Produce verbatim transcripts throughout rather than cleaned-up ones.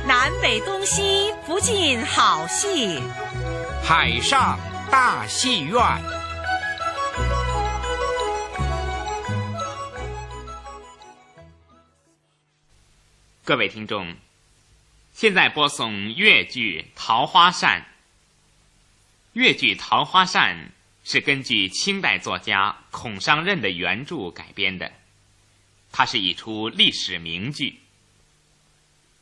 南北东西不尽好戏，海上大戏院。各位听众，现在播送越剧《桃花扇》。越剧《桃花扇》是根据清代作家孔尚任的原著改编的，它是一出历史名剧，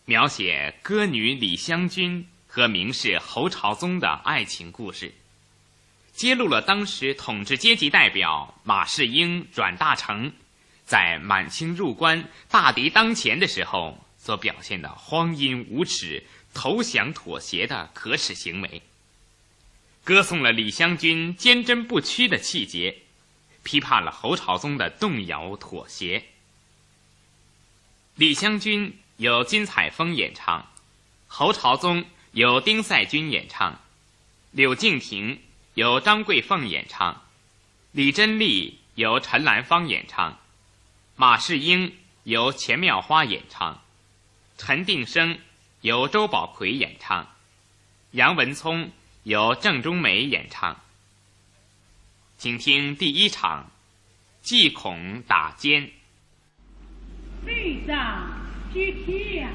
描写歌女李香君和名士侯朝宗的爱情故事，揭露了当时统治阶级代表马士英、阮大铖在满清入关、大敌当前的时候所表现的荒淫无耻、投降妥协的可耻行为。 歌颂了李香君坚贞不屈的气节，批判了侯朝宗的动摇妥协。李香君由金采风演唱，侯朝宗由丁赛君演唱，柳敬亭由张桂凤演唱，李贞丽由陈兰芳演唱，马士英由钱妙花演唱，陈定生由周宝奎演唱， 杨文聪由郑中梅演唱。请听第一场，祭孔打奸。队长，接天呀！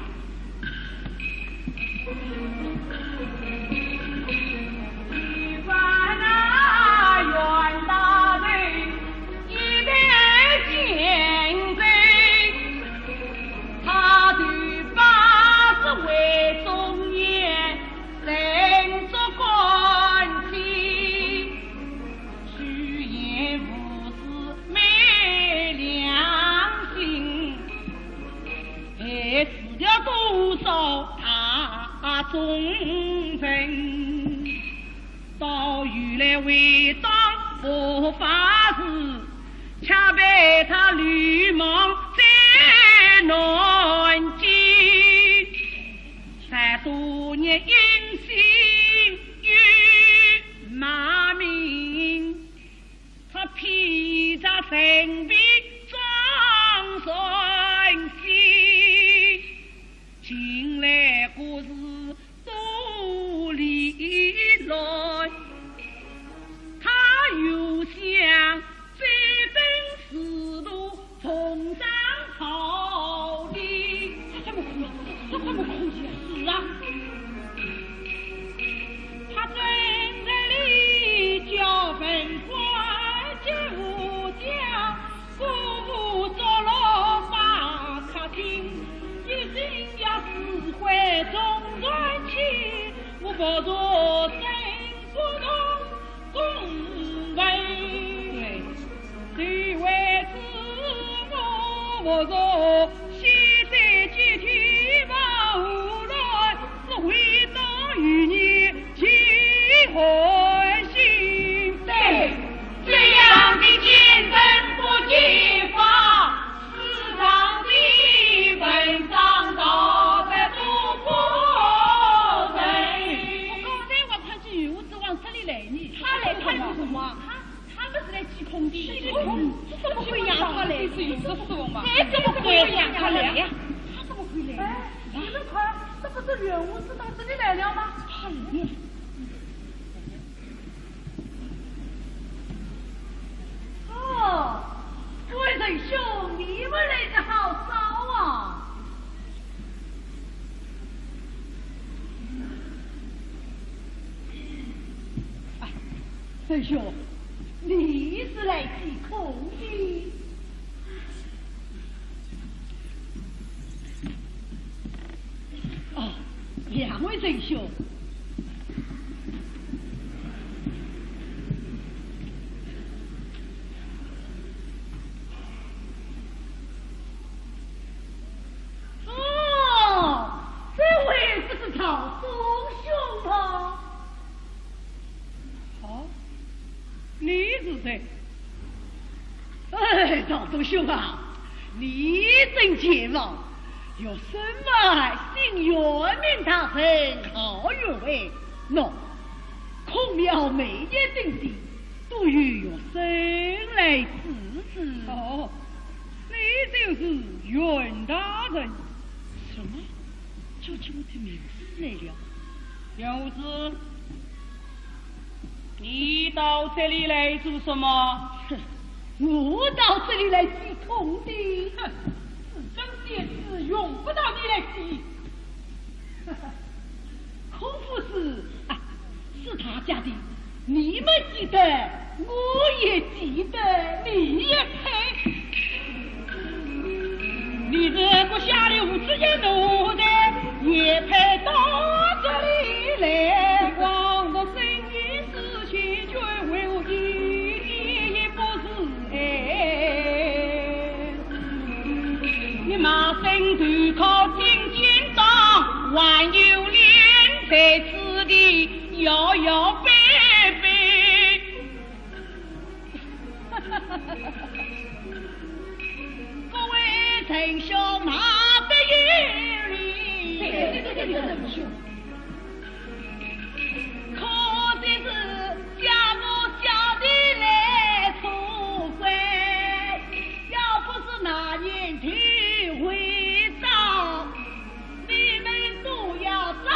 出去，我听名字来了。杨无志，你到这里来做什么？哼，我到这里来祭孔的。哼，是真仙子，用不着你来祭。孔夫子啊，是他家的，你们祭得，我也祭得，你也配？你这个下流之人，奴才也配到这里来？王的生意事情，全为我一一不是哎。你马上投靠金钱庄，还有脸在此地摇摇摆摆。各位仁兄，哪得有礼？可惜是家父小弟来错怪，要不是那年的会招，你们都要早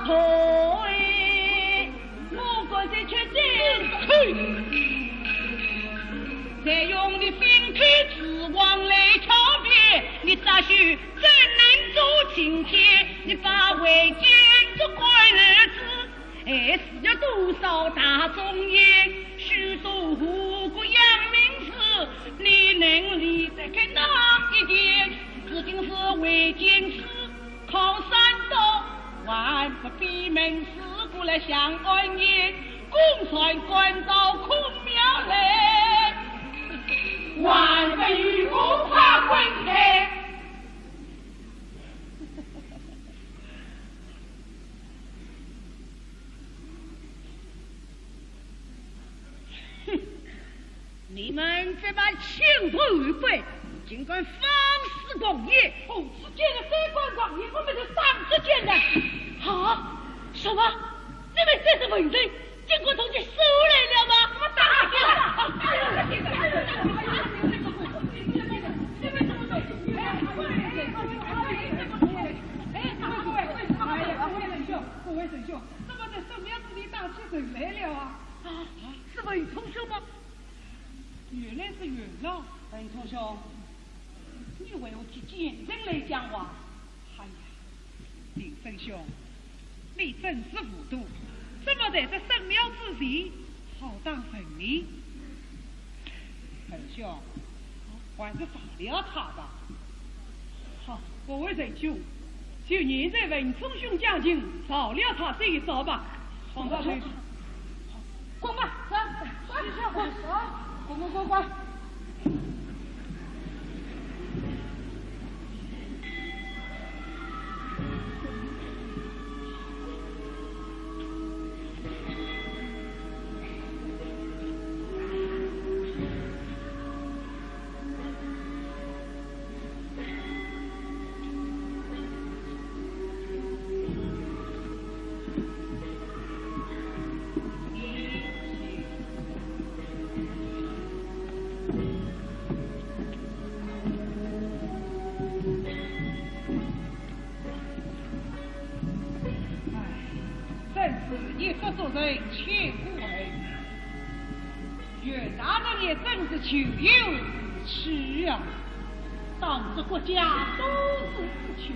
退。我刚才却真，嘿，再用你心体之王来狡辩，你这是怎能做今天？你把为奸这官儿子，害死了多少大忠言，许多无辜阳明士，你能理得开哪一点？如今是为奸事靠山东，还不闭门思过来想安yên，公然干扰孔庙来，还不与我快滚开！哼，你们这班清官污吏，竟敢放肆狂言！哦，此间的三官狂言，我们是当时见的。啊？什么？你们这是文人，竟敢从这搜来了吗？我打死！哎，各位仁兄，各位仁兄，怎么在圣庙之地打起人来了啊？啊，是文冲兄吗？ 原来是元老。文冲兄，你为何替奸臣来讲话？哎呀，林森兄，你真是糊涂，怎么在这圣庙之地好打人呢？文兄，还是饶了他吧。好，各位仁兄，就念在文冲兄讲情，饶了他这一遭吧。放他回去。 滚吧，走，走，走，滚，滚，滚，滚。唉，真是一失足成千古恨。 袁大人也真是咎由自取啊！当这国家多事之秋，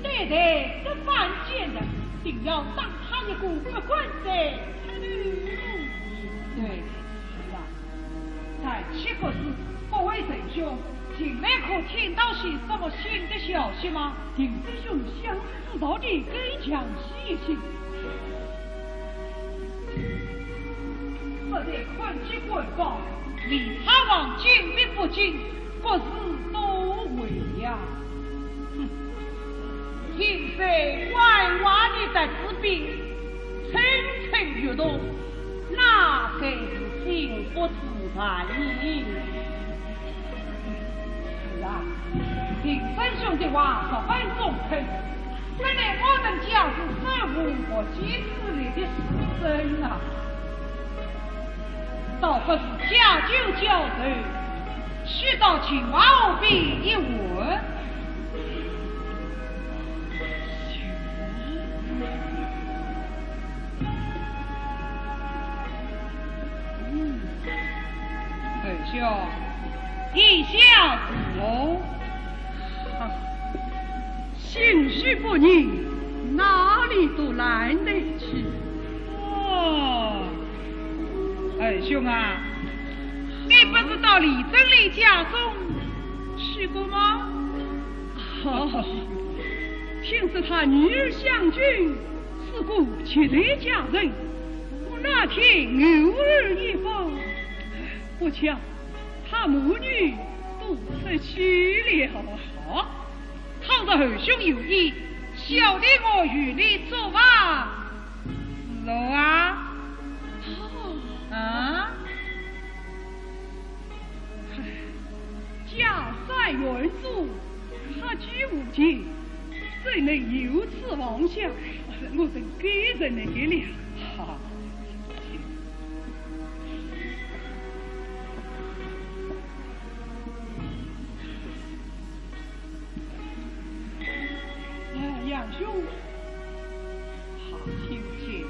对待这犯贱的，定要打他一个不管在。对，是啊。但七国事，各位仁兄，近来可听到些什么新的消息吗？林森兄想 知道的更详细一些。不得看其官方，李察王进逼北京，各事都为呀。哼，今在万万的得之兵，层层欲动，那才是心腹之患呢。 是啊，林森兄的话十分中肯，看来我等家是手无缚鸡之力的书生啊。倒不如借酒浇愁，去到秦淮河边一玩。吓死我！啊，心绪不宁，哪里都懒得去。哦，二兄啊，你不是到李贞丽家中去过吗？哦，听说他女儿香君是个绝代佳人，我那天偶尔一访，不巧 他母女都出去了。好，倘若二兄有意，小弟我与你作伴。如何啊？哦。啊？唉，家山远祖，他居无间，怎能有此妄想？我真该认得了。好，请。 杨兄，好，请起。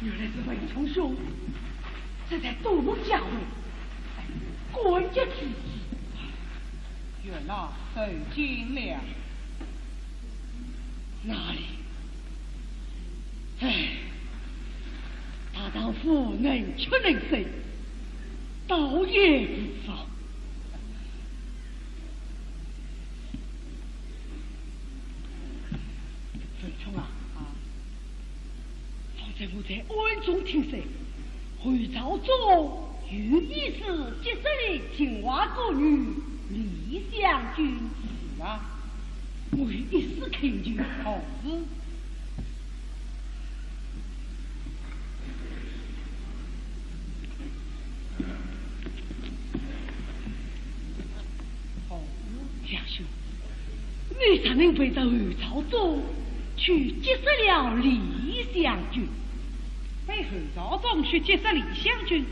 原来是文骢兄，这才多蒙解围，感激之意。月老受惊了。哪里？唉，大丈夫能屈能伸，倒也无妨。 文骢啊，啊，方才我在暗中听说，侯朝宗有意思结识你秦淮歌女李香君。是啊，我有一丝恳求。何事？ 哦，杨兄，你怎能陪着侯朝宗去结识了李香君？陪侯朝宗去结识李香君？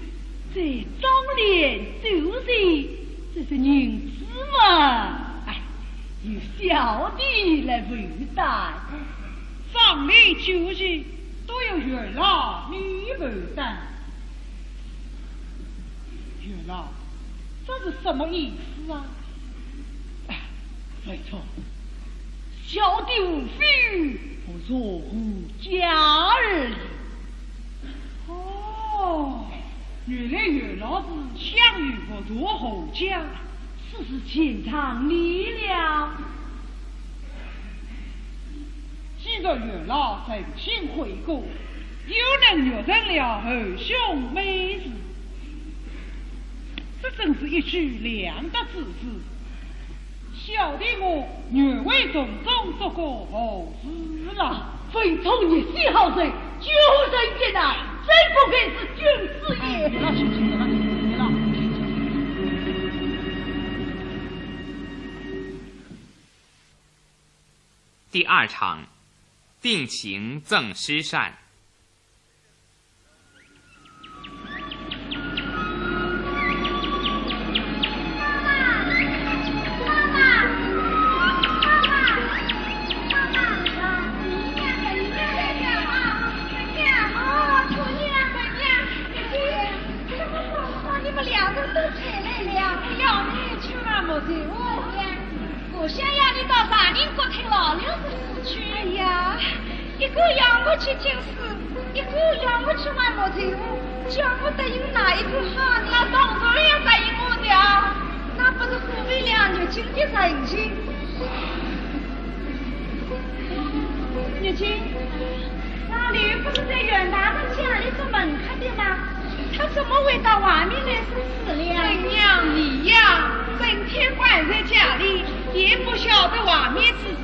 这妆奁酒席，这些银子嘛，哎，由小弟来负担。妆奁酒席都由月老你负担。 月老，这是什么意思啊？哎，没错，小弟无非不入侯家而已。哦，原来月老是想欲不入侯家，此事全仗你了。 既然月老诚心悔过，又能确认了侯兄美事，这真是一举两得之事。小弟我愿为从中做个好事啦。文骢，你是好人，救人一难，真不愧是君子也。哎，你了，请起，你了，请起，你了，请起。 第二场，定情赠诗扇。到丈人国听老柳的死去。哎呀，一个要我去请死，一个要我去玩木头屋，叫我答应哪一个好呢？那当然要答应我的啊。那不是枉费了玉京的人情？玉京，老柳不是在阮大人家里做门客的吗？他怎么会到外面来说死了？怎样你呀，整天关在家里，也不晓得外面之事。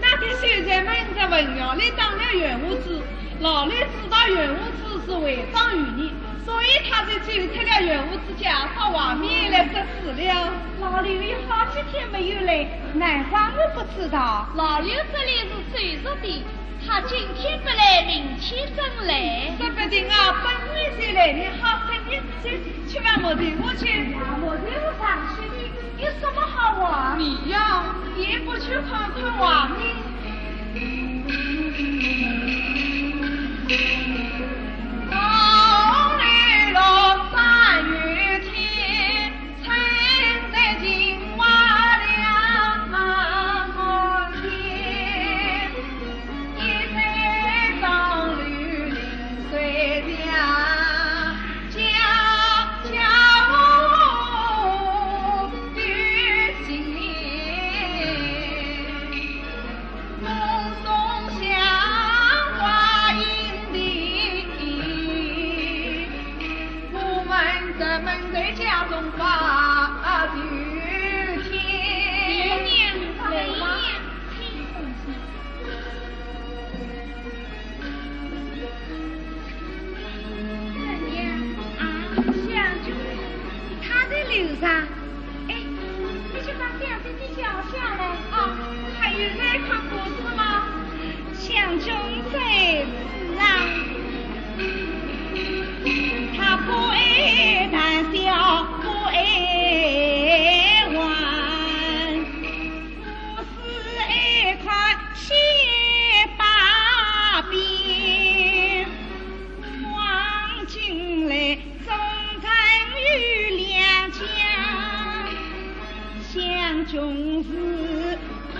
那天秀才们在文庙里打了阮胡子，老柳知道阮胡子是会章于你，所以他就走出了阮胡子家，到外面来说死了。老柳有好几天没有来，难怪我不知道。老柳这里是守着的，他今天不来，明天正来。说不定啊，本日就来呢，好，快点去，去玩木头屋去。玩木头屋上去的，有什么好玩？你呀，也不去看看外面。啊，香君，他在楼上。哎，你去把香君叫下来。啊，还有人看故事吗？香君在此啊。他不爱谈笑，不爱玩。 是一块雪白边，望进来，中间有两家，香君是看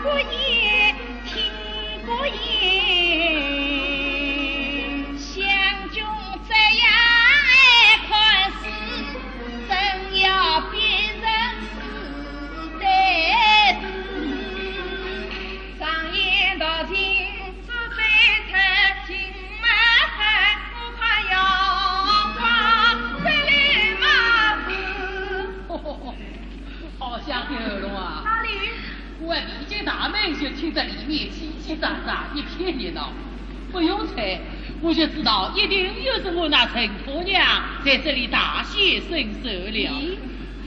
过眼，听过眼。香君这样一看是，真要变成 对子，常言道，近朱者赤，近墨黑，我看要挂这里帽子。好香的喉咙啊！哪里？我一进大门就听着里面叽叽喳喳一片热闹。不用猜，我就知道一定又是我那陈婆娘在这里大显身手了。咦，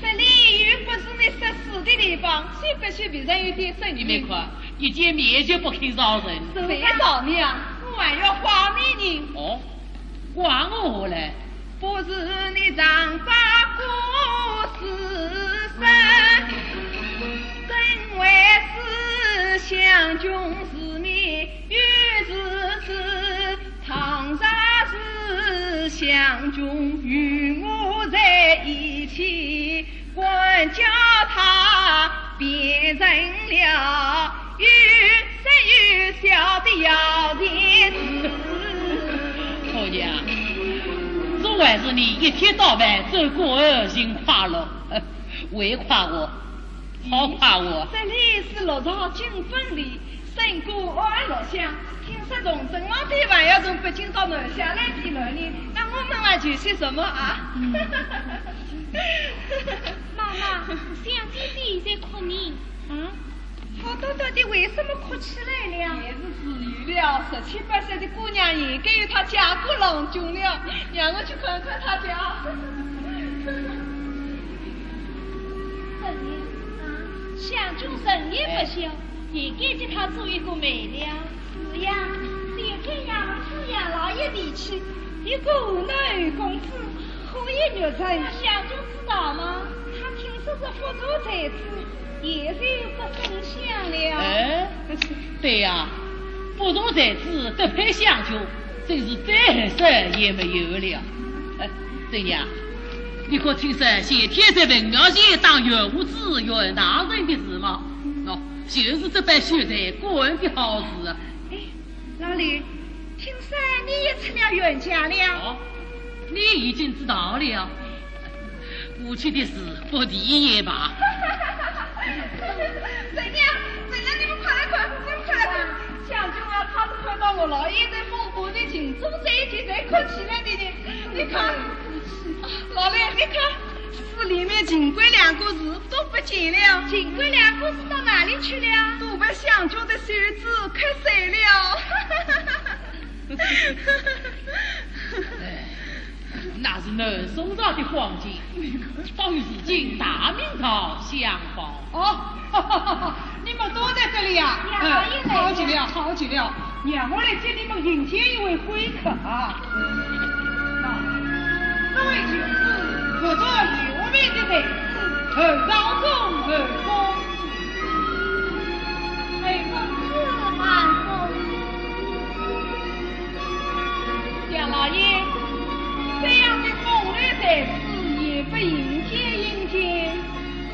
这里又不是你说书的地方，岂不许别人有点声音？你们看，一见面就不肯饶人。谁饶你啊？我还要怪你呢。哦，怪我何来？不是你常把故事说，怎会是香君是你又是知，倘若是香君与我在一起， 管教他变成了有说有笑的摇钱树。婆娘，总还是你一天到晚走过儿寻快乐，会夸我，好夸我。这里是六朝金粉里 胜过安乐乡，听说从城隍庙还要从北京到南下来避难呢，那我们还求些什么啊？嗯。妈妈，香姐姐在哭呢。啊？好端端的为什么哭起来了？也是自由了，十七八岁的姑娘应该有她家国郎君了，让我去看看她家。 啊，香君人也不小，也该给她做一个媒了。是呀，只有这样，让老爷提起，一个河南侯公子，可以入选。那香君知道吗？她听说是复社才子，也是有个分享了。哎，对呀，复社才子得配香君，真是再合适也没有了。哎，对呀。你可听说谢天在文庙前当元武子、元大人的事吗？喏，就是这班秀才干的好事啊。哎，老李，听说你也出了元家了？哦，你已经知道了。过去的事不提也罢。怎样？怎样？你们快来看，你们快来看！香君啊，她是看到我老爷在凤阁的情中这一集才哭起来的呢。你看，老李，你看，书里面情关两个字都不见了。情关两个字到哪里去了？都被香君的袖子磕碎了。哎，那是南宋朝的黄金，倒与如今大明朝相仿。哦，你们都在这里呀？呀，嗯，也来了。好极了，好极了。让我来给你们引见一位贵客啊。那，这位就是不断留名的才子，侯道中侯公子。侯公子，慢走。 杨老爷，这样的风流才子也不引见引见。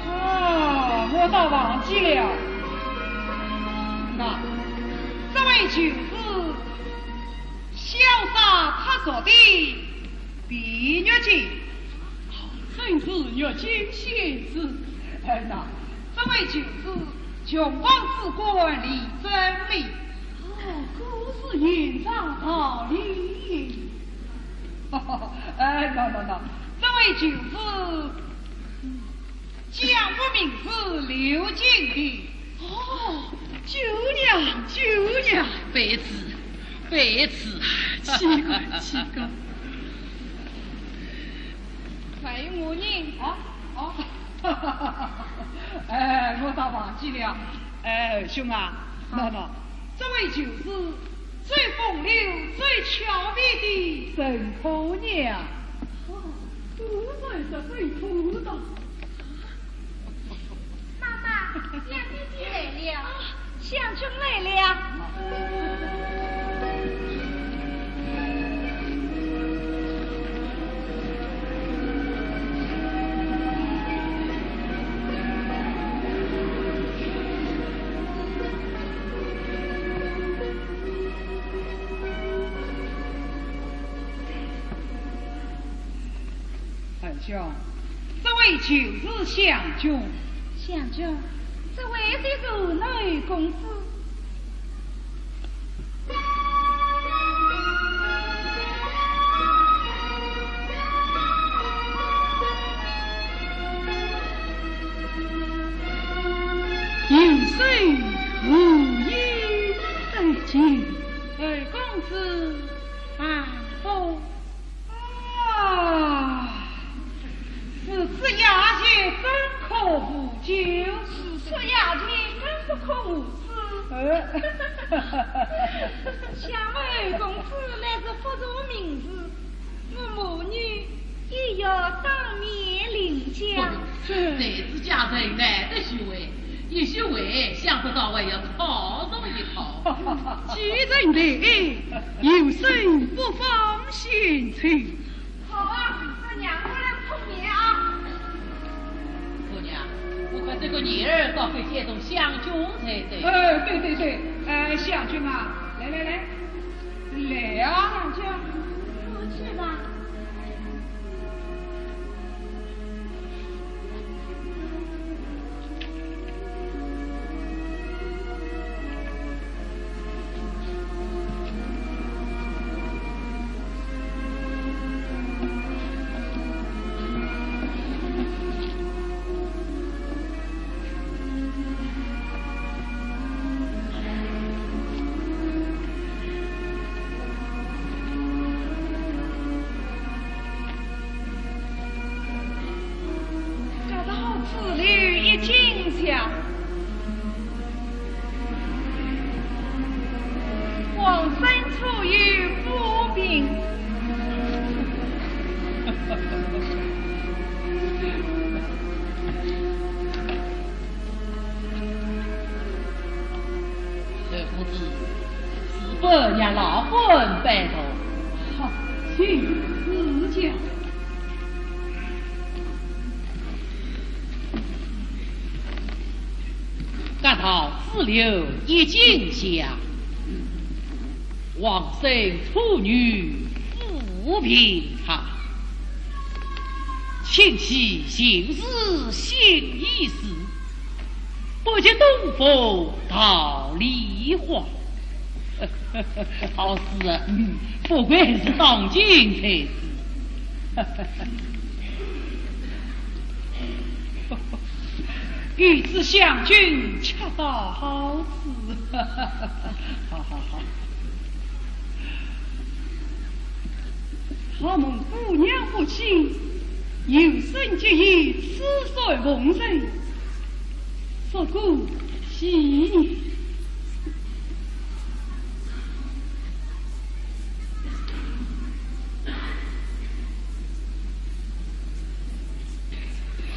啊，我倒忘记了。那，这位就是潇洒脱俗的 卞玉京。哦，真是玉京仙子。哎，那，这位就是穷王子官李正礼。哦，果是言中道理。哎，那，那，那，这位就是 江湖名士刘金的。哦，舅娘，舅娘。卑职，卑职。岂敢，岂敢。还有我呢？啊，哦。哎，我倒忘记了。哎，兄啊，喏，喏，这位就是 最风流、最俏皮的沈珂娘。哦，果然是沈珂的。妈妈，小姐姐来了。啊，香君来了。 侯兄，这位就是香君。香君，这位就是侯公子。 有失无礼，哎，请侯公子慢步。啊，如此雅兴，怎可无酒？如此雅兴，更不可无诗。呃。想侯公子乃是不错名士， 我母女也要当面领教。才子佳人难得聚会，一聚会想不到还要考上一考。既然来，有事不妨先去。好啊，那娘过来碰面啊。 姑娘，我看这个女儿倒会接受香君才对。哎，对对对，哎，香君啊，来来来，来啊。香君，我去吧。 这道子里已经下，往深处有不平。 侯公子，是否让老夫人拜读？好，请赐教。轧道支流一径下，王孙初遇富平他，请起行事心意事，不及东风桃李花。好诗啊，嗯，不愧是当今才子。 与子相君恰到好处。好好好。好蒙姑娘不弃，有生之意，此番奉承，不顾昔年。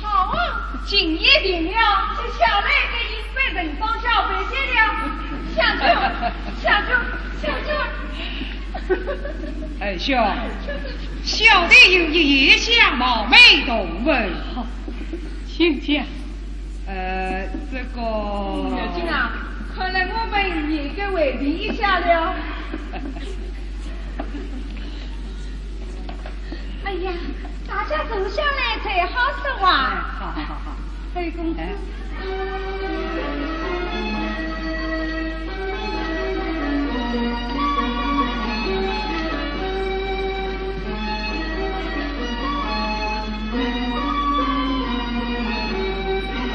好啊，情也定了，接下来的应该人上交陪接了。相公，相公，相公。哎，兄，小弟有意夜下冒昧动问。好，请讲。 呃，这个，月金啊，看来我们也该回避一下了。哎呀，大家坐下来才好说话。哎，好好好好。侯公子。哎。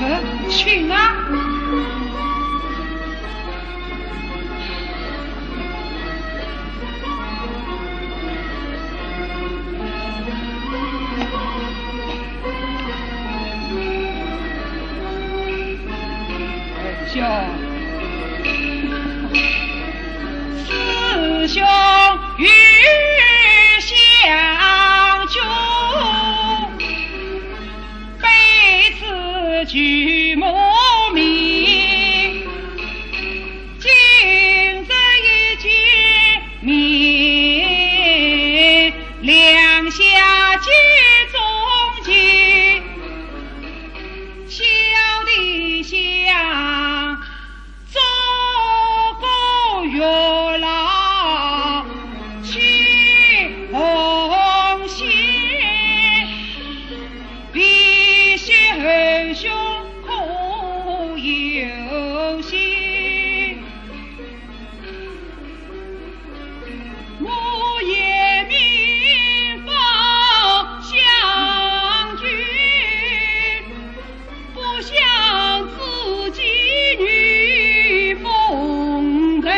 呃，请啊。 兄，师兄与相君，卑职举目明。 今日一见面，两下结衷情，小弟想做个月老去奉行。 未晓侯兄可有心？我言明告相君，不想自己女奉承，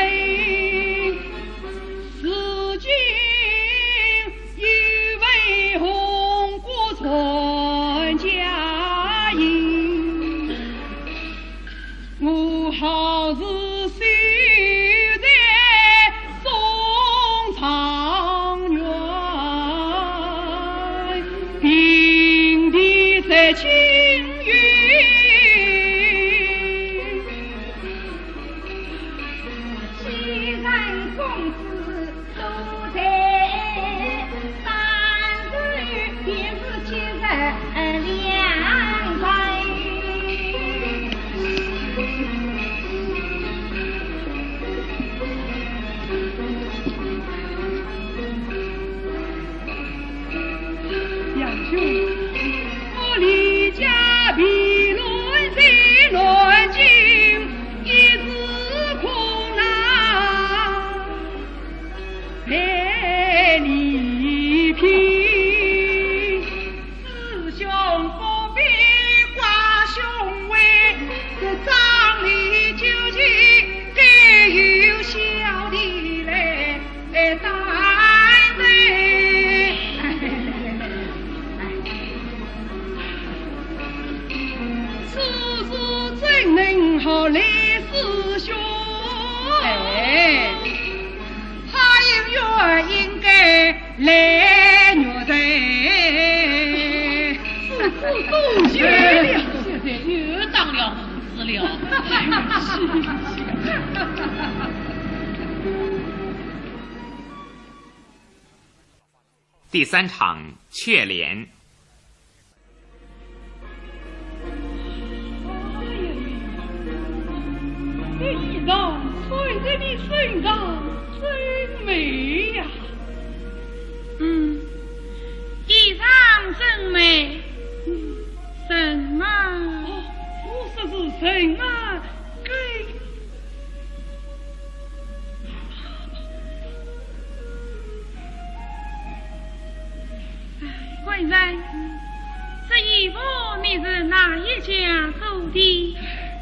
如今 有违红国传家音，我好似守在松长院，平地在青云。既然公子 都在，三日便是七日两回。杨兄，我离家避乱在南京，一时苦恼 难离别。师兄不必挂胸围，这张里究竟该由小弟来担待。此事怎能好赖师兄？哎。 他应该，应该来玉台。师父多谢了。现在又当了红事了。第三场，却怜。衣裳穿在你身上真美呀。嗯，衣裳真美。嗯，什么？哦，我说是什么？给 官人，这衣服你是哪一家做的？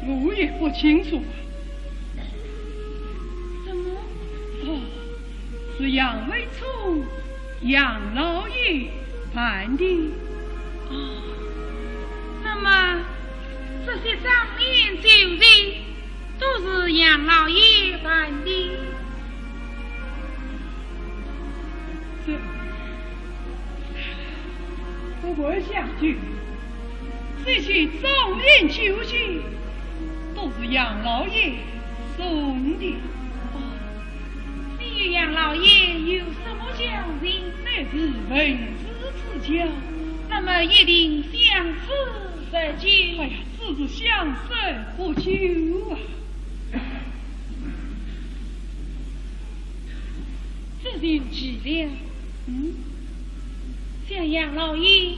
我也不清楚。什么？哦，是杨文聪杨老爷办的。哦，那么这些妆奁酒席 都是杨老爷办的。这，我回想去，这些妆奁酒席都是杨老爷送的。哦，你与杨老爷有什么交情？乃是文字之交。那么一定相识甚久。哎呀， 只是相识不久啊。这就奇了。嗯？想杨老爷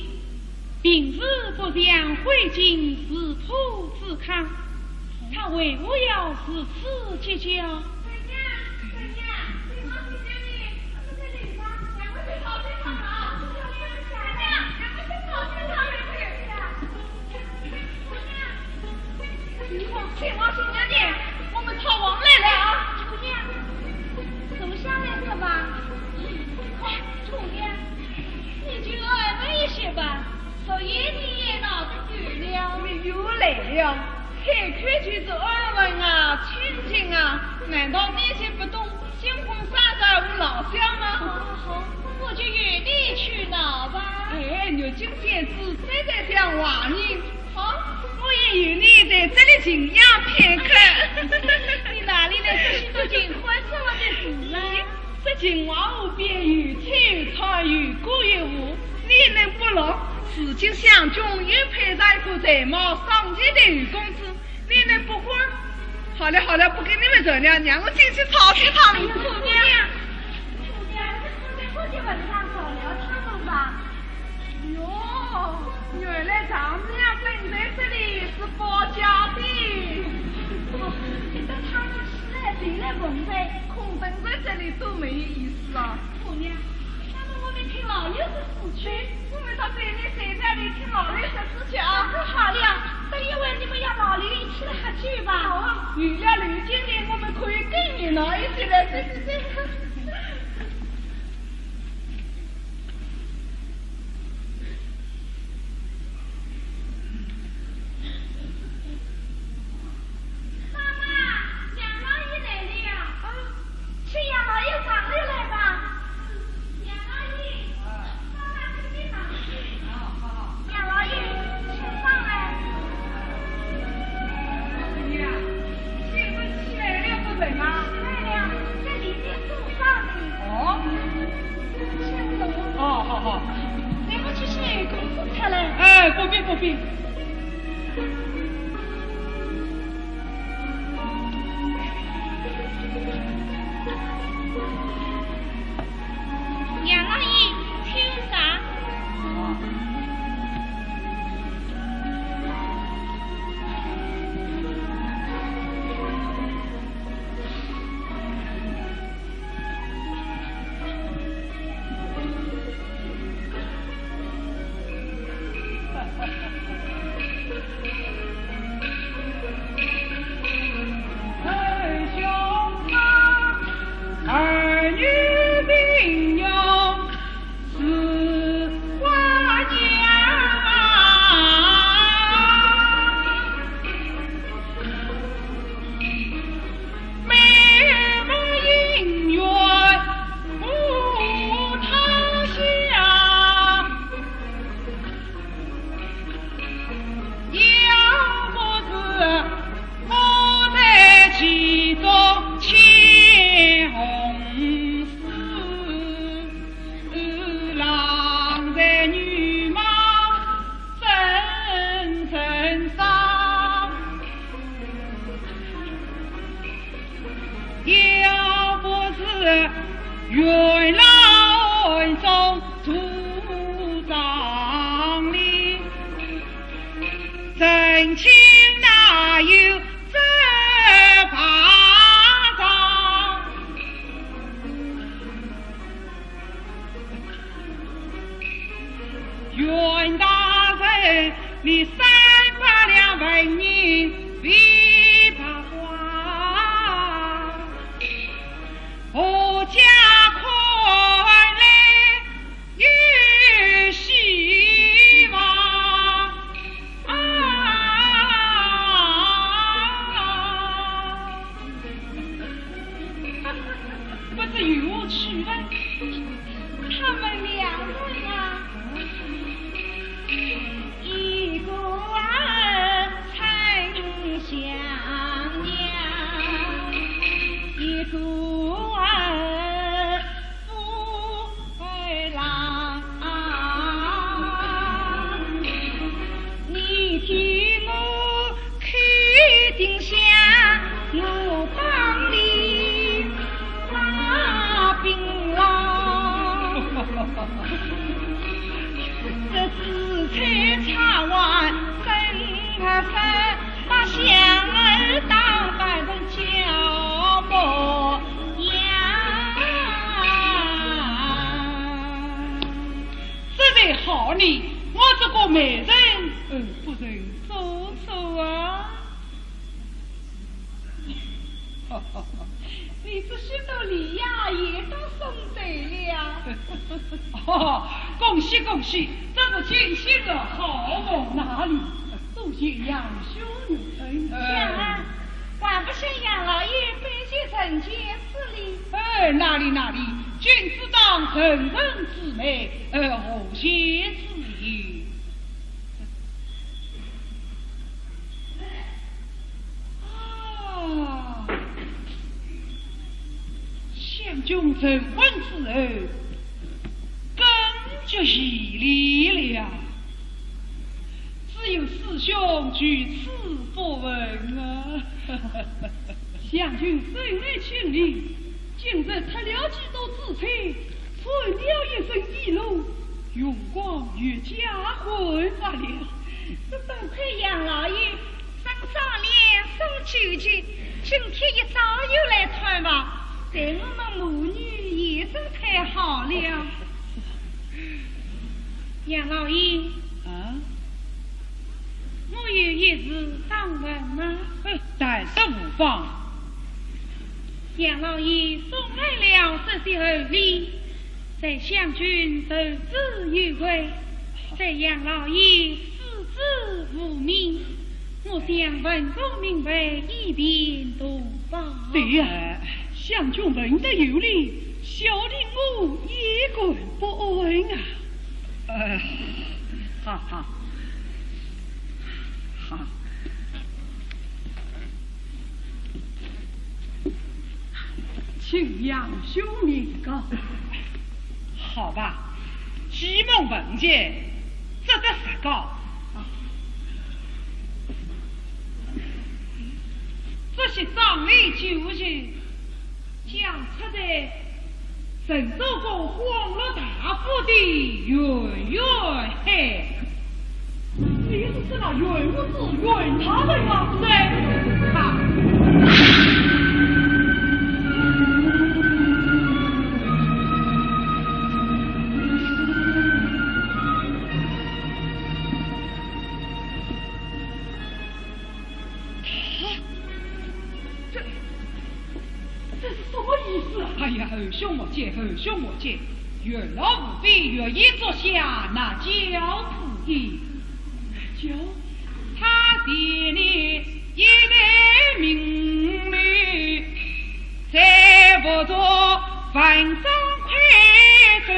平时不像挥金如土之客，他为何要如此计较？ 快，快，快，新娘娘，我们讨王来了啊！红娘，坐下来说吧。哦，红娘，你就安稳一些吧，昨夜你也闹得够了。你又来了，开口就是安稳啊，清静啊，难道你就不懂新婚三日无老小吗？好，好，好，我就由你去闹吧。哎，玉京仙子实在像坏人。 好，我也与你在这里静养片刻。你哪里来这许多情话这么的事啊？这情话河边有青有草，有歌有舞，你能不乐？如今香君又配上一个才貌双全的侯公子，你能不欢？好了好了，不跟你们争了，让我进去吵醒他们。哎呀，红娘，红娘，你快在这些文章找了他们吧。 哟，原来丈母娘蹲在这里是保驾的。哦，等他们起来，谁来奉陪，空蹲在这里多没意思啊。红娘，那么我们听老柳的书去。我们到对面水边里听老柳说书去啊。好了，等一会你们要老柳一起来喝酒吧。好啊，有了柳经理，我们可以更热闹一些了。走走走。 妈妈，杨老爷来了呀！啊，请杨老爷上来来吧。杨老爷，妈妈跟你上去。杨老爷，请上来。哎呀，先生起来了不成啊？起来了，在里面坐着呢。哦。 哦，好，好。那我去请公子出来。哎，不必，不必。杨老爷，请上。元老院中做长吏，曾经哪有这霸道？袁大人，你三百两纹银未罢还， 阖家看来有希望啊！不知由何去来？他们两人啊， 一个儿称向阳，一个儿武二郎。你替我去定下，我帮你把兵郎。 这紫翠茶碗真合适，把香儿打扮成小模样。这才好呢，我这个媒人，嗯，不曾做错啊。 你这许多礼呀，也都送对了。哦，恭喜恭喜，这是尽心的好梦。哪里，多谢杨兄成。呃。想啊，还不向杨老爷拜谢成全之礼。呃，哪里哪里，君子当成人之美，呃，何谢之有？ 啊，香君成婚之后，更觉稀奇了。只有师兄居此不闻啊。香君深爱青莲，今日脱了几多紫翠，穿了一身衣裳，容光越加焕发了。这多亏杨老爷 上早年送九级，今天一早又来探望，对我们母女也真太好了。杨老爷，啊？我有一事当问吗？呃，但说无妨。杨老爷送来了这些厚礼， 在香君受之有愧，在杨老爷施之无名，我想问个明白，以便图报。对呀，香君问得有理，小弟我也感不安啊。呃，好，好，好。 请杨兄明告。好吧，既蒙问及，只得实告。这些长礼酒席，将出在 曾做过荒落大夫的圆圆海。你是指那袁武之袁大人吗？对，他。这， 这是什么意思啊？哎呀，侯兄莫急，侯兄莫急，袁老无非愿意做下那轿子的。轿？他是你一代名流，在佛祖万丈魁首，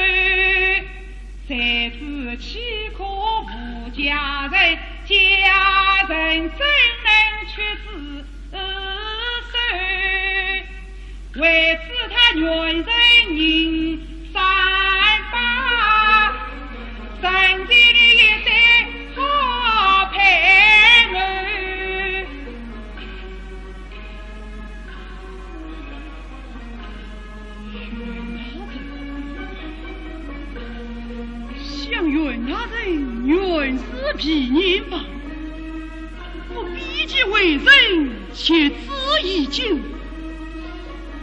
谁知岂可无佳人，佳人怎能屈指首？为此他愿人人三八，成全你一对好配偶。人原是皮年吧，我比其为人，却之已久。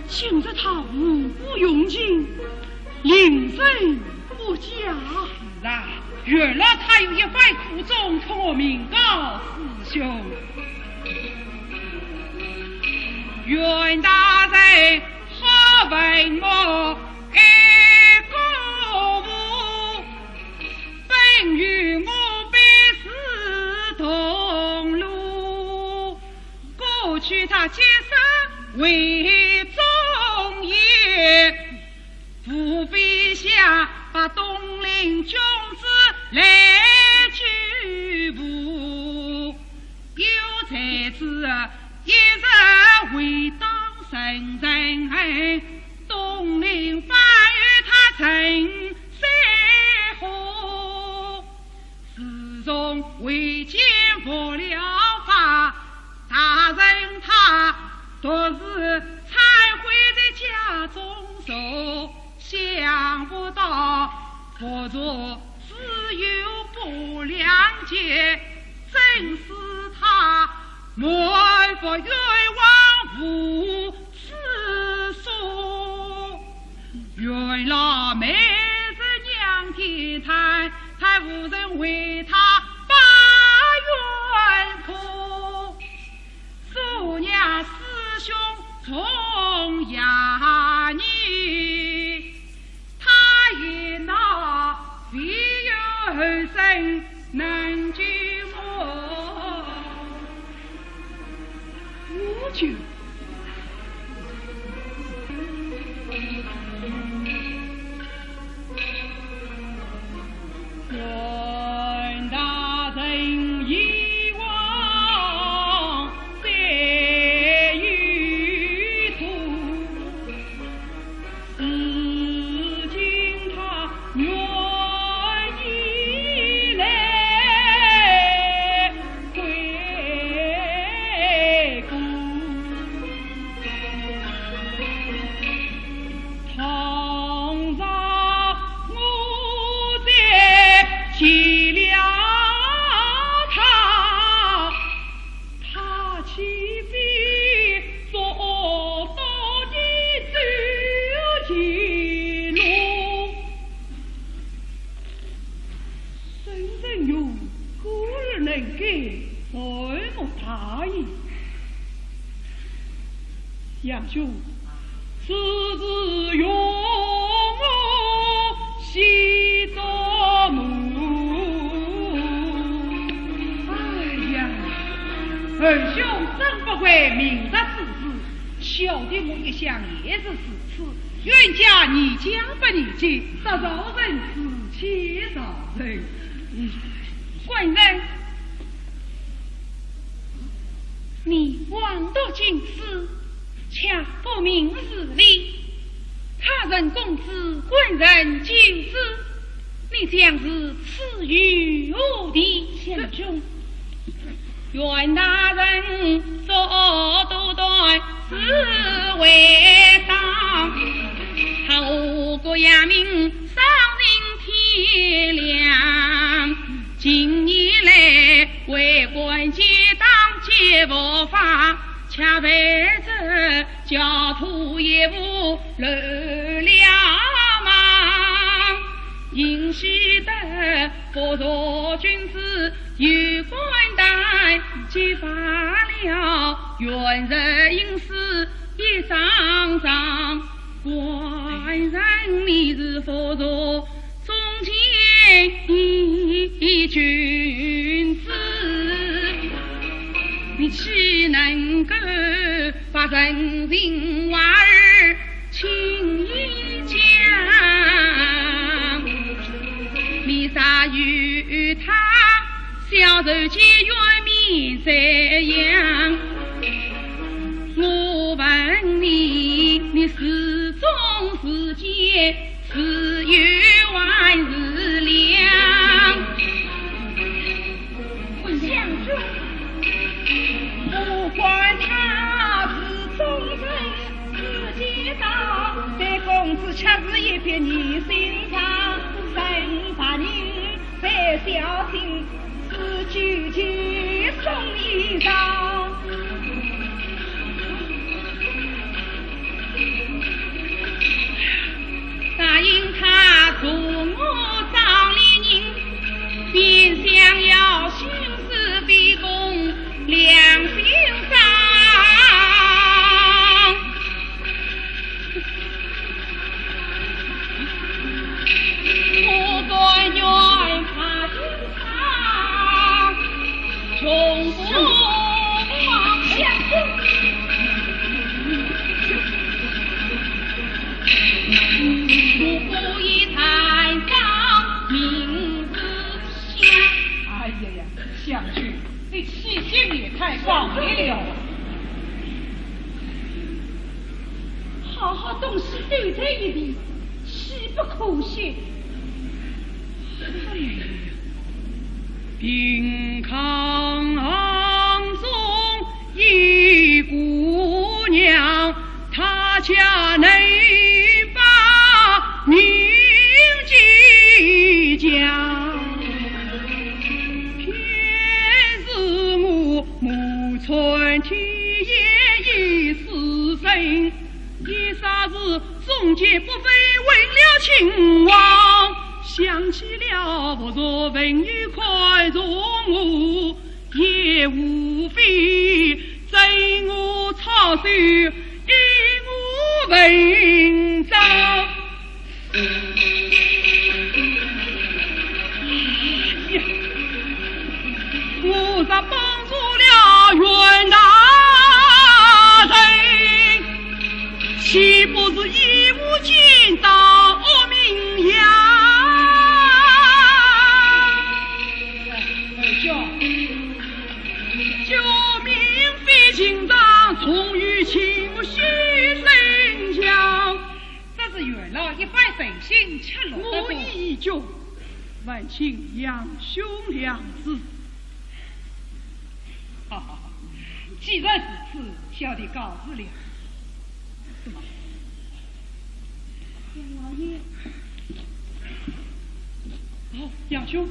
今日他无故用情，令人不解。是啊，原来他有一番苦衷，托我明告师兄。愿大人好问我爱姑父，本与我百世同路，过去他结识为忠言，父妃下把东陵君子来拘捕。 有才之日，一日为当圣人，东陵反与他成三伙。自从为奸伏了法，大人他独自徘徊在家中坐，想不到佛祖 自有不量劫，真是他满腹冤枉无处诉。愿老妹子仰天叹，叹无人为他把冤破。 昨夜师兄重压你，他言道非有后生能救我。我救？ 愿大人以往再有数，如今他愿意来归故。 倘若我再见了他，他岂非作恶多端，走绝路？圣人有故而能改，善莫大焉。 杨兄，此事容我细琢磨。哎呀，二兄真不愧明察此事，小弟我一向也是如此，冤家宜解不宜结，得饶人处且饶人。嗯，官人， 你枉读经史，却不明事理。他人攻之，官人救之，你将是处于何地？杨兄，愿大人速度断，是为当后个阳明，上任天亮。 近年来，为官结党结伏法，恰为这焦土一无乱了忙。幸喜得佛祖君子有关待，揭发了冤仇阴私一桩桩。 官人你是佛祖中间一君子，你岂能够把人情话儿轻易讲？你若与他 小仇结怨面怎样？我问你，你是忠是奸，是友还是良？相公，不管他是忠臣是奸党，对公子却是一片疑心肠，生怕你 在东西丢在一地，岂不可惜？平康中一姑娘，她家能把名记讲，偏是我目穿天眼已失神。 一霎时中间不飞问了亲王，想起了不若文友看中我，也无非咒我抄手，与我文章。 我若帮助了袁大人，岂不是以无间道恶名扬？救命！非寻常，重于轻，须神强。 这是袁老一番诚心，吃落得多。我意已决，烦请杨兄量旨。好好好，既然如此，小弟告辞了。什么？杨老爷。哦，杨兄，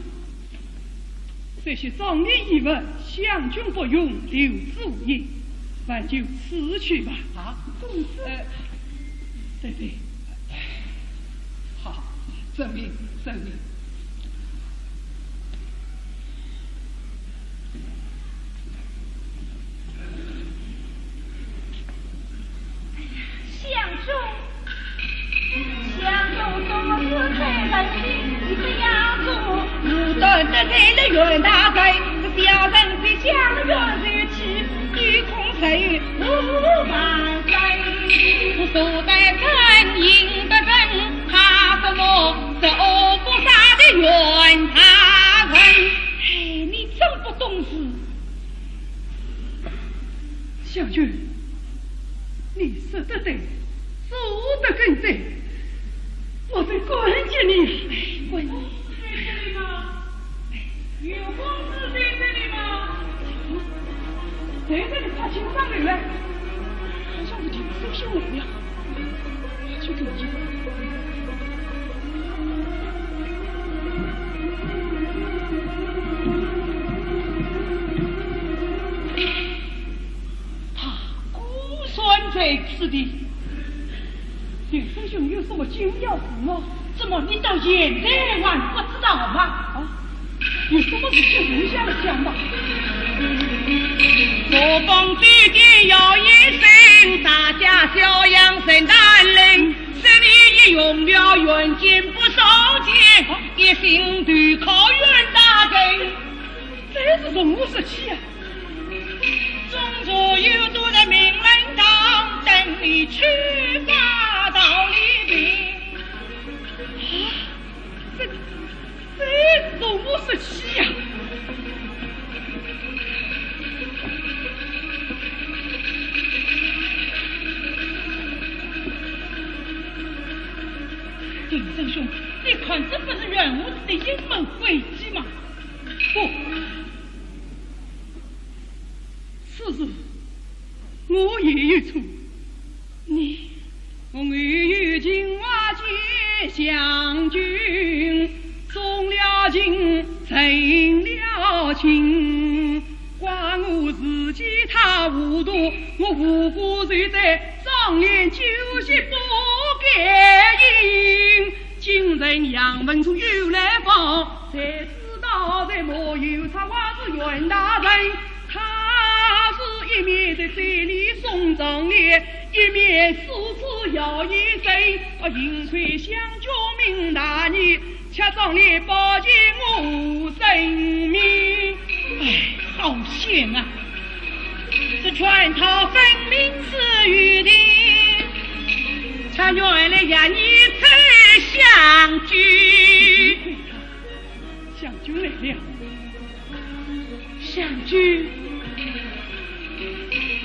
这些妆奁衣物，香君不用，留之无益。 烦就辞去吧。啊？公子。呃，对对。好，遵命，遵命。香君。 香君，什么事在人心？你这样做，无端得罪了袁大人，小人必将袁氏气，有恐受无万罪。我不得人，应得人，怕什么这恶不赦的袁大人？哎，你真不懂事。 香君，你说得对，做得更对，我最感激你。公子在这里吗？有公子在这里吗？在这里，快请上来。好像是林叔兄来了。 他果然在此地。林叔兄有什么紧要事吗？怎么你到现在还不知道吗？啊？ 有什么事情，留下来讲吧。各方酒店要严审，大家小样神胆冷，这里一用了软禁不受见，一心投靠袁大人。这是从何说起啊？中途有毒的名人堂，等你去发道理的。啊，这 这从何说起呀？林叔兄，你看这不是袁无忌的阴谋诡计吗？不，此事我也有错。 你。我有情话见香君，送了情，成了情，怪我自己太糊涂，我无辜受罪，妆奁酒席不该饮。今日杨文从又来访，才知道这莫有策划是袁大人。 他是一面在这里送妆奁，一面四处要严审，啊，幸亏香君明大义，却妆奁保全我性命。哎，好险啊！这圈套分明是有的，却原来呀，你才香君。香君来了。 香君，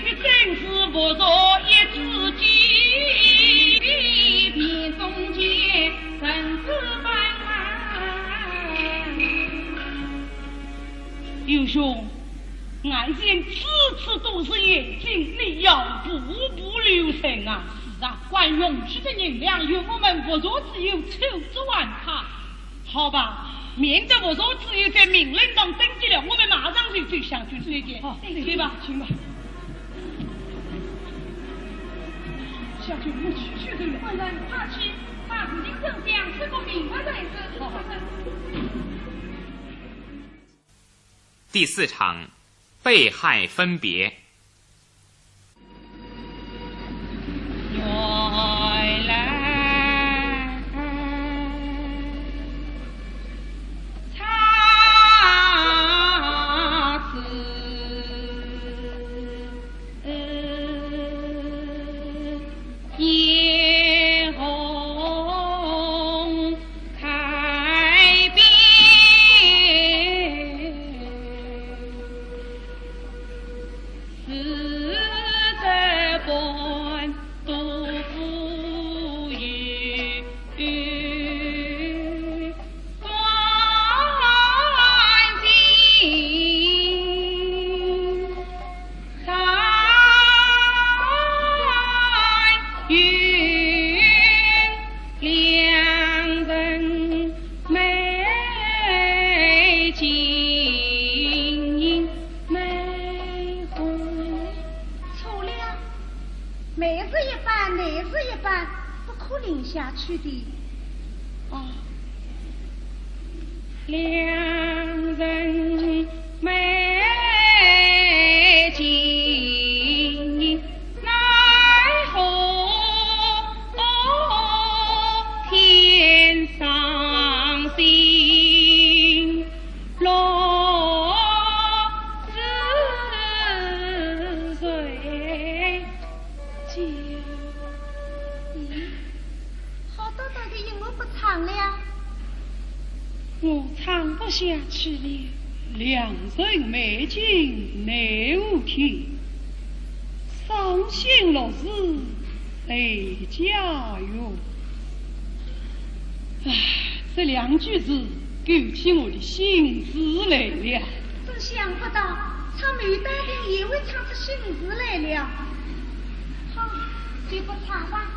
你真是不着一子计。用，眼前处处都是眼睛，你要步步留神啊！是啊，关用去的银两由我们不作之有抽之万卡。好吧，免得不作之有在明仁堂登记了，我们马上就走下去。对的，好，对吧？请吧。下去，我去，去，对了。官人，快去，把事情真相说个明白才是。好，好。 第四场，被害分别。错了，美是一半，泪是一半，不可能下去的。啊。 咦，好端端的音乐不唱了？我唱不下去了。良辰美景奈何天，伤心落水谁家园。唉，这两句诗勾起我的心事来了。真想不到，唱牡丹亭也会唱出心事来了。好，就不唱吧。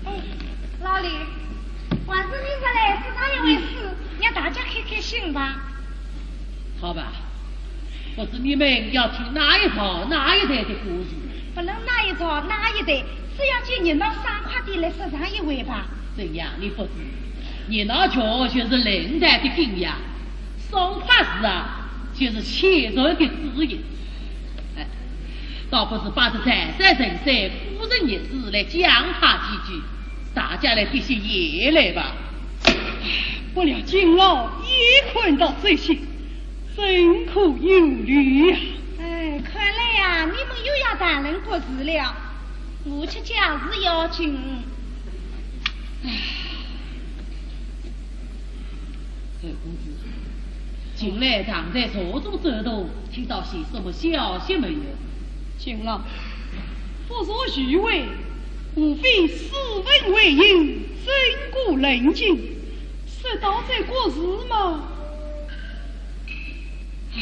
哎，老李，还是你这来是哪一回事？让大家开开心吧。好吧，不知你们要听哪一朝哪一代的故事？不论哪一朝哪一代，只要见热闹爽快的来说上一回吧。怎样，你不知？热闹桥就是冷淡的根芽，爽快事啊，就是千船的主因。 哎，倒不如把这财色名食、夫人孽事来讲他几句，大家来避些嫌来吧。不料金老也看到这些，真可忧虑呀。哎，看来呀，你们又要谈论国事了，我去家事要紧。唉。 二公子，近来常在朝中走动，听到些什么消息没有？金老，不如徐惠，无非私文未有，真过冷静，说到这国事嘛，唉。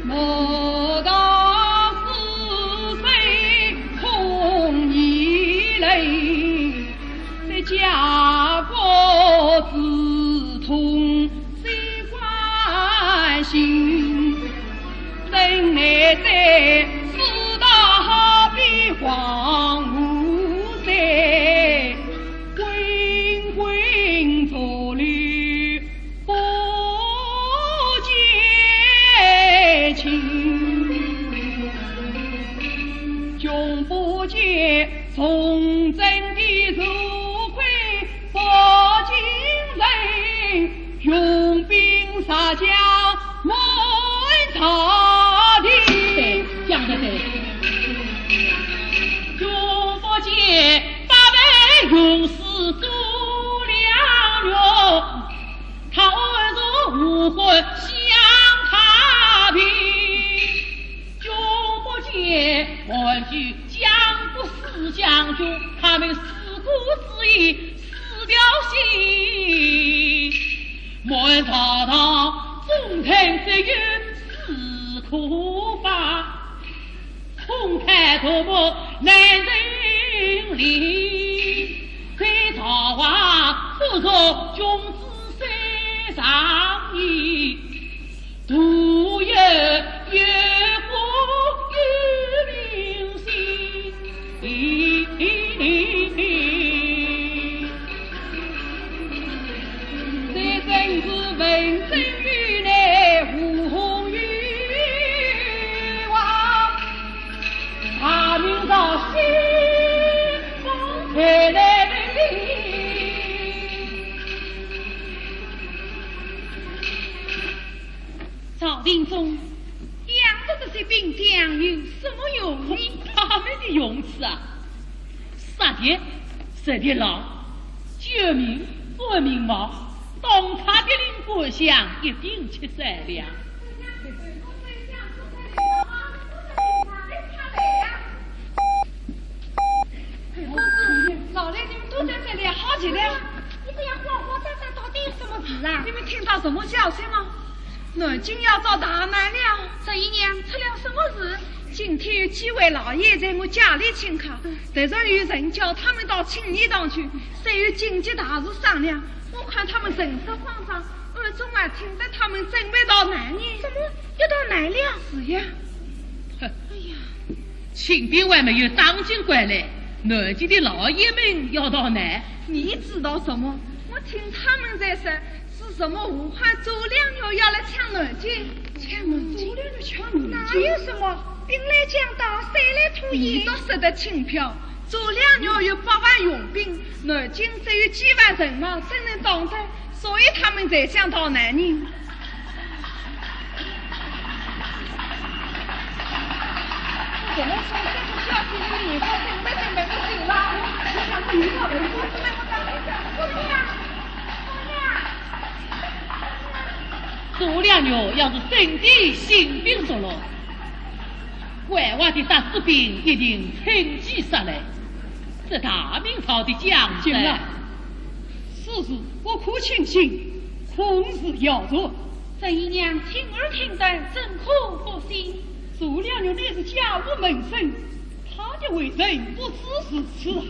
莫道是谁空疑来，在家国之痛谁关心？等待在世道好比黄河水，滚滚浊流 不见尽，君不见从政的社会不尽人，用兵杀将满朝廷。对，讲得对。君不见八百勇士做良军，将不死将军，他们四个之一，四条心。满朝堂总称只有四颗发，空谈夺目难成理。在朝外不若君子三上意。 独有月光有明星。这真是文争于内，无风于外，大明朝新风吹来的。 朝廷中养着这些兵将有什么用呢？他们的用处啊，杀敌、食敌、狼，救民、保民望，当差的令官饷一定吃得了。公子，老来你们都在这里，好极了。你这样慌慌张张，到底有什么事啊？你们听到什么消息吗？ 南京要遭大难了。这一年出了什么事？今天有几位老爷在我家里请客，突然有人叫他们到庆义堂去，说有紧急大事商量。我看他们神色慌张，暗中还听得他们准备逃难呢。怎么又逃难了？是呀。哼，哎呀，清兵还没有打进关来，南京的老爷们要逃难。你知道什么？我听他们在说， 是什么武汉左良玉要来抢南京？抢南京？左良玉抢南京？哪有什么兵来将挡，水来土掩。你倒说得轻飘，左良玉有八万雄兵，南京只有几万人马，怎能挡得？所以他们才想逃难呢。怎么说这个消息你也不准备准备不行了？你想说你要人不是那么大的，不对呀？ 左良玉要是真的兴兵作乱，关外的打仔兵一定趁机杀来，这大明朝的江山。行了，此事不可轻信，恐是谣传。这一年亲耳听得，怎可不信？左良玉乃是家无门生， 他的为人不知如此啊。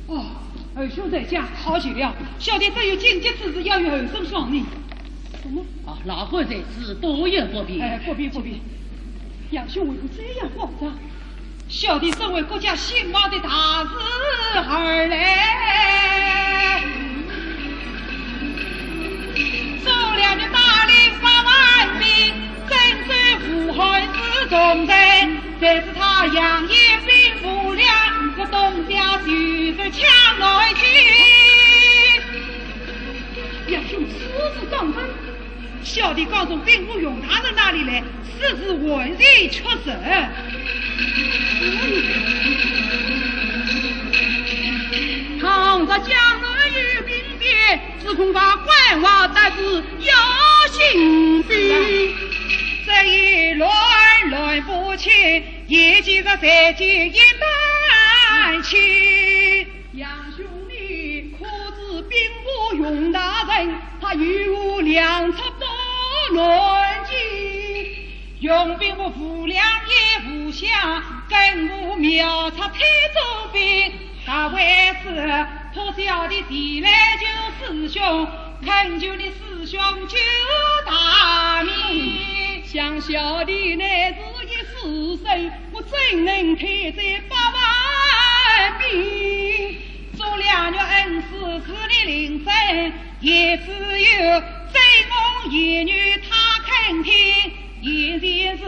哦，二兄在家好极了，小弟真有紧急之事要与二兄商议。什么？啊，老汉在此，多有不便。哎，不必，不必。杨兄为何这样慌张？小弟身为国家兴亡的大事而来。左良玉带领八万兵，征战武汉之中城， 但是他扬言兵无粮，这东家就是抢来的。杨兄，此事当真？小弟刚从兵部用大人那里来，此事完全确实。倘若将来有兵变，只恐怕关外得势要兴兵，这一乱乱不清， 也就是在这一旦起。杨兄，你可知兵部用大人，他有粮出不能进，用兵无粮也无饷，更无庙出退走兵。他为此托小弟前来求师兄，恳求你师兄救大明。想小弟乃是一书生， 我怎能退这八万兵？左良玉恩师是你临阵，也只有周公言语他肯听。现在是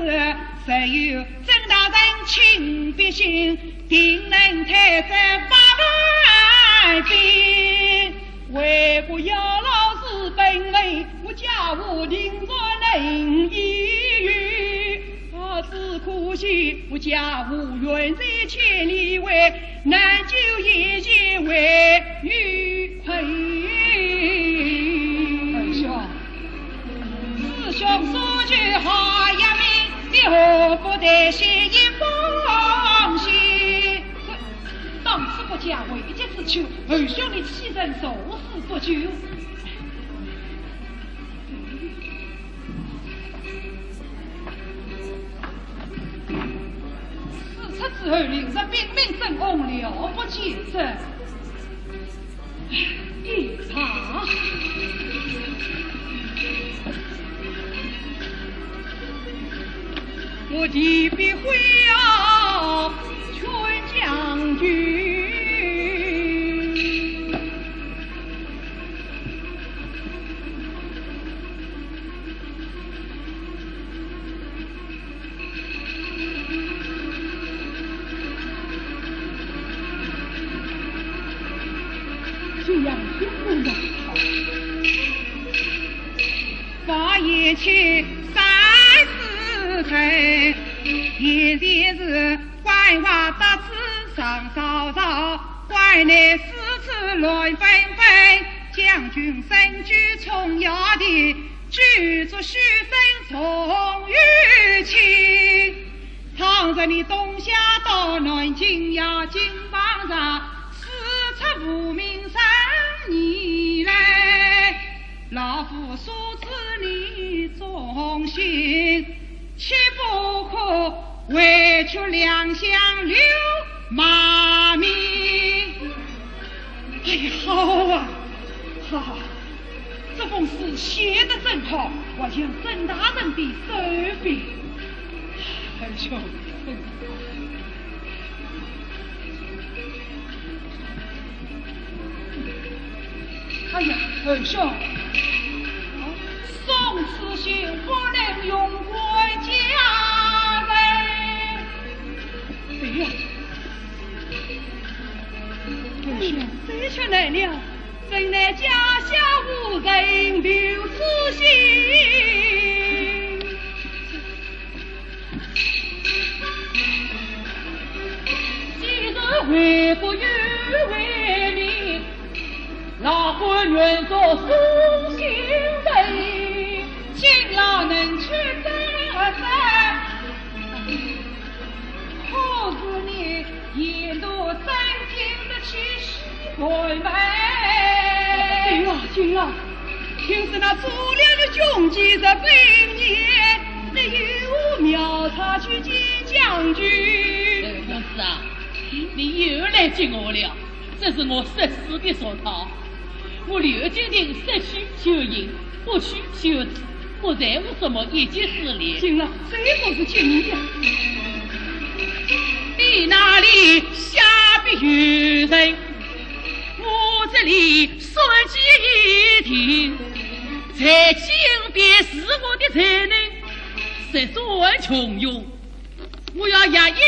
只有周大人亲笔信，定能退这八万兵。 为国效劳是本分，我家父定然能应允。啊，只可惜我家父远在千里外，难救一线为女困。二兄，师兄所求好一名，你何不代写一封信？下危急之秋，侯兄你岂忍坐视不救？事出之后，临时禀明正宫，了不见责。 一旁。我提笔回报全将军。 这样听不懂。法眼前三四层，眼前是关外得知上曹操，关内四处乱纷纷，将军身居重要地， 举足须生重于轻。倘若你东下到南京呀，金榜上，事出无名生你来，老夫赦免你忠心，岂不可 委屈两相留骂名。哎，好啊，好，这封诗写得真好，还像甄大人的手笔。侯兄，哎呀，侯兄，送此信不能用回家门。对呀，侯兄，这却难了，怎奈家下无人留此信？ 昔日为国又为民，老汉愿作忠心人，今老能屈尊何罪？可是你言多真经的欺世 对了，对了，听说那诸葛亮的军机在北面，你有妙策去见将军。公子啊，你又来激我了，这是我说书的俗套。我刘金定说书就行，不虚就实。 不在乎什么一己私利。行了，这不是建议呀。你那里下笔由人，我这里算计一定，才情便是我的才能，十转穷用， 我要压一压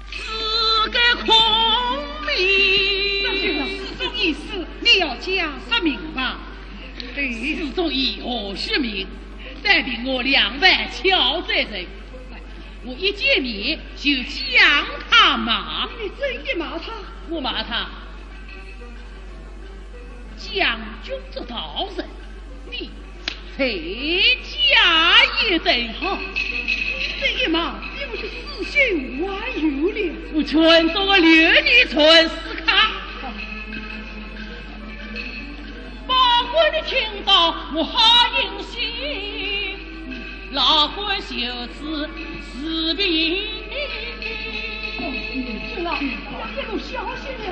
自个孔明。这就是书中意思，你要讲说明白。对。书中意何须明？单凭我两番巧嘴唇，我一见面就将他骂。你真的骂他？我骂他， 将军做大人，你才加一等。好，这一骂，比我的死刑还有了。我全做个留你全死卡。报官的听到我好应心，老官就此自毙。哦，是了，这个消息了。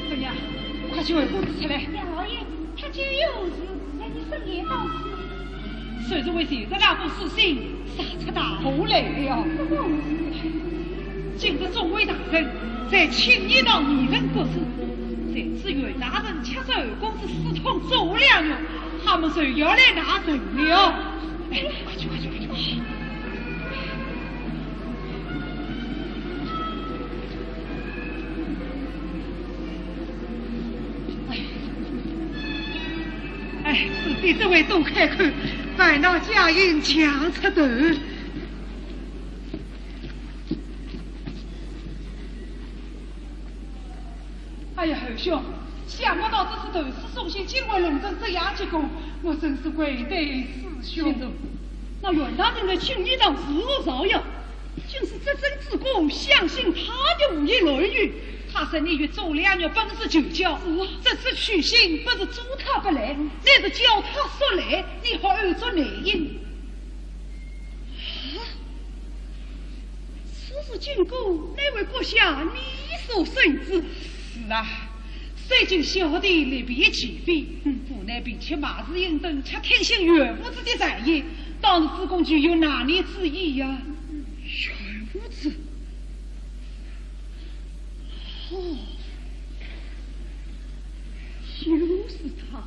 怎样？快请侯公子出来。老爷，他就有事，让你身边当心。就是为前日那封书信，杀出大祸来了。不过是。今日众位大人在青泥道议论国事，谁知袁大人却受公子私通诸葛亮，他们就要来拿人了。哎，快去，快去，快去！哎，此地只为东开口，烦恼佳音强出头。 哎呀，侯兄，想不到这次投书送信竟会弄成这样结果，我真是愧对师兄。那袁大人来请你堂如何招呀？竟是执政之功，相信他的胡言乱语。他说你与周良玉本是旧交，是啊。这次去信不是阻他不来，乃是叫他速来，你好按着内应。啊？ 此事经过，乃为阁下你所深知。是啊，虽经小弟力辩其非，嗯，无奈比起马士英等，却听信袁胡子的谗言，当时司空就有拿你主意呀。袁胡子？哦，又是他。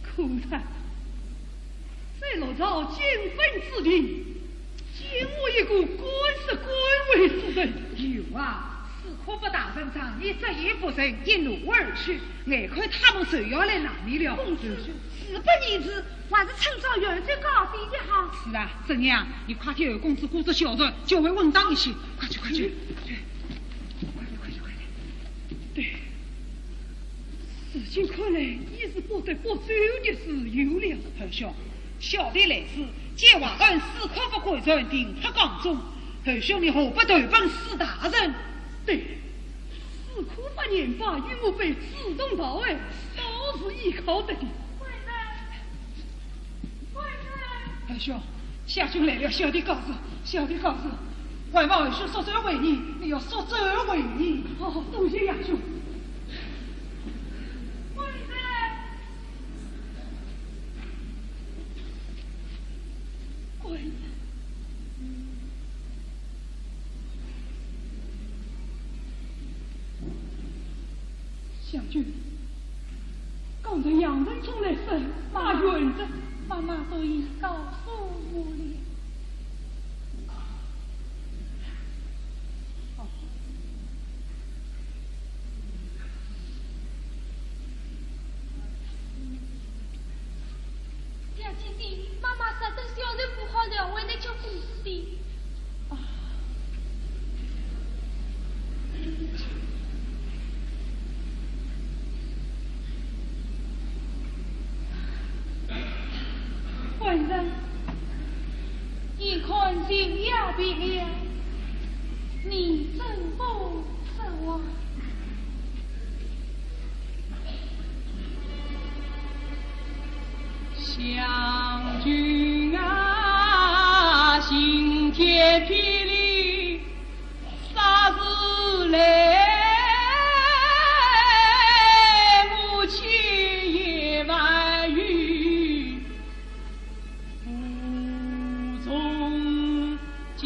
可叹， 在落朝金粉之地，竟无一个敢说敢为之人。有啊，司空府大人仗义执言不成，一怒而去，眼看他们就要来拿你了。公子，事不宜迟，还是趁早远走高飞的好。是啊，怎样？你快替侯公子鼓足小船，较为稳当一些。快去，快去，去，快点，快去，快点。对。 如今看来，已是不得不走的时候了。侯兄，小弟来时，见淮安司空府官船停泊江中，侯兄你何不投奔司大人？对，司空府年迈，与我辈志同道合，倒是依靠得的。官人，官人。侯兄， 夏兄来了，小弟告辞，小弟告辞。还望侯兄速转回鄢，你要速转回鄢。哦，多谢夏兄。官人，官人。 将军，刚才杨文忠来说，马元德，妈妈都已告诉我了。哦。小姐姐，妈妈说等小人补好了，回来就不是的。 官人，眼看就要别了，你怎不说话？ 将军啊，晴天霹雳，霎时来，我千言万语无从讲。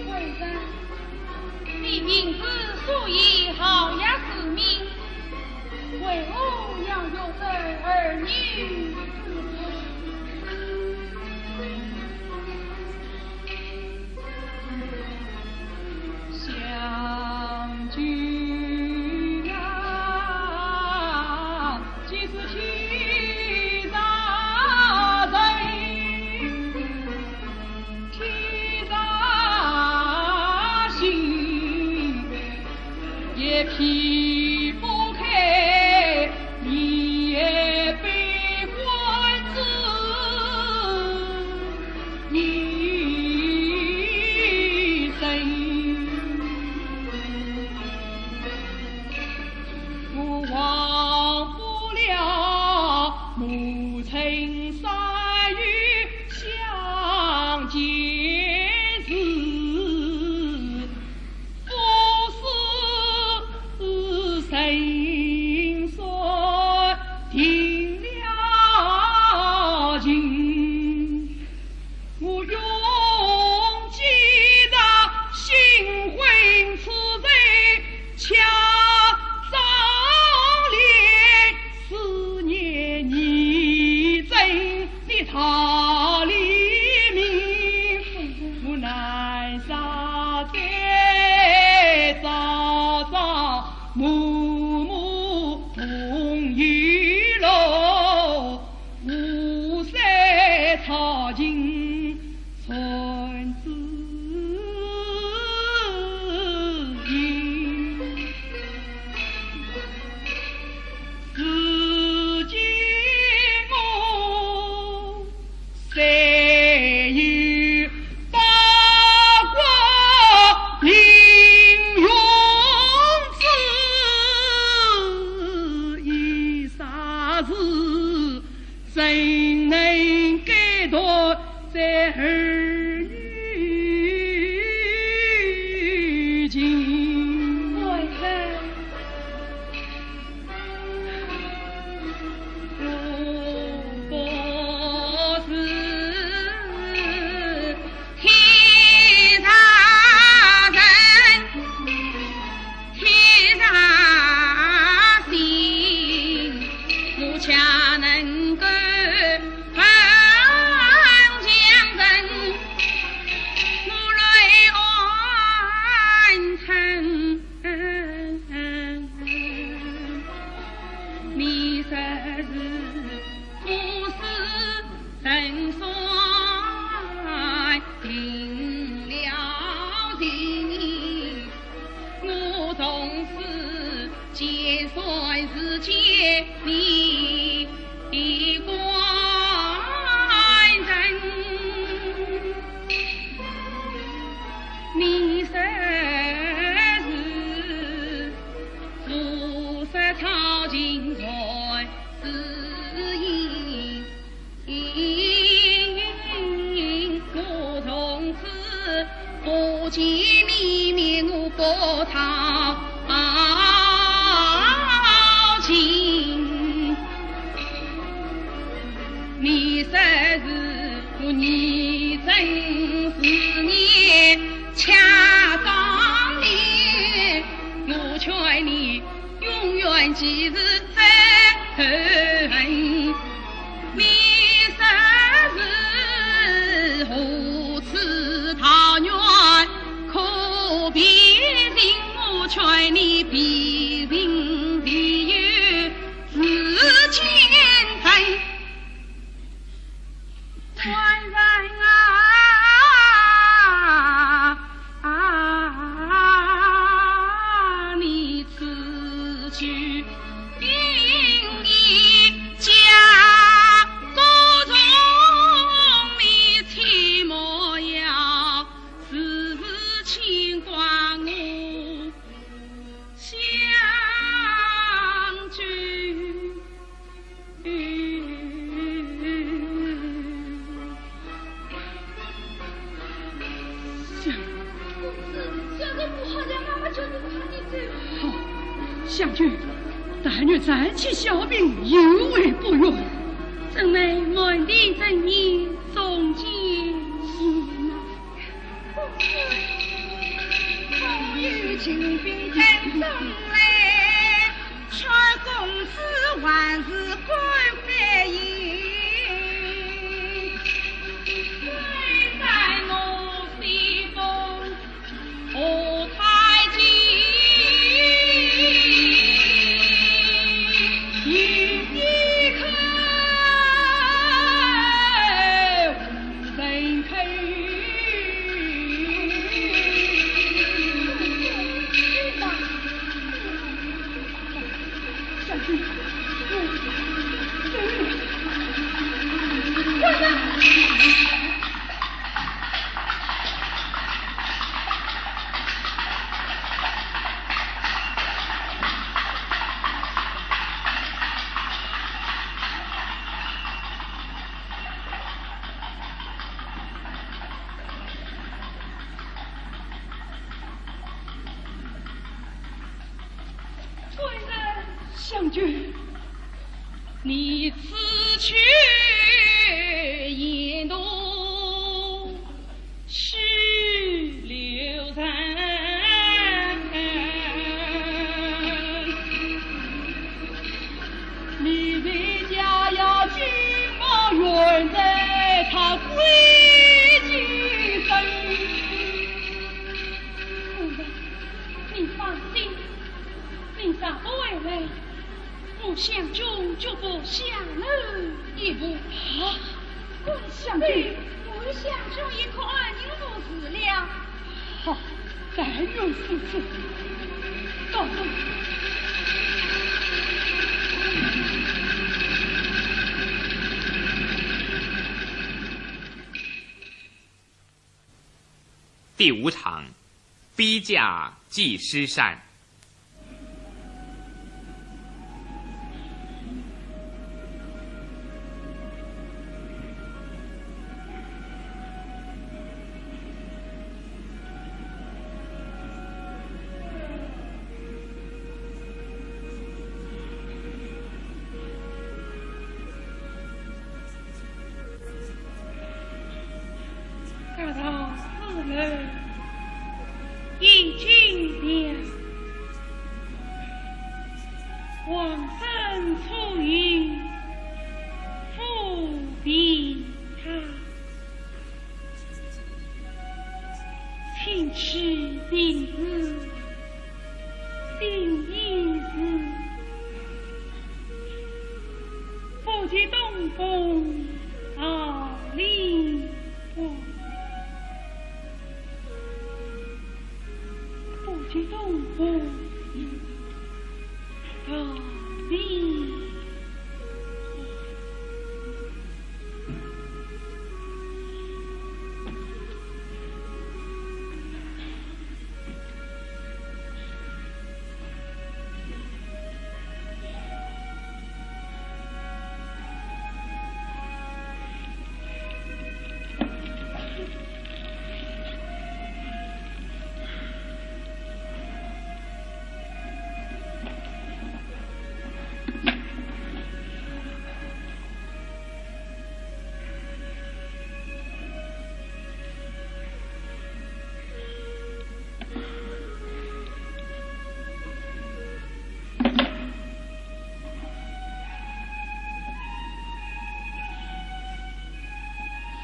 官人，你明知所以好也是命，为何要用这儿女之事？ 将军啊，既是天上人，天上星，也劈不开，你也被关之是怎能改断这儿女情？官人，我不是天上人，天上星，我岂能够 官人，香君，你此去言多 须留神。你在家要敬望远在他归期生。夫人，你放心，你若不回来， 我香君就不享受一步。啊，香君，对，我香君也可安宁无事了。好，但愿如此。告辞。第五场，逼嫁祭师山。初遇，抚平他，请取平时心意事，不及东风二里外。 不及东风二里。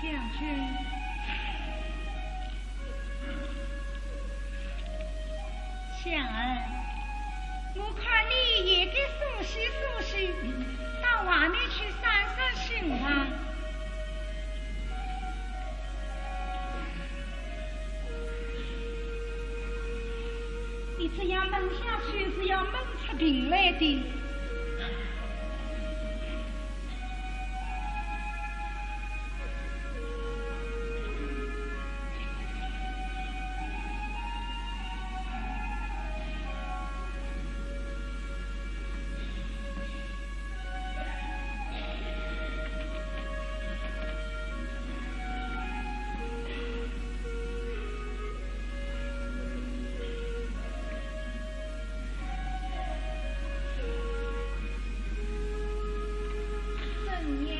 香君。香儿，我看你也该梳洗梳洗，到外面去散散心吧。 你这样闷下去是要闷出病来的。 怎样？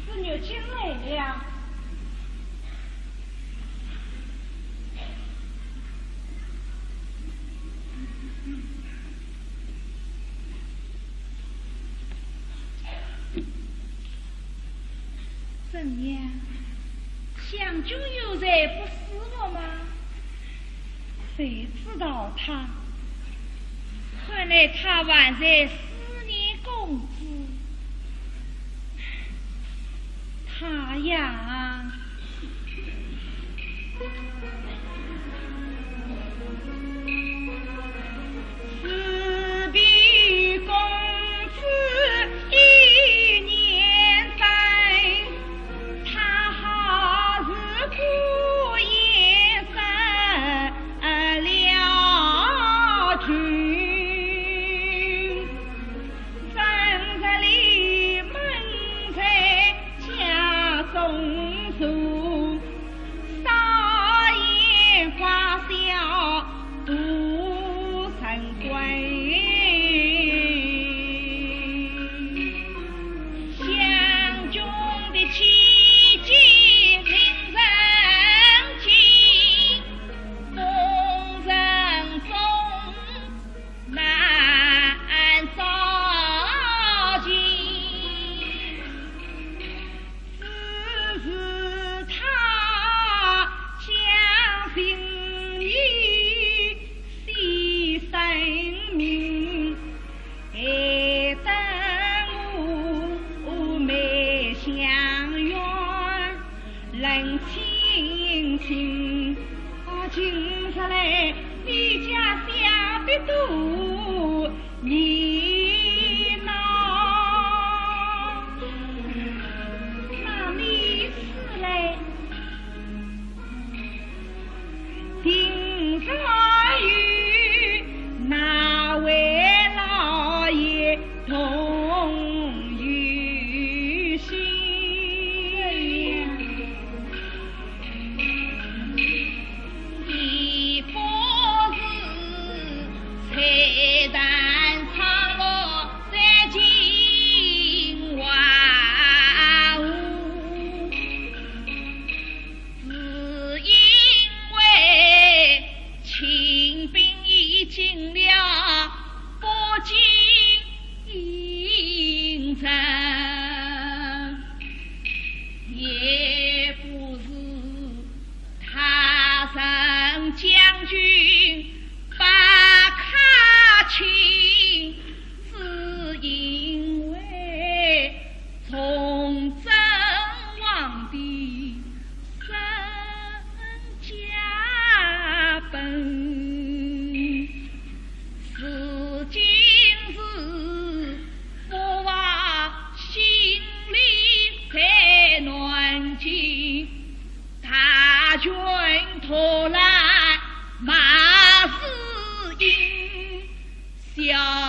是月经来了。 怎样？香君有啥不舒服吗？谁知道他？看来他还在思念公子。他呀，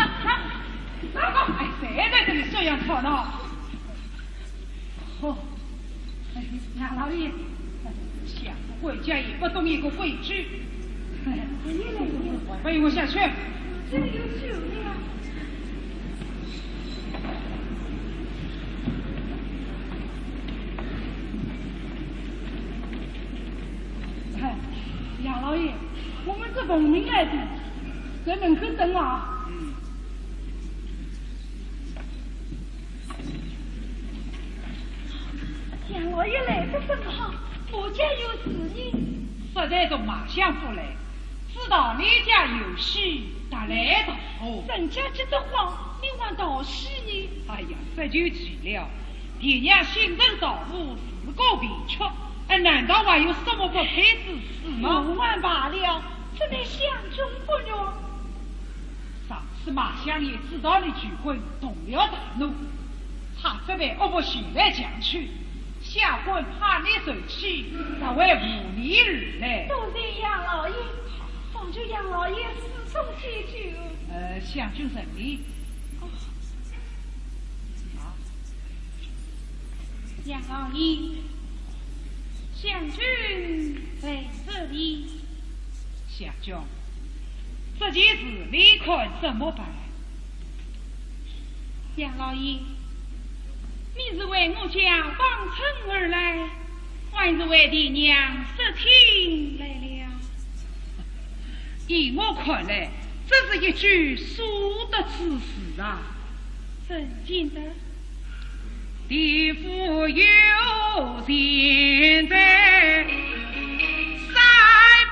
哈哈，哎，谁在这里这样吵闹？哦，哎，杨老爷，想不过家也不懂一个规矩。哎，快与我下去。这里有酒呀。哎，杨老爷，我们是奉命来的，在门口等啊。嗯。你来得正好，我家有事呢。实在从卖相不来，知道你家有喜，特来道贺。人家急得慌，你还道喜呢？哎呀，这就奇了。爹娘新成道府，自古贫穷，哎，难道还有什么不配之事吗？我还罢了，怎奈相公不悦。 上次卖相爷知道你求婚，动了大怒，差这般恶妇前来强娶，下官怕你受气，特为扶你而来。多谢杨老爷，望求杨老爷恕我解救。呃，相公请。啊。杨老爷，相公在这里。相公， 这件事你看怎么办？杨老爷，你是为我家望春而来，还是为爹娘说亲来了？依我看来，这是一桩舍得之事啊。真的？ 地府有钱财，三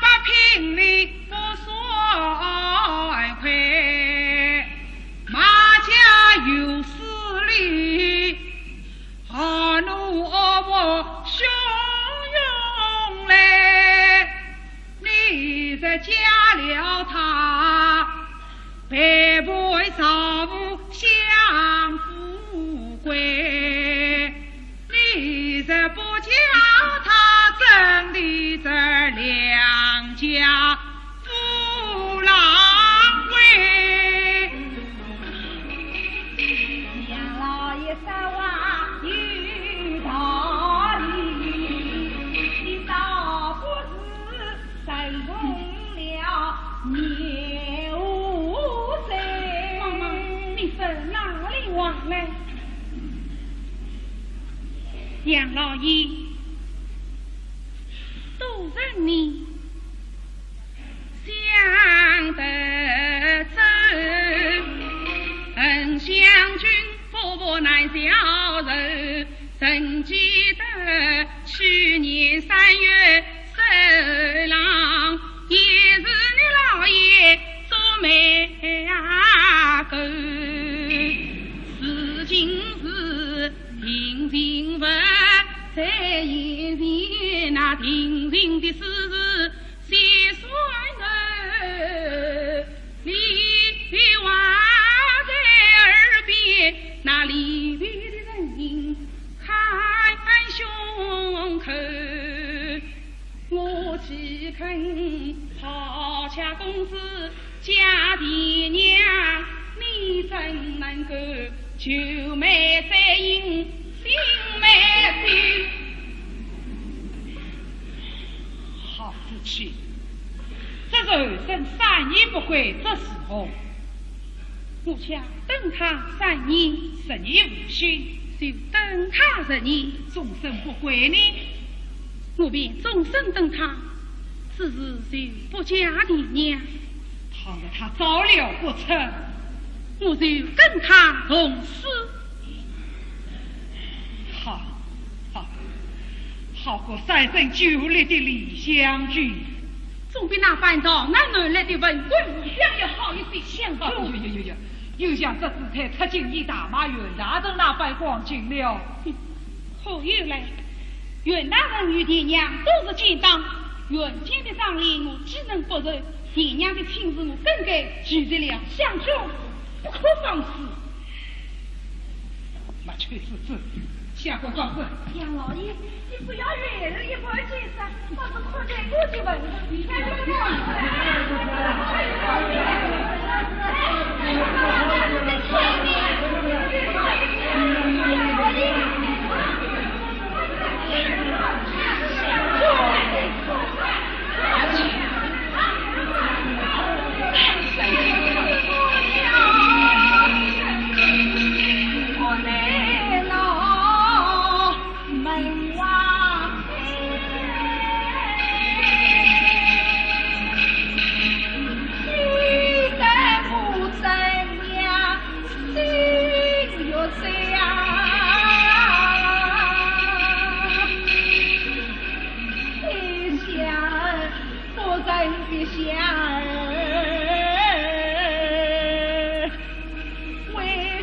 百聘礼不算亏，马家有势力，豪奴恶妇汹涌来。你若嫁了她， 配不上享富贵，你若不嫁她，真的这良家富郎贵。杨老爷说话有道理，你倒不如 再送了棉花衫。妈妈，你说哪里话来？杨老爷，多谢你。想得真，恩相君 夫妇难消受，怎记得去年三月，色狼也是你老爷做媒啊个，如今是定情物，在眼前那定情的事实 先算我，你话在耳边，那里边的人影看胸口。我岂肯抛家公子 嫁爹娘，你怎能够救媒再迎新媒新？好福气，这是后生三年不归之时候。我家等他三年，十年无信，就等他十年，终身不归呢。 我便终身等他，只是就不嫁爹娘。倘若他早了不成？我就跟他同死。好，好，好个三生九世的理想主义。总比那般逃难而来的文官武将要好一些，相公。哎呦呦呦呦，又像这子太出京一大马，袁大人那般光景了。哼，可有来 袁大人与爹娘都是奸党，袁家的妆奁我岂能不认？爹娘的亲事我更该拒绝了。相公，不可放肆。没趣之子，下官告辞。杨老爷，你不要远了一步而见山，倒是靠近我就问了。你看这个样子。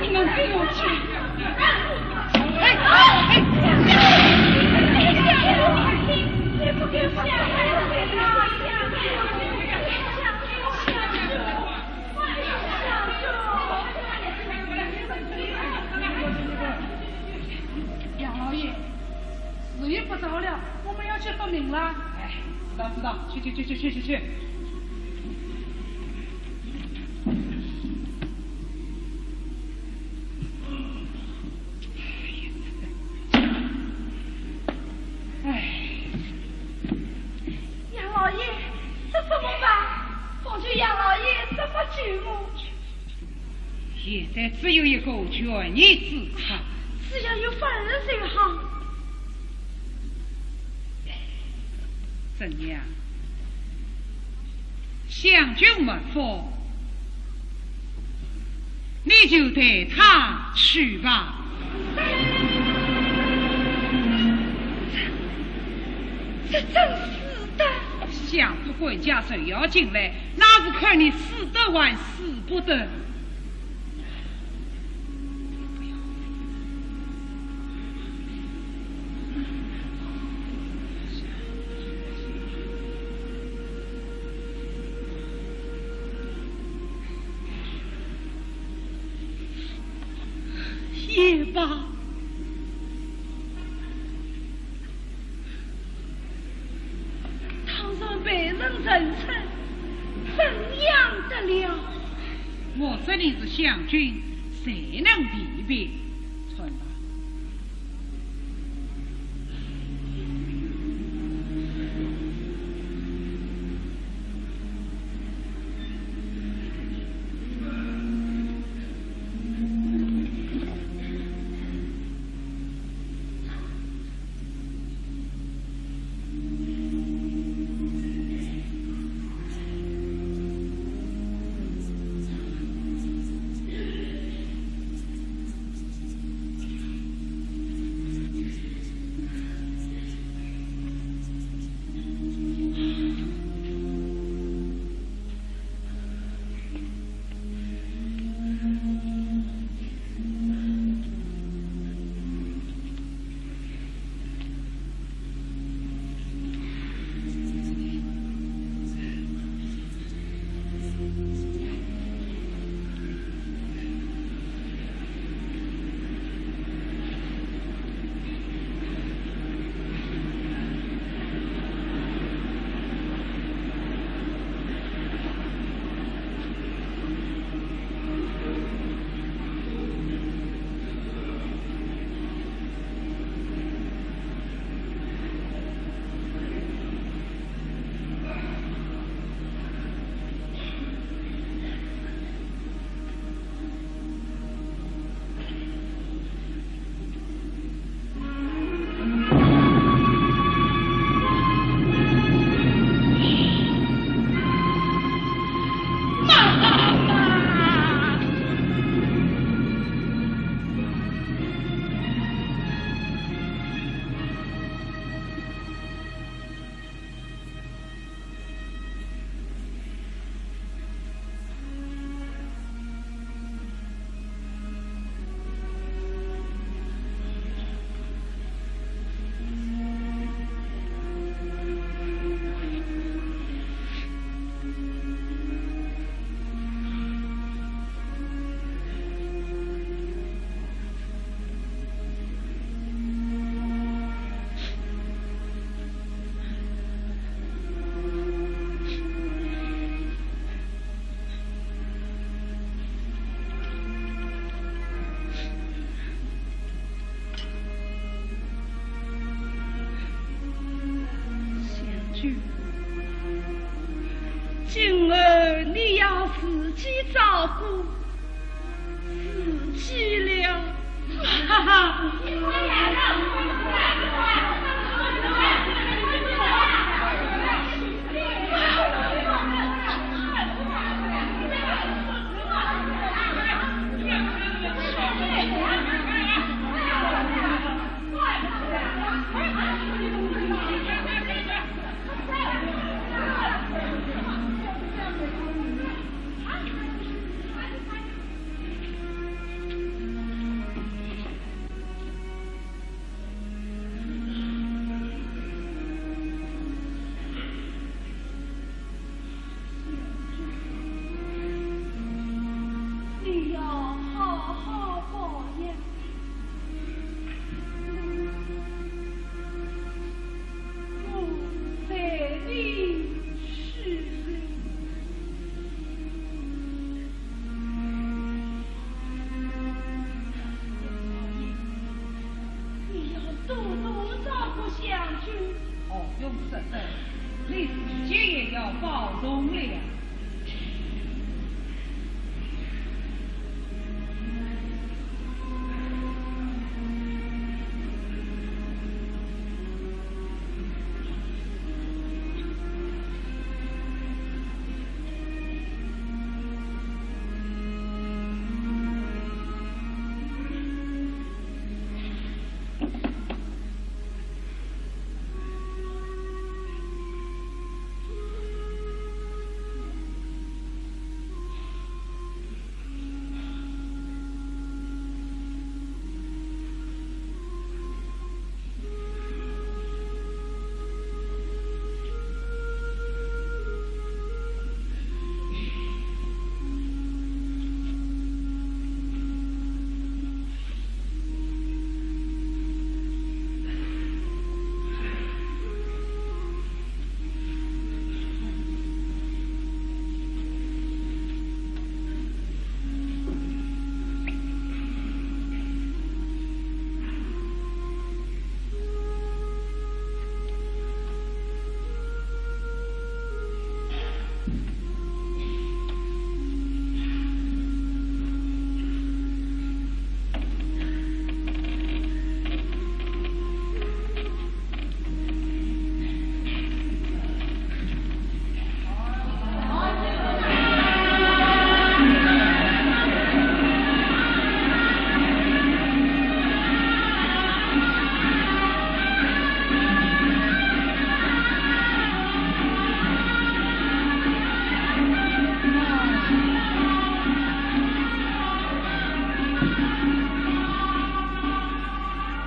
你们给我去！杨老爷，时间不早了，我们要去复命了。哎，知道，知道，去，去，去。哎。杨老爷，这怎么办？方卿杨老爷这么救我。 现在只有一个权宜之策。只要有法儿就好。怎样？香君没福，你就带他去吧。这，这真是的。相府管家就要进来，那是看你使得还使不得。 也罢。 倘若被人认出，怎样得了？我说你是香君，谁能辨别？穿吧。死去了。哈哈。你要好好保养。 我对你许愿，你要多多照顾香君。哦，用不着，你自己也要保重了。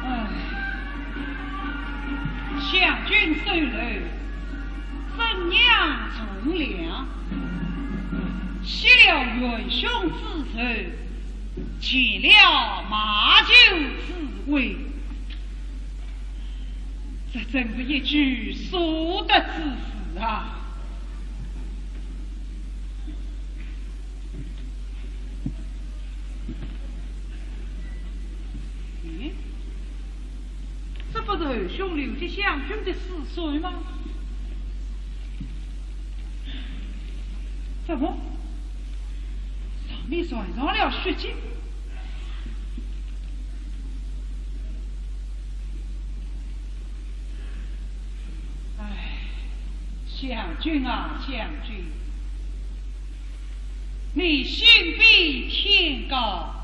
唉，香君守楼，怎样从良？息了元凶之仇，解了马旧之围。 这真是一举数得之事啊！咦，这不是侯兄留给香君的诗书吗？怎么，上面染上了血迹？ 唉，香君啊，香君，你心比天高，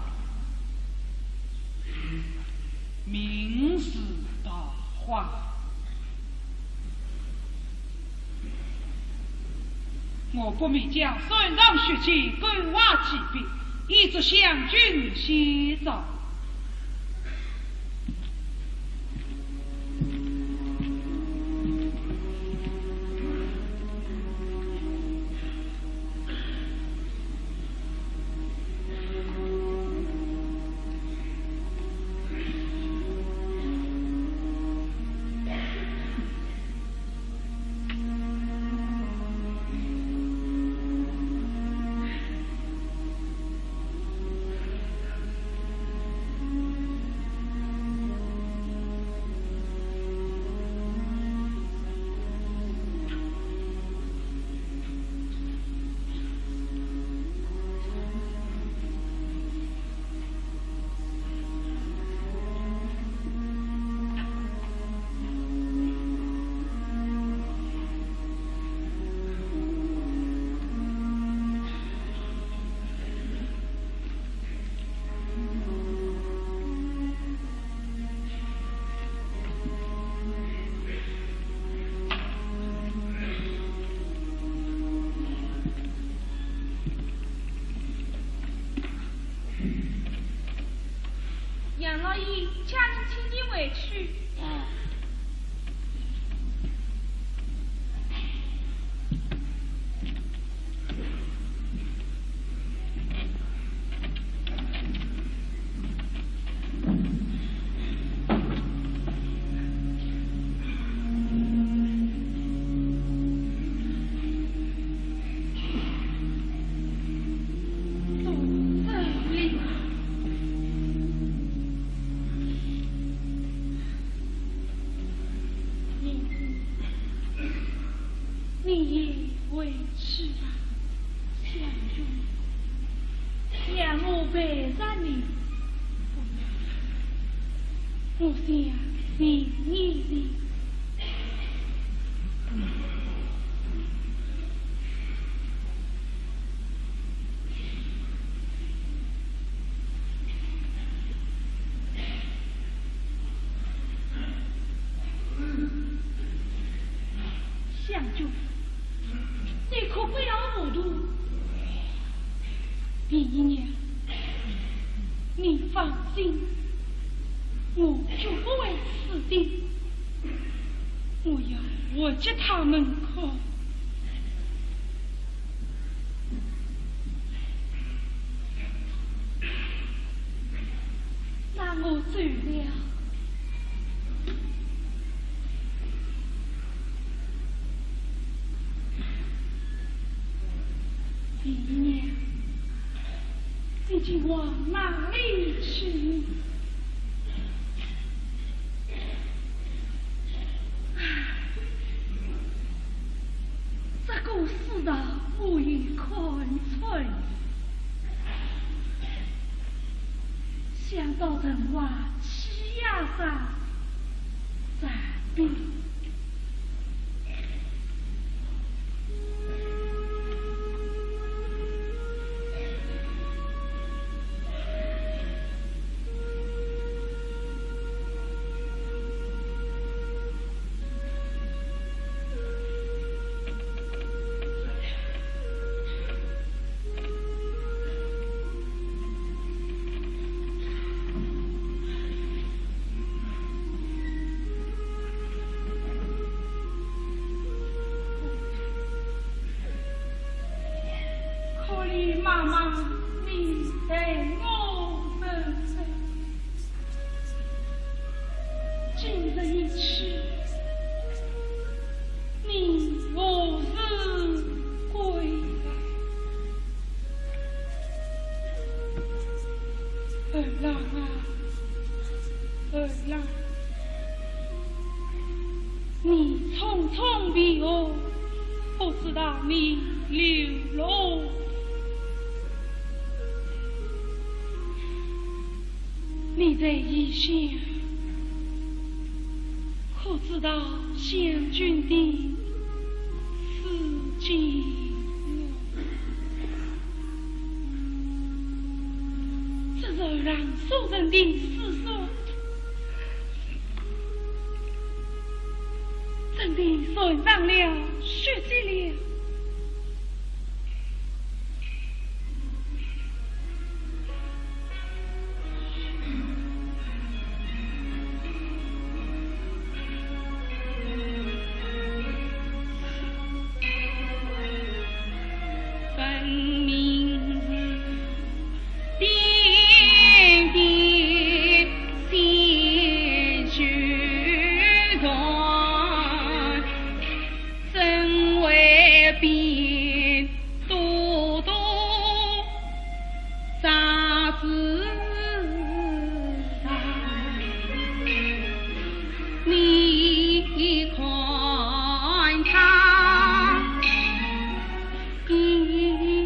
命似桃花。 我不免将身上血迹勾画几笔，以作香君写照。家人请你回去。啊。 你也回去吧，香君，让我陪着你。我想你，你，你。 香君，你可不要糊涂。第一娘，你放心，我绝不会死的。我要活给他们看。 那我走了。姨娘，你将往哪里去？ 唉，这个世道我已看穿，想到城外栖霞山，暂避。 可怜妈妈，你待我如何？今日一去，你何时归来？儿郎啊，儿郎。 你匆匆避祸，不知道你流落。你在异乡，可知道香君的处境？这是儿郎所生的世事。 真的染上了血迹了。 分明是点点鲜血染，怎会变多多沙子啊？你看她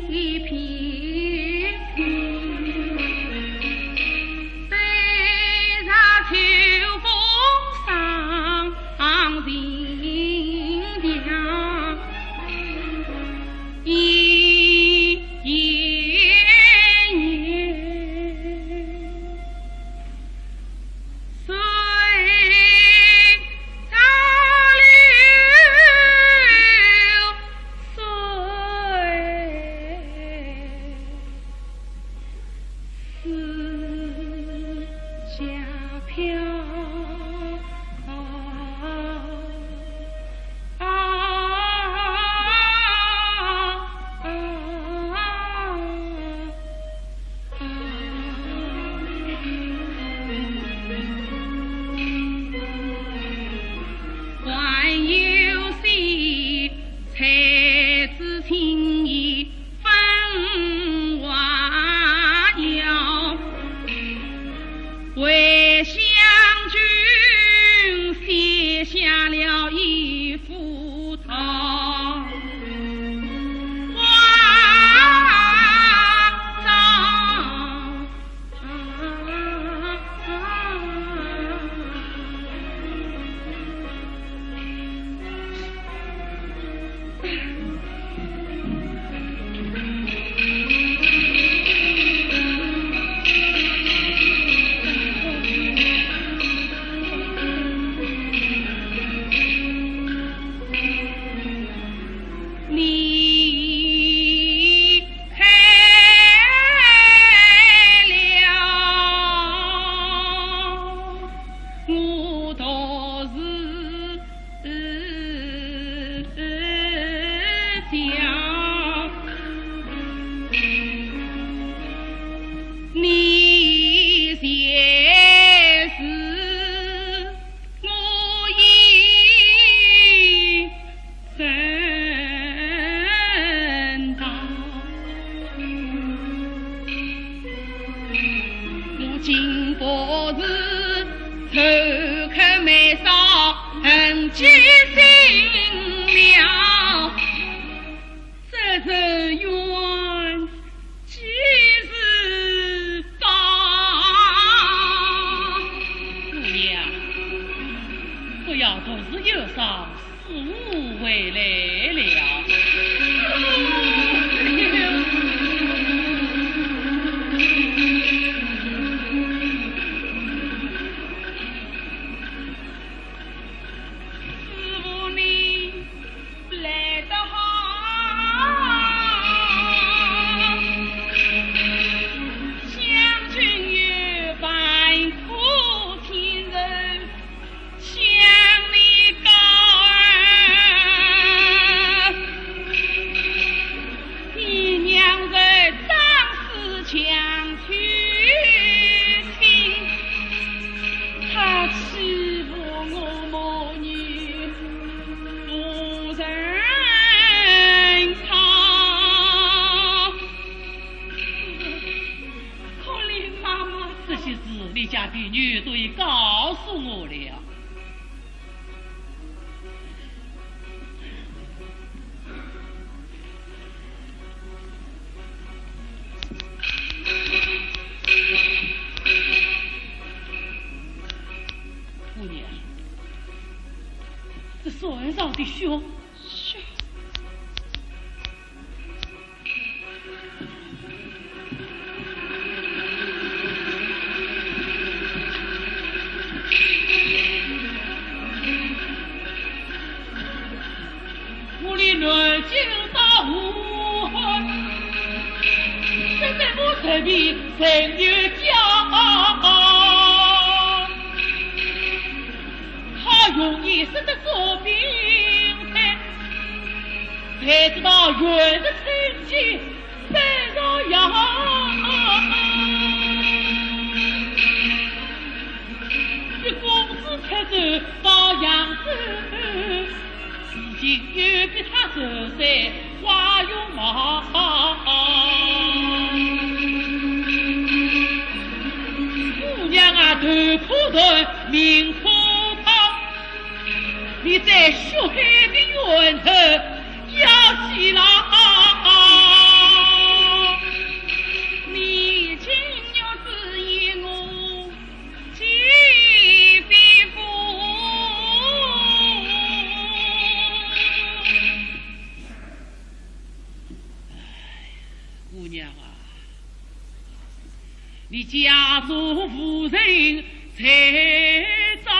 一片悲伤秋风上新墙，一眼眼 水长流水，思乡。还有些才子情意分外要，为香君写下了一幅桃花照。 你开了，我独自笑。你前世 我已认得。我今不是愁口眉梢恨记心了，这是缘 几时到？姑娘，不要独自忧伤，师父回来了。师父你 来得好，将军有万苦情仇向你告啊，你娘在当时强求情，她欺负我母女， 无人看。可怜妈妈。这些事你家婢女都已告诉我了。 姑娘，这船上的血，血。 我的南京大武汉，这在我这里曾有家。好容易识得做兵的，谁知道原是亲戚。 被人要，与公子出走到扬州，如今又逼他受罪花容貌。姑娘啊，头可断，命可抛，你在血海的源头 要死了！你今日之言我既非不。姑娘啊， 你家中无人再造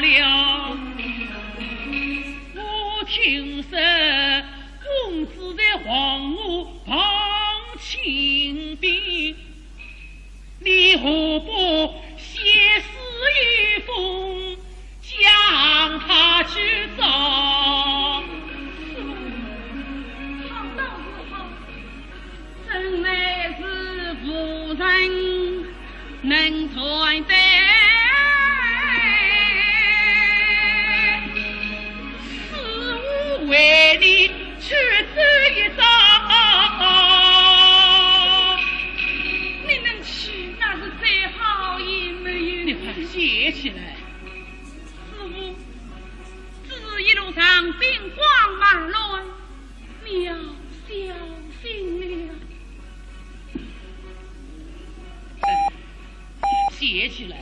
了。我听说公子在黄河傍清兵，你何不先能传得，师父为你去走一遭。你能去，那是最好，也没有你。你快写起来。师父，只是一路上兵荒马乱， 你要小心了。写起来。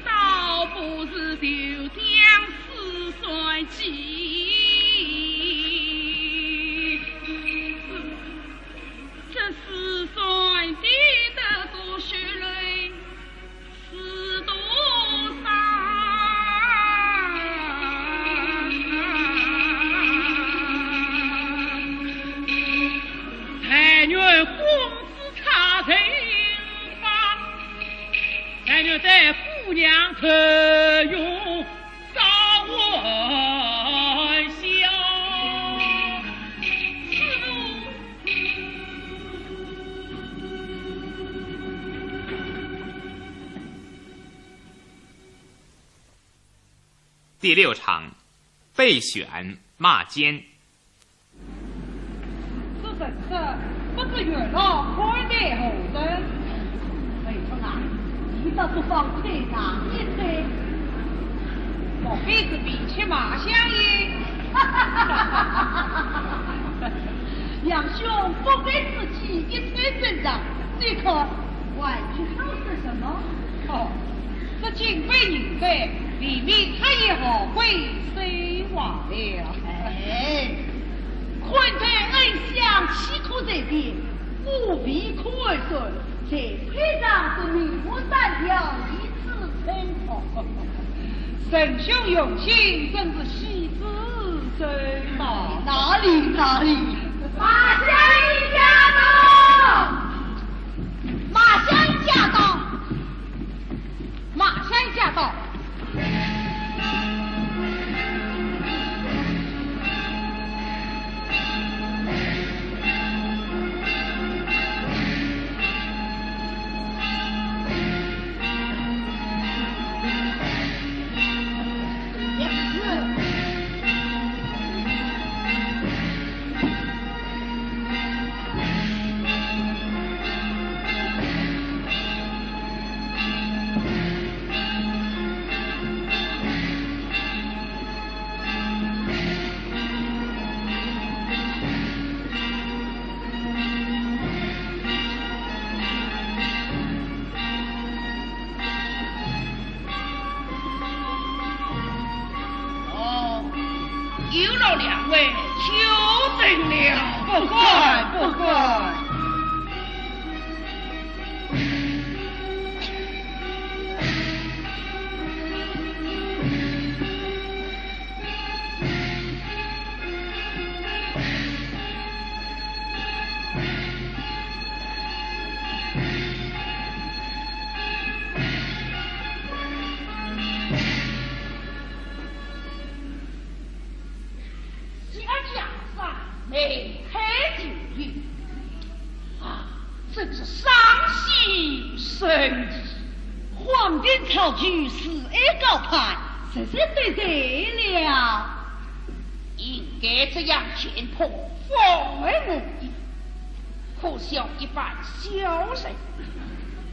倒不如就将此算计。这是算计得多血泪，是多伤。但愿公子差人吧，但愿待姑娘自用。 少玩笑。第六场，备选骂奸。 是人说，不知月老看待何人。文钧啊，你倒不妨推上一推，莫非是比起马相爷？杨兄不愧之气，一推正上，你看，还有好说什么？哦，这金杯银杯，里面插一毫桂，谁忘了？哎， 看在恩相岂可随便，我未可而说，才配上这名目三条一次称呼。仁兄用心，真是喜之眉毛。哪里，哪里。马相爷驾到！马相爷驾到！ 马相爷驾到。哦，有劳两位久等了。不敢，不敢。 喜儿家上，梅开九月。圣旨。黄绫草具，四海高攀，实实在在了。应该这样乾坤方为我也，可笑一般小人，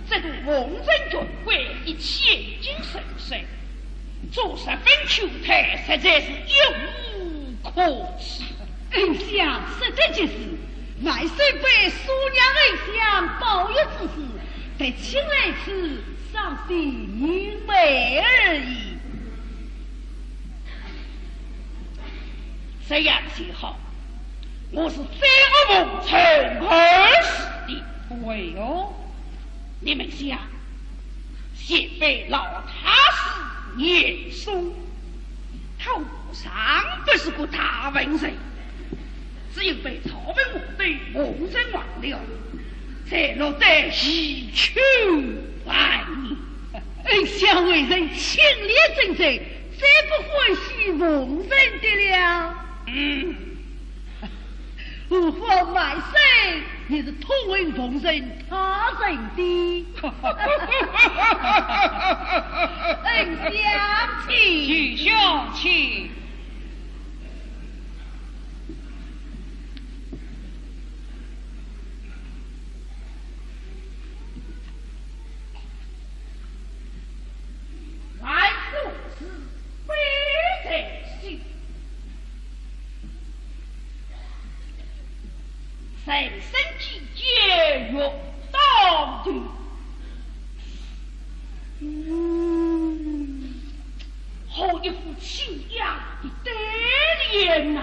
这个奉承权贵的千金盛世，做十分丑态，实在是一无可取。 恩相说得极是，万岁被苏娘恩相保佑之事，特请来此赏析名美而已。这样最好，我是非我奉承而死的。哎哟，你们想， 前辈老太师严嵩，他何尝不是个大文人，只因被赵文华等奉承坏了，才落得遗臭万年。恩相为人清廉正直，再不欢喜奉承的了。嗯。 吾皇万岁，你是痛恨奉承他人的。恩相请。启相请。 万岁，是非在先，人生几劫欲当头。嗯，好一副清雅的对联呐！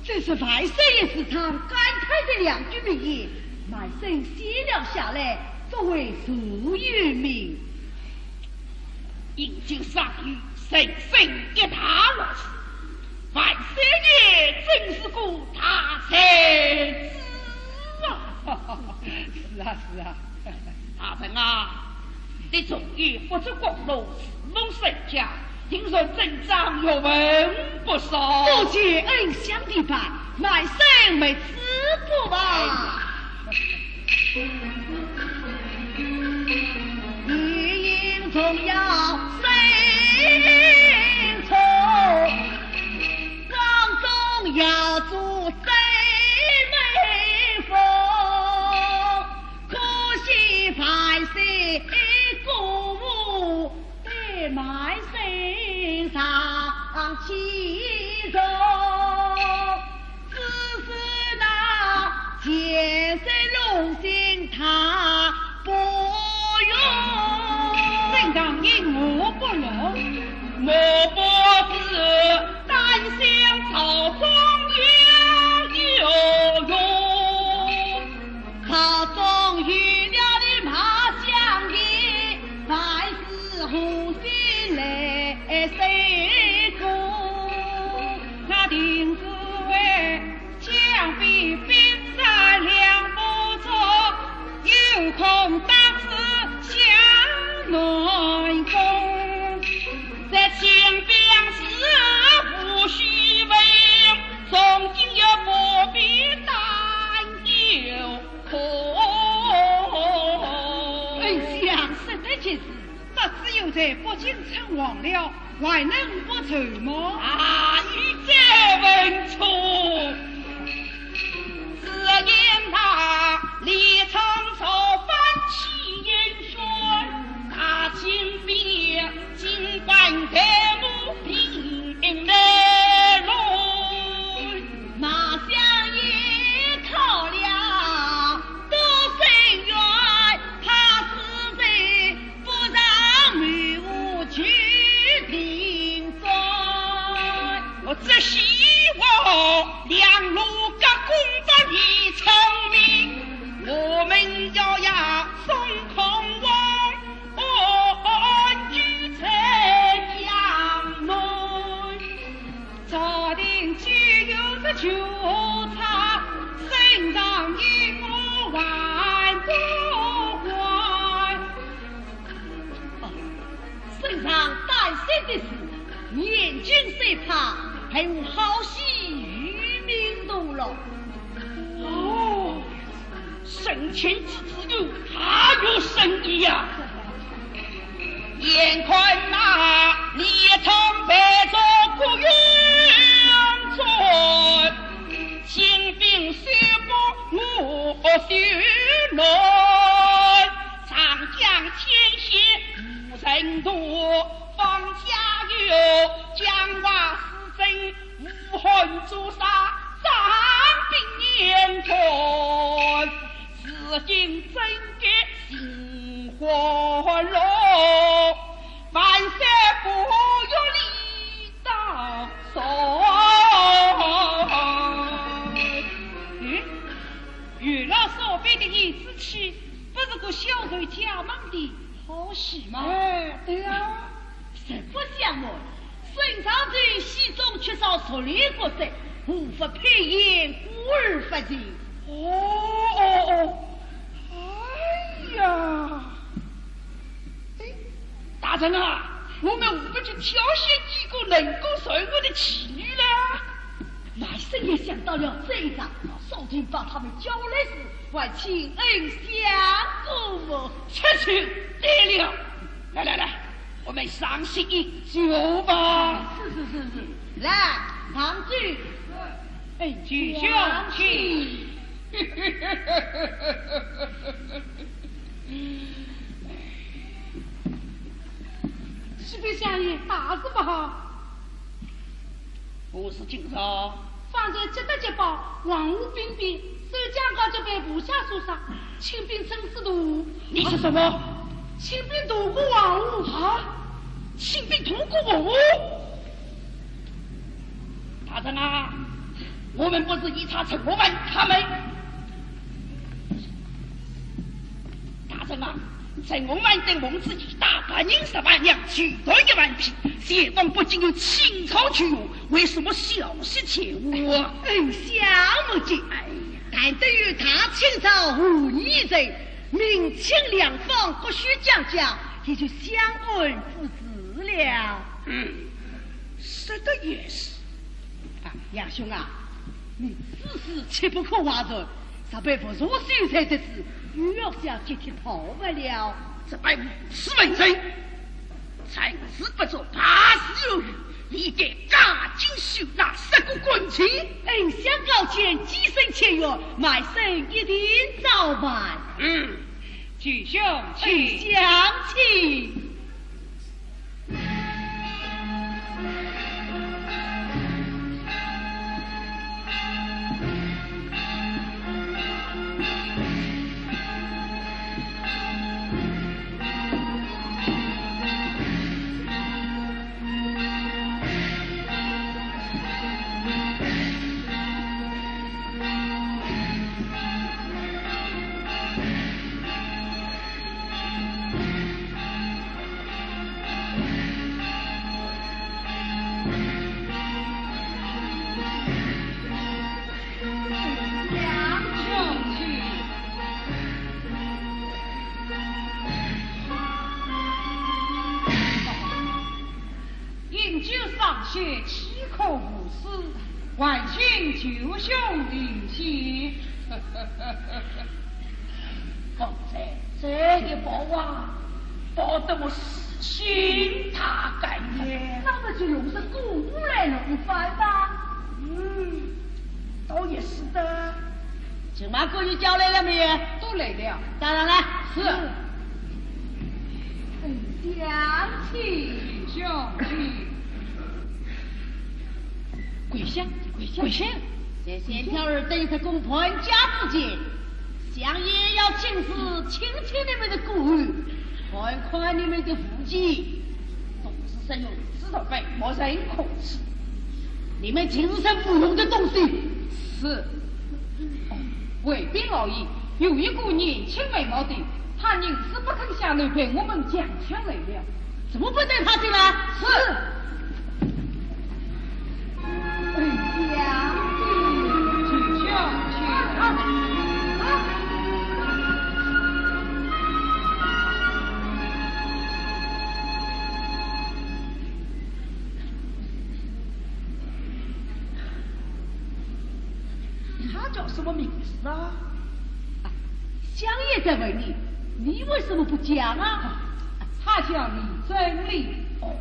正是万岁爷时常感慨的两句名言，满生写了下来，作为座右铭。饮酒赏月，人生一大乐事，万岁爷真是个大才子啊！是啊，是啊。大人啊，你终于不出宫了，侍奉圣驾， 听说尊长学问不少。多谢恩相提拔，满生没此不忘。你应重要身重，光宗耀祖最威风，可惜万岁过无 对满生上器重，只是那前世龙心他不容。正常因我不容。我不是担心朝中也有用。 朝中有了你马相爷，万事和心来收工。那定是为将兵兵在粮不足，有空打仔向南宫。这清兵是无须问，从今也不必担忧。 恩相说得极是，那只有在北京称王了，还能不愁么？啊，你再问错。只因那李昌造反起义，大清兵 尽管给我平安来路。马相爷考了多心愿，他是谁不让母后去定罪。我只希望两路夹攻不离聪明，我们要呀松孔王 安居在江南，朝廷既有这决策，圣上因我还不还。圣上担心的是年轻水胖，还有好戏与民同乐。哦， 省亲之子有他有生意呀！眼看那李昌被捉归阳转，清兵收复我许南，长江天险无人渡，方家有江淮四镇，武汉、朱砂、张平、年关。 如今怎敢心花落，万岁不要理到手。嗯，月老所拜的胭脂曲，不是个小偷家门的好戏吗？哎，对呀。 实不相瞒，沈常州戏中缺少熟练角色，无法配演，故而发愁。哦，哦，哦，哎呀，哎，大人啊，我们何不去挑选几个能够受我的气呢？ 卖身也想到了这一招，朝廷把他们叫来时，还请恩相过目。出去，对了。来来来，我们上席饮酒吧。是是是是，来，上酒。哎，酒香气。启禀相爷，大事不好！ 何事惊扰？方才接得急报，黄河兵变，守将高杰被部下所杀，清兵趁势渡河。你说什么？清兵渡过黄河。啊？清兵渡过黄河？大人啊，我们不是一查陈洪范他们？大人啊，陈洪范等蒙自己打败人十万两，救到一万匹，前方不仅有清朝救援， 为什么消息欠奉啊？恩相勿急，哎呀，但等有大清朝和议成，明清两方割据讲讲，也就相安无事了。嗯，说得也是。啊，杨兄啊，你此事切不可外传，若被吴用所知得知，又要想解脱逃亡了。这班无耻文人， 成事不足，败事有余，理该加紧收纳，杀个干净。恩相高见，机深且远，卖身一定照办。嗯，舅兄请。恩相请。 饮酒赏雪，岂可无诗？还请舅兄领赏。方才这一报啊，报得我诗兴大感呀。那么就用这鼓舞来弄一番吧。嗯，倒也是的。 请把各位叫来了没有？都来了。带上来。是。恩相请。兄弟。跪下，跪下，跪下。这仙条儿等于在公盘家不见，相爷要亲自听听你们的鼓舞，看看你们的武艺。 同是生用紫竹板，没人可取。你们尽是无用的东西。是。哦，回禀老爷，有一个年轻美貌的，她宁死不肯下楼，被我们强抢来了。怎么不带她进来？是。 她叫什么名字啊？相爷在问你。你为什么不讲啊？他叫李正礼。哦，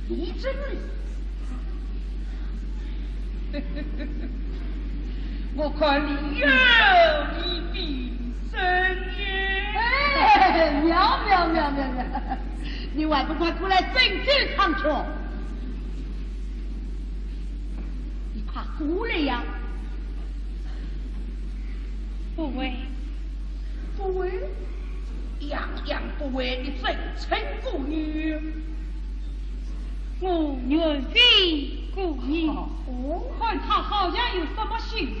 李正礼。我看你有你比生也。哎，妙妙妙妙妙！你还不快过来整整唱曲？你快过来呀！不会。不会？ 样样不会的，怎称姑女？我原非姑女。哦，看她好像有什么心事，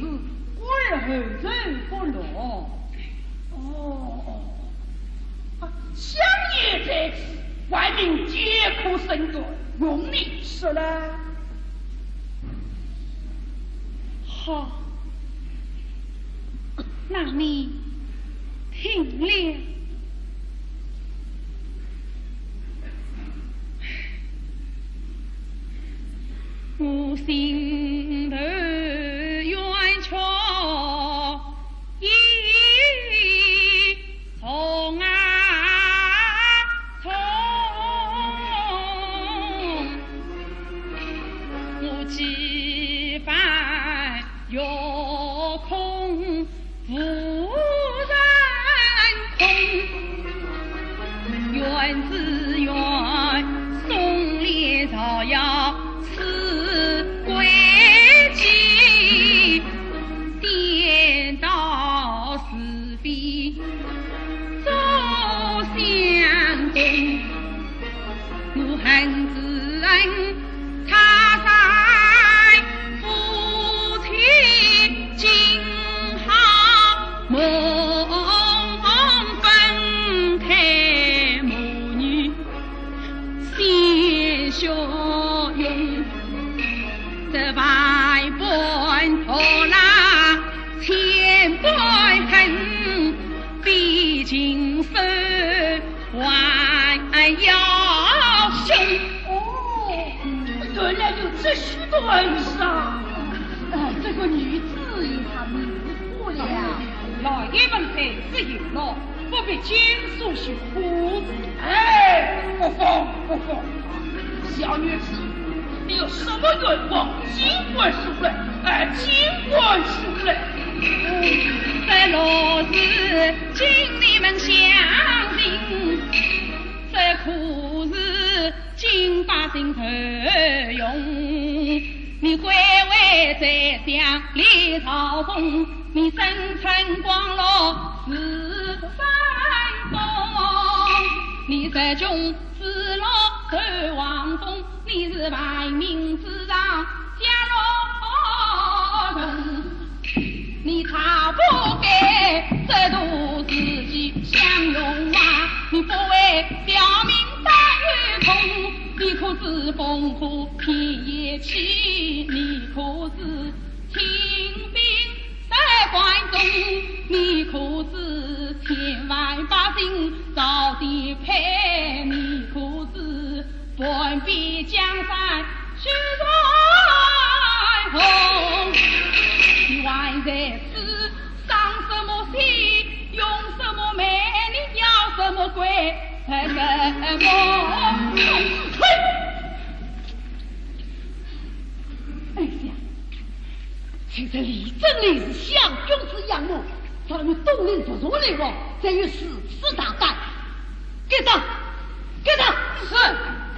故而后首不落。哦，哦，啊，相爷在此，万民皆可伸冤，容你说来。好，那你 听了。我心头冤屈已重啊重，我几番欲哭 无人听，冤只怨宋烈造谣赐桂记，颠倒是非做相公。 我恨之恨，他山夫妻今好梦分开母女鲜血涌，这万般拖拉千般恨，比情深 还要凶。哦，原来有这许多恩赏。哎，这个女子也太迷糊了。老爷们在此游乐，不必经书学苦字。哎，不妨，不妨。小女子，你有什么愿望，尽管说来，哎，尽管说来。这落日 今你们相信，这可是金八新头用。你归位宰相李朝凤，你身穿光罗是山东，你这种 紫罗头王封，你是万民之上下落同。你才不该这度自己相荣华，你不为表民担忧痛，你可知烽火天也起，你可知清兵 在关中，你可知千万百姓遭颠沛？你可知半壁江山血染红？你还在此伤什么心？用什么美？你要什么贵？什么痛？嘿！哎呀！ 其实李正礼是香君之养母，早与东林族族来往，才有如此大胆。给他，给他！是。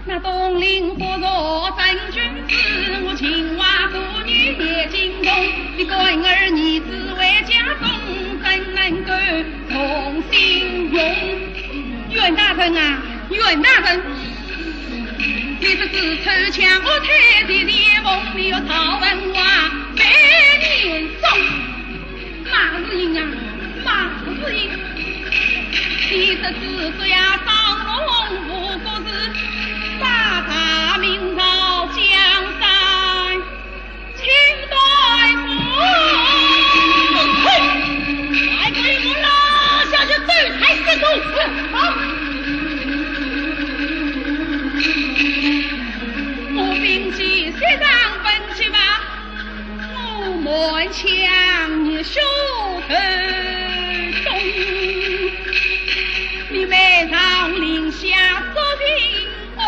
那东林不若真君子，我秦王孤女也惊动。你干儿儿子为家中，怎能够同心用？袁大人啊，袁大人！ 你是子丑强，我太子李凤，你要讨文华被人送。马士英啊，马士英，你是子丑呀，上龙无国事，大大明朝江山。 请大夫。嘿，快给我拉下去，对台示众。好。我兵器雪上奔去吧，我满腔热血腾冲。下作品哦，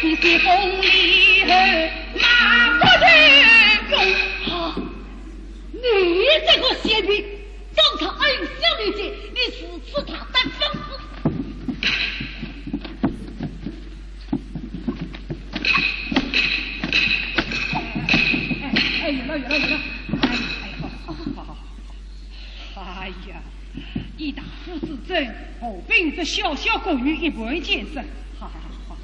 你是风里后马不停用。啊，你这个贱婢，当着恩相面前，你如此大胆放肆！哎，哎，哎，有了，有了，有了。哎，哎，好，好，好，好，好。 哎呀，以大夫之尊，何必这小小个女一般见识？好，好，好，好。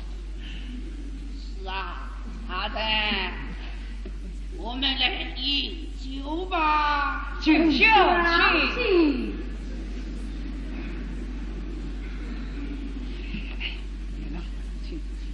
是啊，大人，我们来饮酒吧。酒，酒，请。请。哎，来了，请。 请。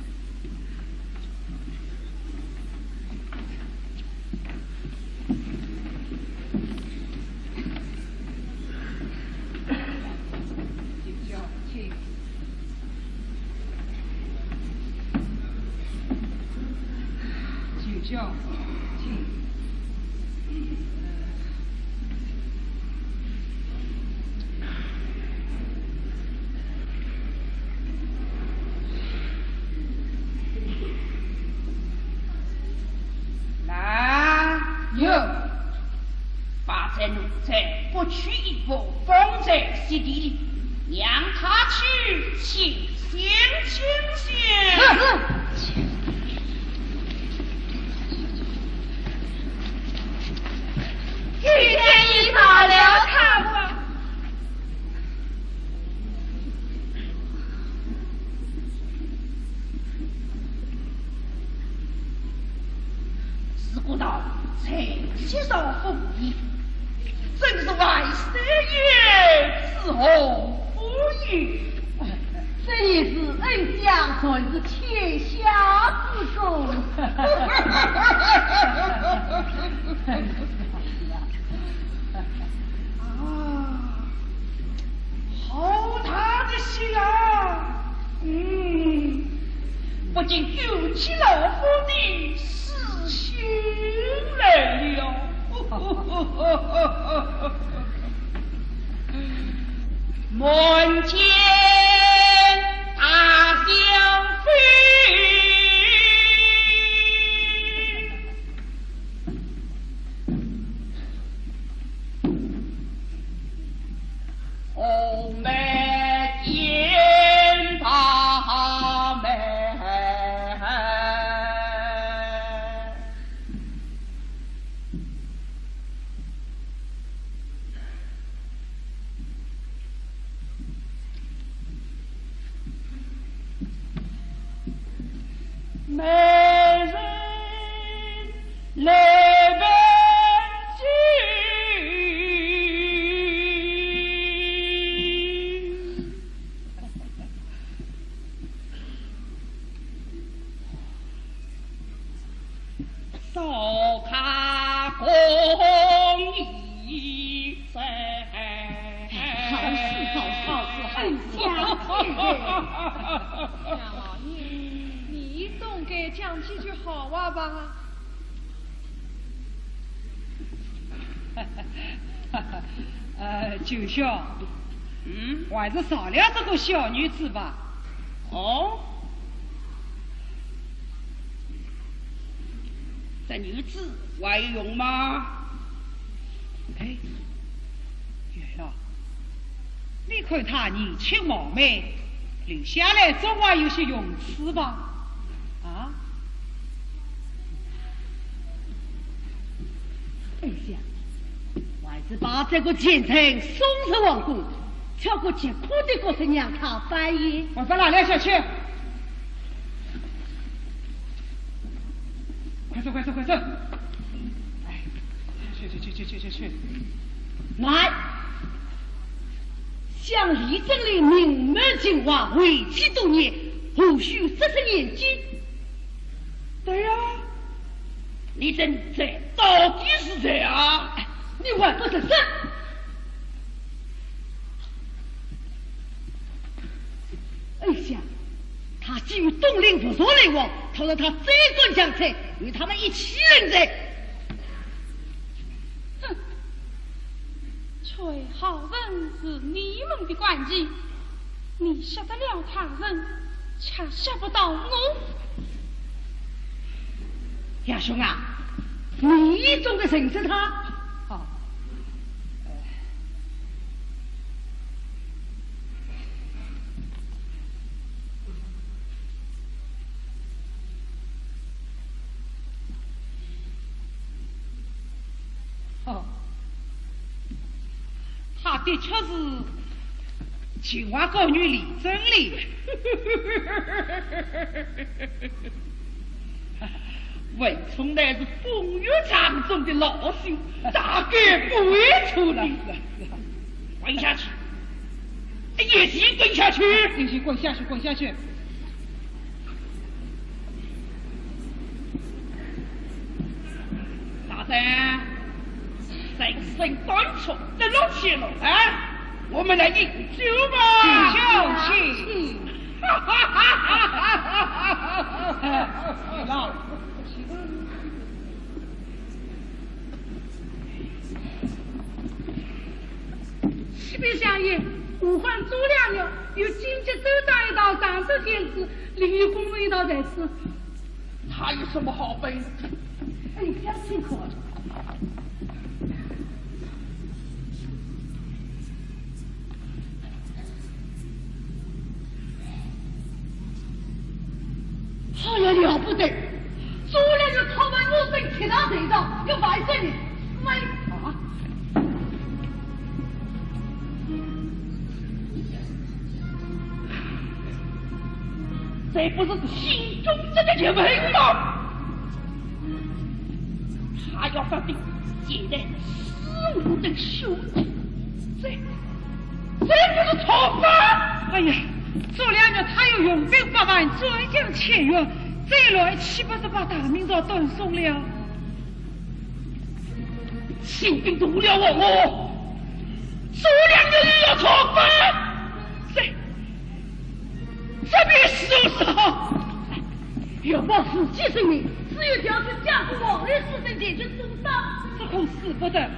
来，有。把这奴才剥去衣服，放在雪地里，让他去清醒清醒。是。今天已饶了他吧。 如果道在世上无义，真是万岁爷之后无义。这也是恩相，全是天下之功。啊， 好大的雪啊！嗯，不禁勾起老夫的诗兴来了。满天大雪飞。 我们见大美。美人 来拜见。少看公义在。好事好事好事，很祥气。杨老爷，你总该讲几句好话吧？ 呃，九兄，嗯？还是饶了这个小女子吧。哦？这女子还有用吗？哎，月老， 你看她年轻貌美，留下来总还有些用处吧？啊？哎呀，还是把这个贱人送入皇宫，挑个极苦的角色让她扮演。快把她拉下去！ 快走，快走，快走！哎，去去去去去去去！来，想李正林名门情怀，为妻多年，何须十四年间？对呀，李正林到底是谁啊？哎，你还不认识？ 哎呀，他既与东林无所来往，倘若他再敢强拆，与他们一起认罪。哼，崔浩文是你们的官计，你吓得了他人，却吓不到我。杨兄啊，你总得认识他。哦。 哦，她的确是秦淮歌女李贞丽。文骢乃是风月场中的老手，大概不会错的。是啊，是啊。 滚下去！一起滚下去！一起滚下去，滚下去！大胆，人生短促，得乐且乐啊！我们来饮酒吧！敬酒，请。哈哈哈哈哈哈！老 启禀相爷，丫鬟左良玉与金吉州长一道上奏天子，另有公文一道在此。他有什么好本事？哎，不要听可。 好呀，了不得！左良玉讨伐我等，踢到地上，要万岁呢！万啊！这不是心中这个结论吗？他要发兵，现在死我等兄弟，这 这不是造反？哎呀，左良玉他有雄兵百万，战将千员，这一来岂不是把大明朝断送了？清兵除了我，左良玉又要造反？这，这便如何是好？要保自己性命，只有调兵遣将，往后施政，解决中道。这恐使不得，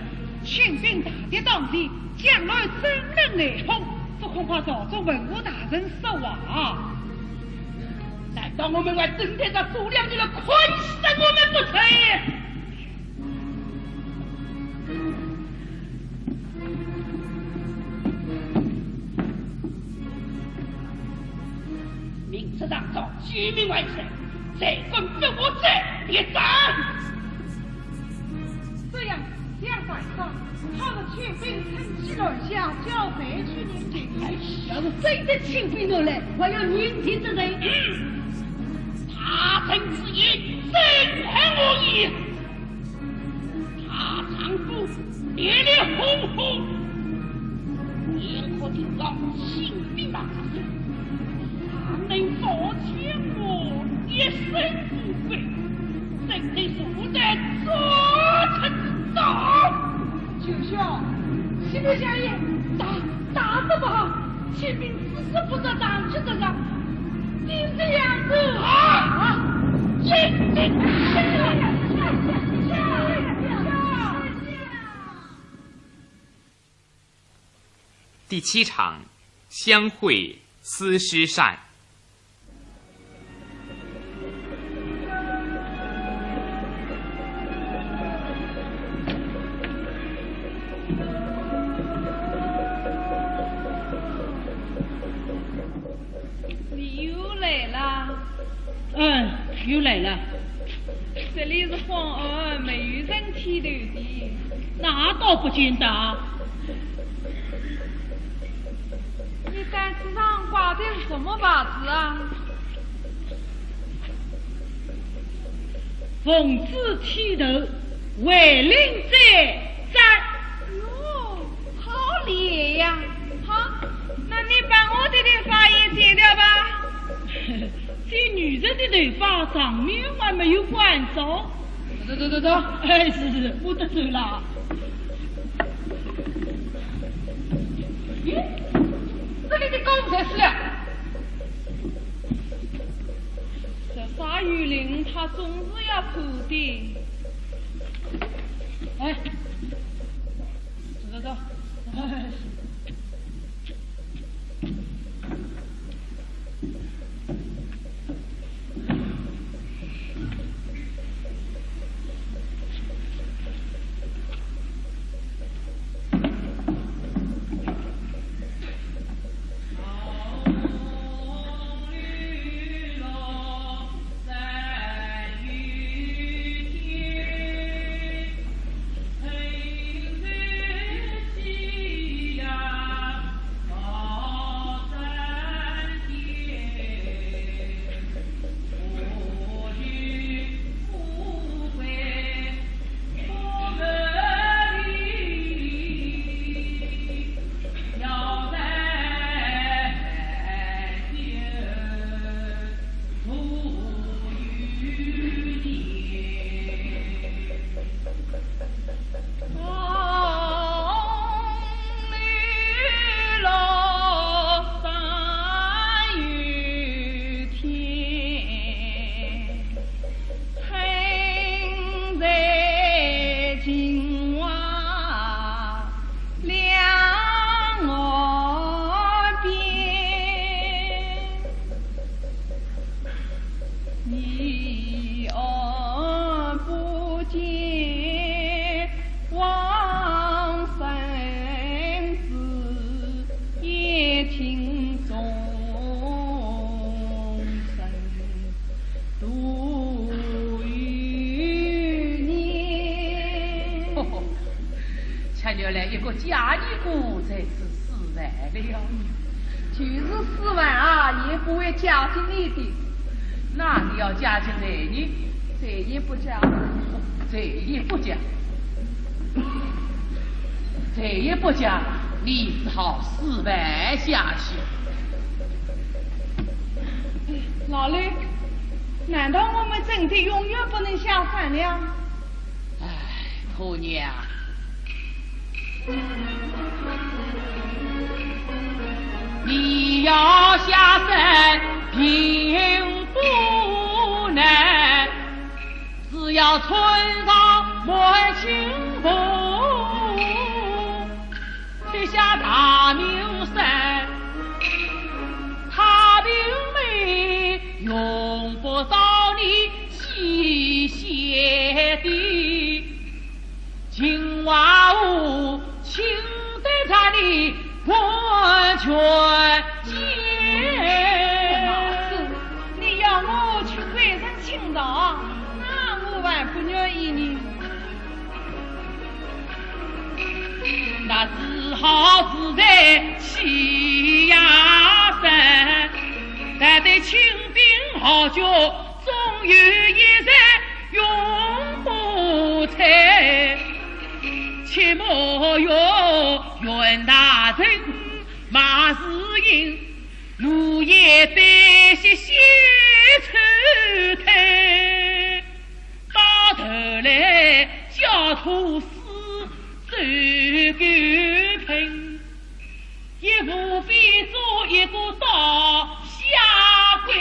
清兵大敌当前， 将来怎能内讧？这恐怕朝中文武大臣说话。难道我们还等待着左良玉来款待我们不成？明日打仗，救命万岁！再敢不服者，便斩！这样 将在上，倘若清兵趁机南下，叫谁去领兵？哎，要是真的清兵南来，还要人提着人。嗯，大臣之言，正合我意。大丈夫烈烈轰轰，你可听到清兵大人，他能保全我一生富贵。 真的是无奈做出道。九兄，启禀相爷，打，打得不好，清兵四十不着，上去这个，定是两个。啊！啊！清兵！第七场，相会撕诗扇。 你又来啦？嗯，又来了。这里是荒庵，没有人剃头的。那倒不见得。你单子上挂的是什么牌子啊？奉旨剃头，违令者斩。哟， 好厉害呀！好，那你把我的头发也剪掉吧。这女人的头发上面还没有管着。走走走走。哎，是是，我得走了。咦，这里的狗才死了。这杀鱼令他总是要破的。哎， 走走走。看，原来一个嫁衣姑在此施饭了。就是施饭啊，也不会嫁给你的。那你要嫁给谁呢？谁也不嫁。谁也不嫁。谁也不嫁，你只好施饭下去。老六，难道我们真的永远不能下凡了？唉， 婆娘，你要下山并不难，只要穿上满清服，脱下大名衫，太平妹用不着你 西斜的，秦王后请得咱的官权见。老师，你要我去跪着请饶，那我还不愿意呢。那只好是在栖霞山，待得清兵豪军 总有一日用不着，切莫怨，袁大人马士英，路也得歇歇抽退，到头来焦土司走狗盆。 也无非做一个大下跪。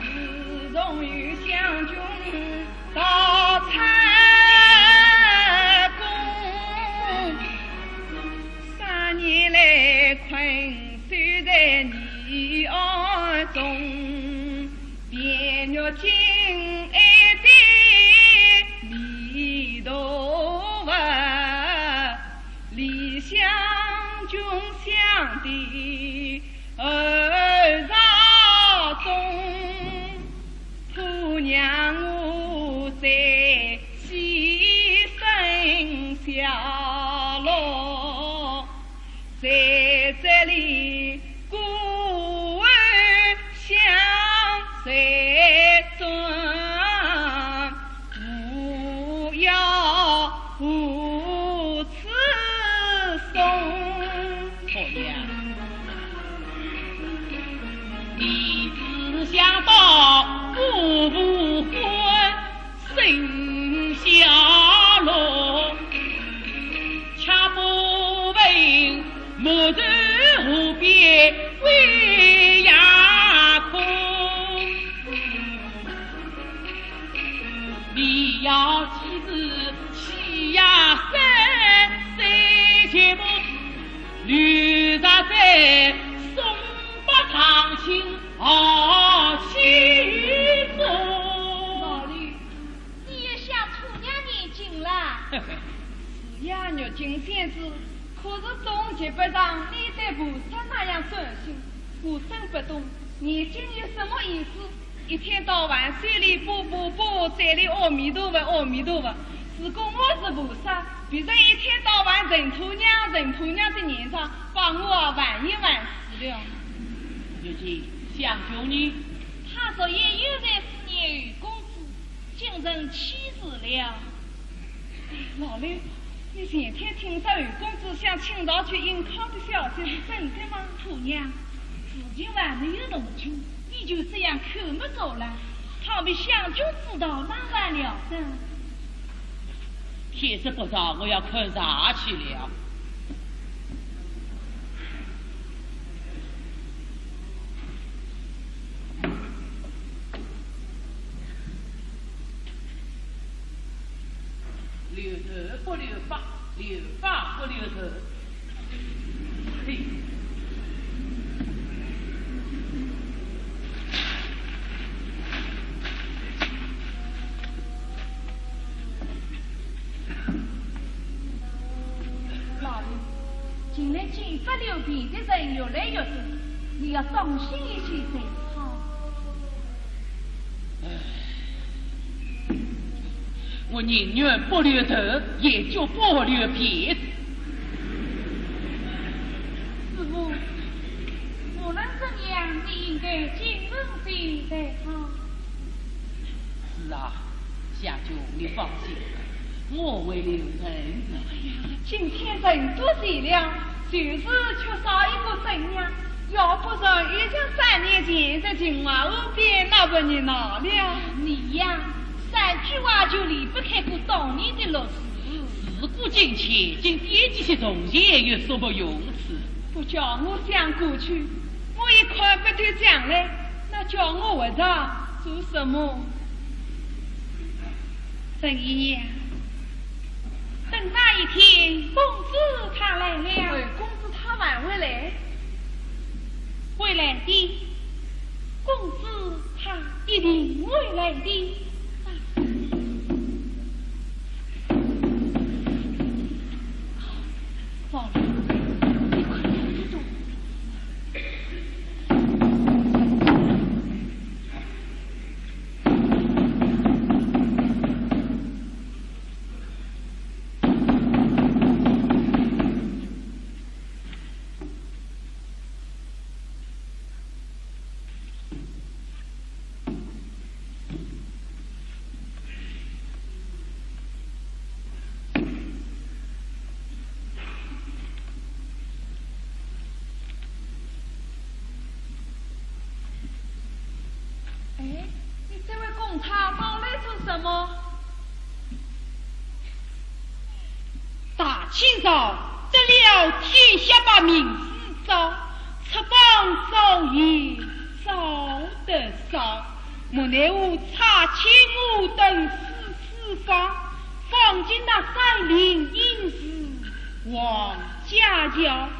自从有湘军到蔡公，三年来困守在泥庵中。 便欲敬哀的弥陀佛，离乡穷乡的后朝中，可让我在西山下落。 在这里孤儿相随尊，不要如此送。婆娘，你只想到姑父官 生下落，却不问莫愁河边归夜空。你要记住栖霞山三绝木，绿植在松柏长青豪气中。老六， 你也像土娘念经啦？是呀，玉京仙子，可是从前不像你对菩萨那样专心，我真不懂，念经有什么意思？一天到晚嘴里啵啵啵，嘴里阿弥陀佛，阿弥陀佛。如果我是菩萨，别人一天到晚陈土娘，陈土娘的念上，把我啊烦也烦死了。玉京，湘君呢？他昨夜又在思念侯公子， 竟成气事了。老六，你前天听说侯公子向清朝去应考的消息是真的吗？土娘，事情还没有弄清，你就这样口没遮拦，倘被湘君知道，那还了得？天色不早，我要看茶去了。 留头不留发，留发不留头。嘿。老爷，近来金发流鼻的人越来越多，你要当心一些才好。我宁愿不留头，也绝不留辫子。师父，无论怎样，你应该尽人事才好。是啊，香君，你放心，我会留人的。今天人都齐了，就是缺少一个人呀。 要不然，也像三年前在秦淮河边那把你拿了。你呀，三句话就离不开个当年的乐事。事过境迁，今点这些从前也说不用处。不叫我想过去，我也看不透将来，那叫我活着做什么？ 陈姨娘，等那一天，公子他来了。哎，公子他还会来？会来的，公子他一定会来的。啊，糟了，你快点走。 哎，你这位公差跑来做什么？大清早得了天下把名字招，出榜招贤招得少，莫奈何差遣我等四四方，访寻那山林隐士王家轿。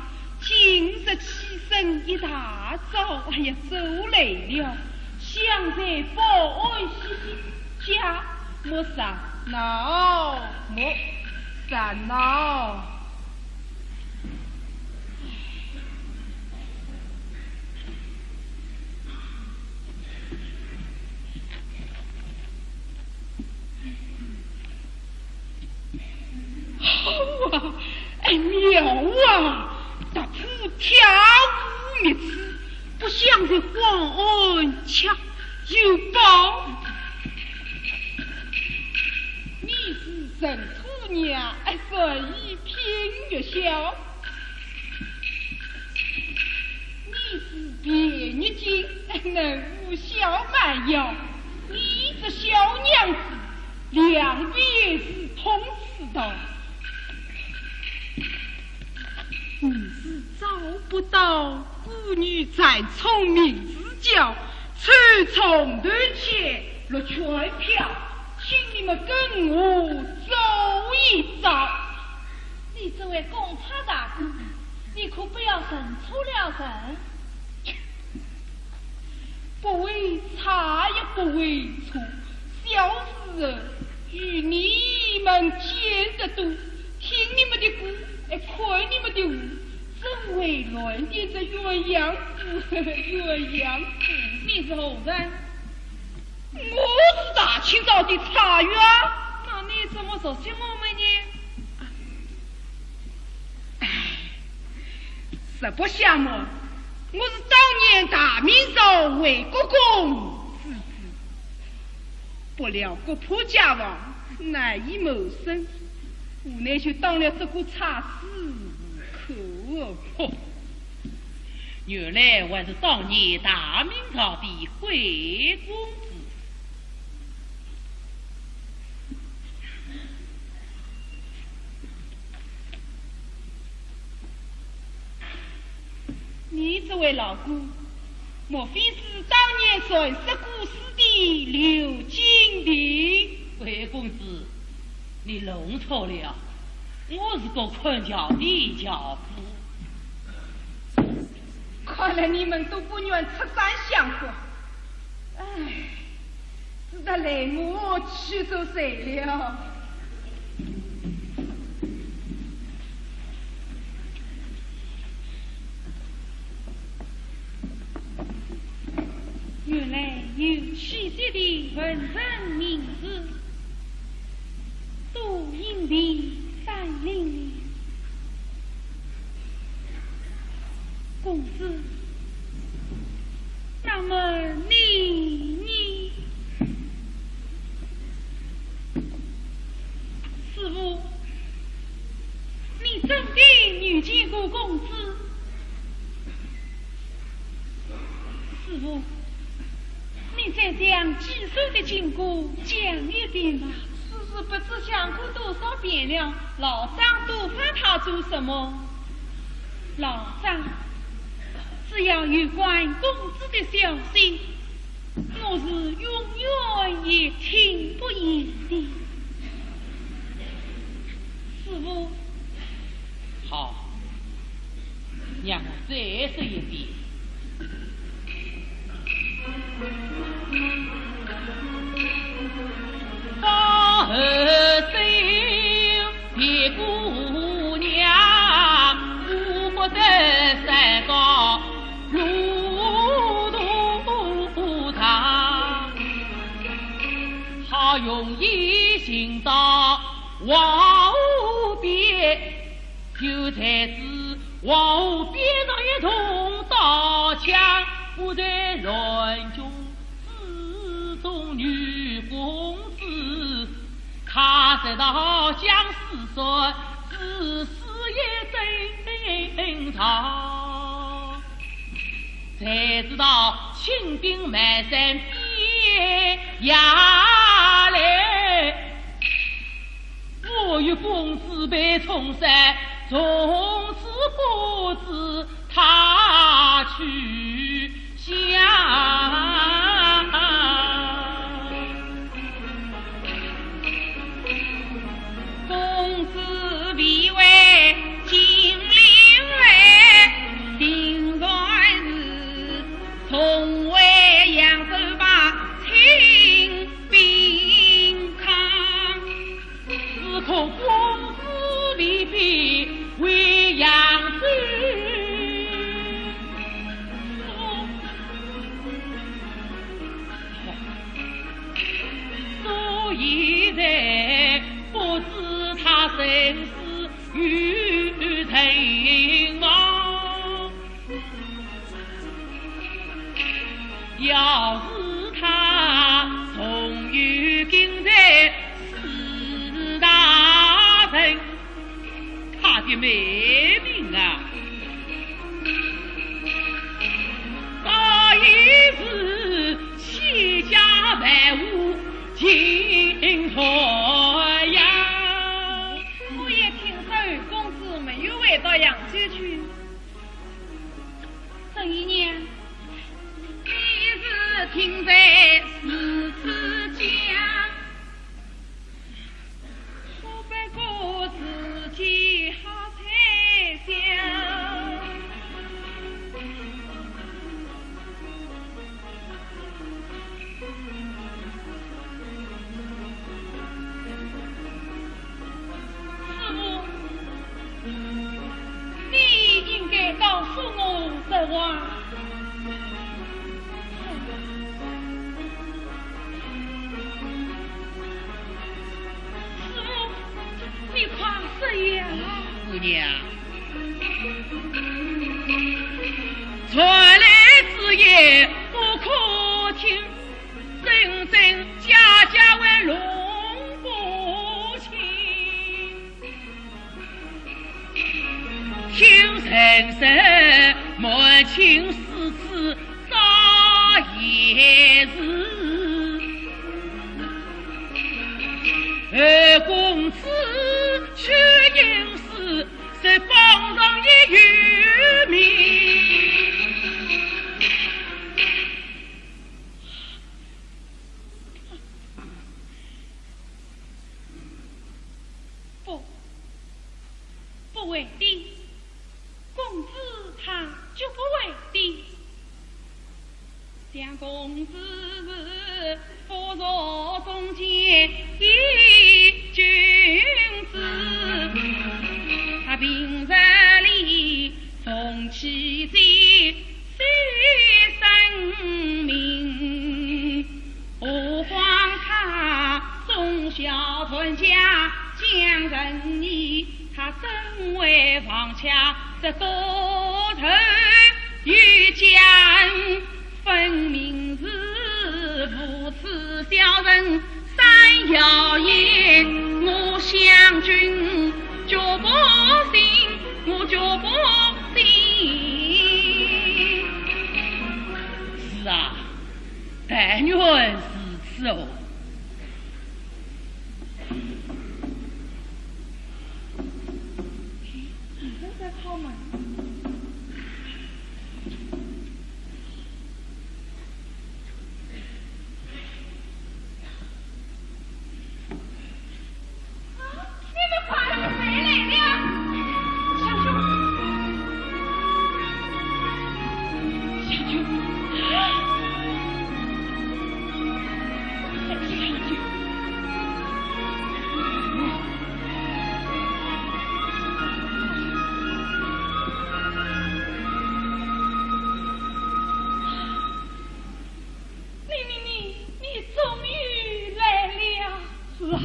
今日起身一大早，哎呀，走来了，想在保安歇歇脚，莫烦恼，莫烦恼。好啊，哎，妙啊！搭仔跳舞蜜子，不想在荒岸吃有饱。你是陈初娘，哎，所以品月宵。 你是卞玉京，能舞小蛮腰，你这小娘子，两边是通吃道。你是找不到，孤女才聪明自教，抽中头钱六千票，请你们跟我走一遭。你这位公差大哥， 你可不要认错了人。不会差也不会错，小事与你们见得多，听你们的歌，哎，看你们的舞，怎会乱点这鸳鸯谱？鸳鸯谱。你是何人？我是大清朝的差役啊。那你怎么熟悉我们呢？ 唉，实不相瞒，我是当年大明朝魏国公之子，不料国破家亡，难以谋生，无奈就当了这个差事。可恶！吼，原来还是当年大明朝的魏公子。 你这位老姑，莫非是当年传说故事的刘金娣？魏公子，你弄错了，我是个看轿的轿夫。看来你们都不愿出山相会。唉， 只得来我去做谁了。原来有气息的文人名士。都因为占领了。公子，那么你呢？师父，你真的遇见过公子？ 师父，你再将寄书的经过讲一遍吧。师父不知讲过多少遍了，老张多烦他做什么？老张，只要有关公子的消息，我是永远也听不厌的。师父。好， 让我再说一遍。方后生别姑娘，无不得山高路途长，好容易寻到王后边， 就在此王后边上一同到墙，我在乱军之中女公子，看得到相思酸，自是一阵潮。谁知道清兵满山遍野来， 我与公子被冲散，从此不知他去向。公子未回金陵来，定然是重回扬州吧，请 病康。只恐公子未必回扬州。所以在不知他生死与存亡。 要是他重遇今日四大人，他的美名啊，早已是千家万户尽传扬。我也听说公子没有回到扬州去。 沈姨娘，你是听在是自家，我不过自己好猜想。师父， 你应该告诉我实话。师父，你快说呀！姑娘，传来之言不可听，真真假假为弄不清。 听人说，满清四子赵贤是，而公子去应试，是榜上也有名。 不，不会的，公子他绝不会的。想公子是佛祖中间的君子，他平日里重其身，修身明，何况他忠孝传家，人意，他怎会放下这个人？有家恩，分明是无耻小人。三要言，我香君绝不信，我绝不信。是啊，但愿如此哦。 你们在敲门？啊，你们快，谁来了？香君，香君，香君。 你，你，你，你终于来了。是啊，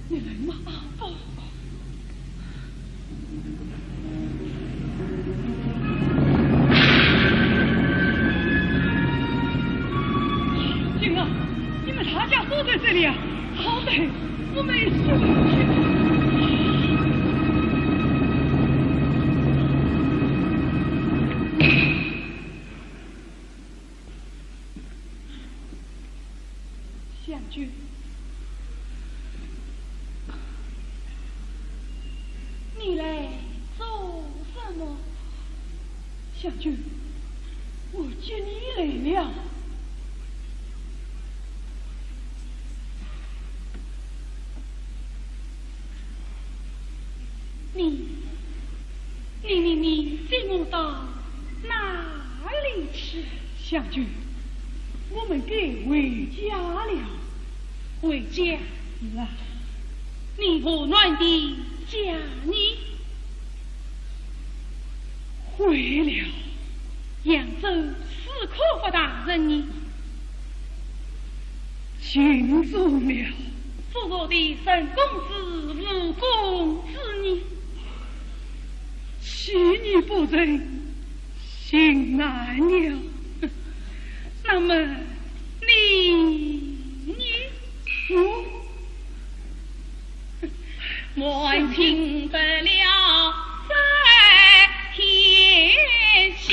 你来吗？啊，不。金儿，你们大家都在这里啊？好歹我们一起回去。 香君，你来做什么？香君，我接你来了。 你，你，你，你接我到哪里去？香君，我们该回家了。回家？是啊。你和暖的家呢？回了。扬州史可法大人呢？ 寻着了。复社的陈公子、吴公子呢？弃你不成，寻难了。那么你呢？我 满清不了在天下。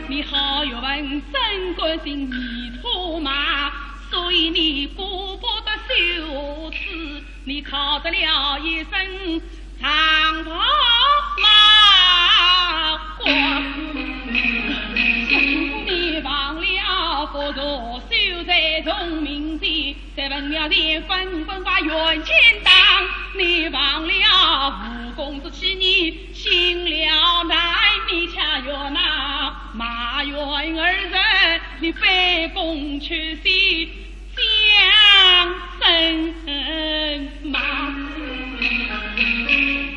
你好学问，真个是泥土嘛，所以你顾不得羞耻，你考得了一身长袍马褂。你忘了佛陀修在崇明前， 在文庙前粉粉发圆肩当，你忘了吴公子欺你，寻了难你家园呐，马援二人，你卑躬屈膝，将身马。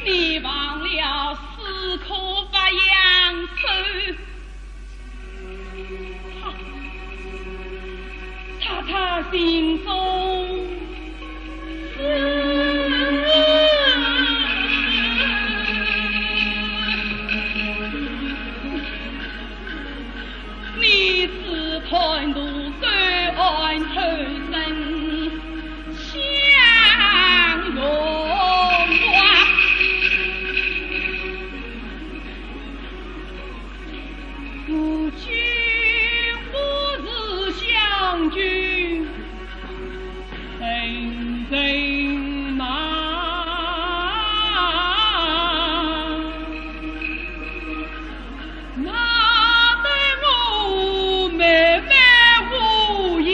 你忘了史可法扬州， 他，他心中思。你自贪图官安偷生享荣华。 如今我是香君，人人骂，骂得我默默无言。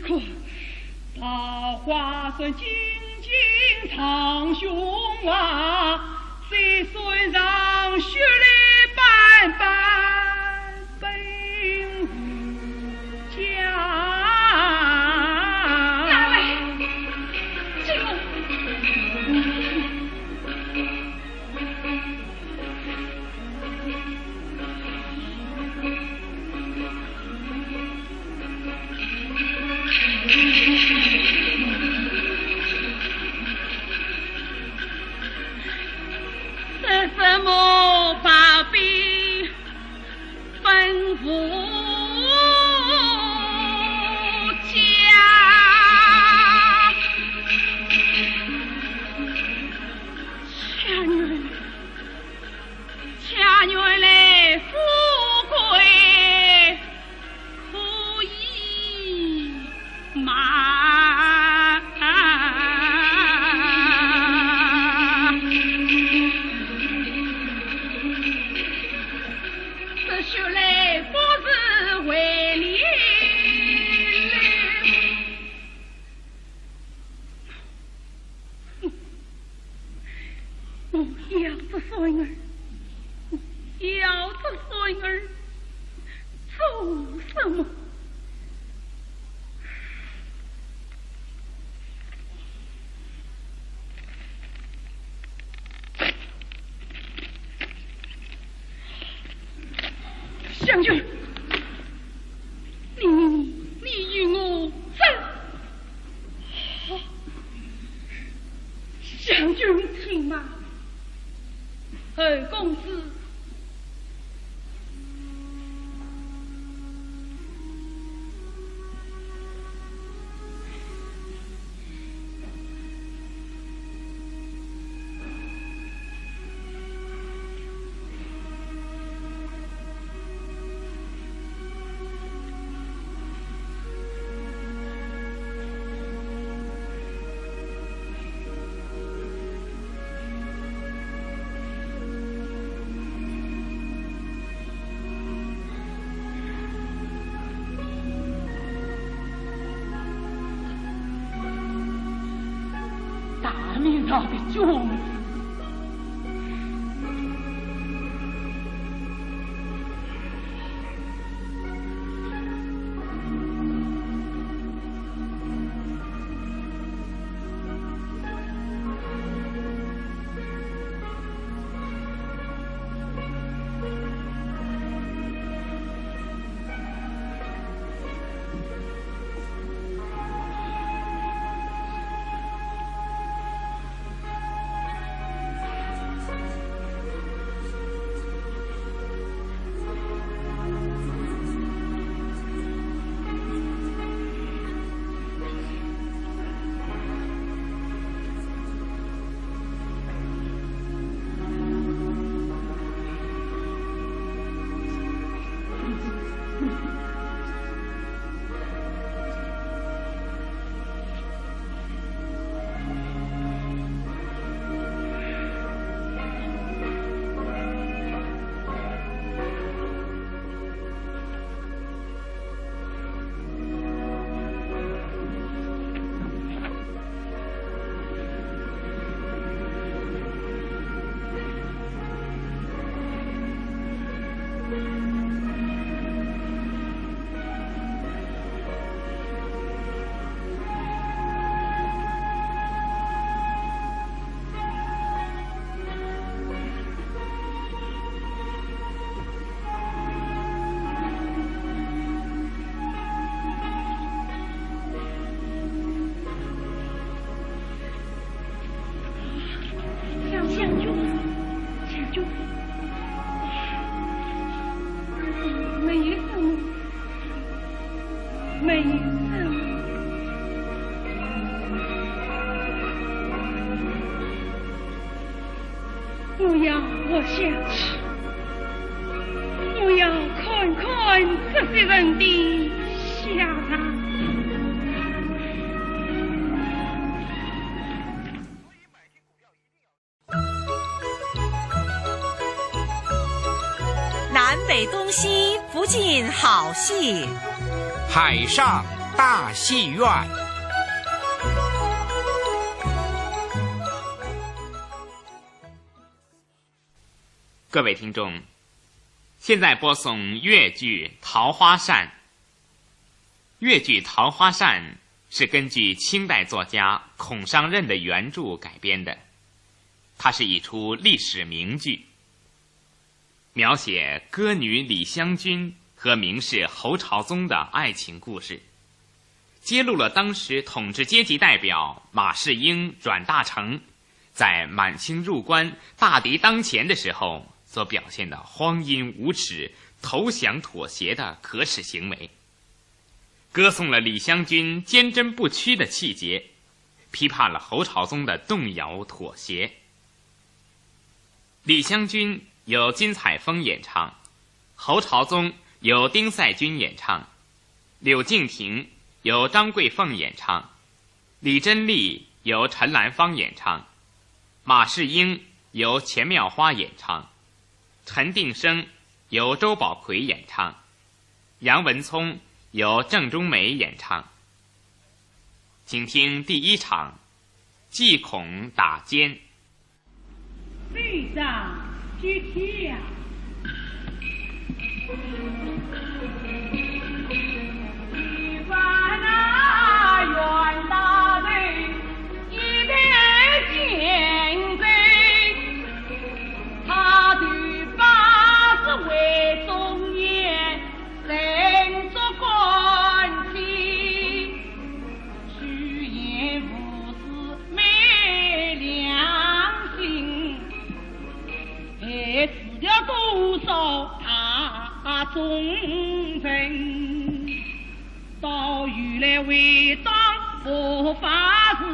看，桃花扇尽尽长胸华，水扇长袖里半半本无家。哪来？这个。 这什么宝贝本无家？家人。 家园里富贵可以买，这血泪不是为你流。 我要这孙儿，我要这孙儿做什么？香君，你，你与我走。 香君，请慢。侯公子。 大明朝的君子。 香君，香君，没有什么，没有什么。 我要活下去，我要看看这些人的下场。 南北东西，不尽好戏。海上大戏院。各位听众，现在播送越剧《桃花扇》。越剧《桃花扇》是根据清代作家孔尚任的原著改编的，它是一出历史名剧，描写歌女李香君和名士侯朝宗的爱情故事，揭露了当时统治阶级代表马士英、阮大铖在满清入关、大敌当前的时候所表现的荒淫无耻、投降妥协的可耻行为，歌颂了李香君坚贞不屈的气节，批判了侯朝宗的动摇妥协。李香君由金采风演唱，侯朝宗由丁赛君演唱，柳敬亭由张桂凤演唱，李贞丽由陈兰芳演唱，马士英由钱妙花演唱，陈定生由周宝奎演唱，杨文聪由郑中梅演唱。请听第一场，祭孔打奸。 首长接见。害死了多少大忠臣，到后来为党谋反事，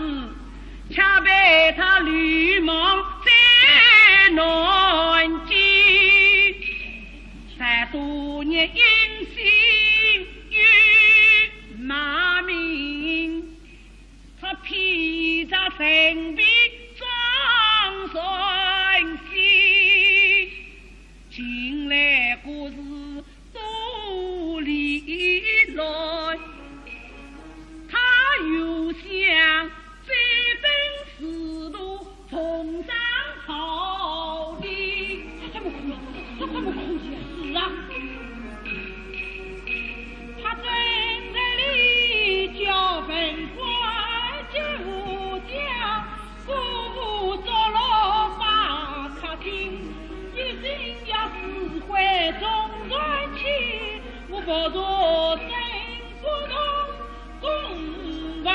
却被他流氓再难见。才多年隐姓又埋名， 他披着陈皮装神仙，近来可是多利来，他又想追本仕途，重掌朝廷。他怎么可以？他怎么可以啊？是啊。 他正在里叫文官救驾，姑父捉牢把他擒，一心要撕毁中原气，我不如身骨同共坟。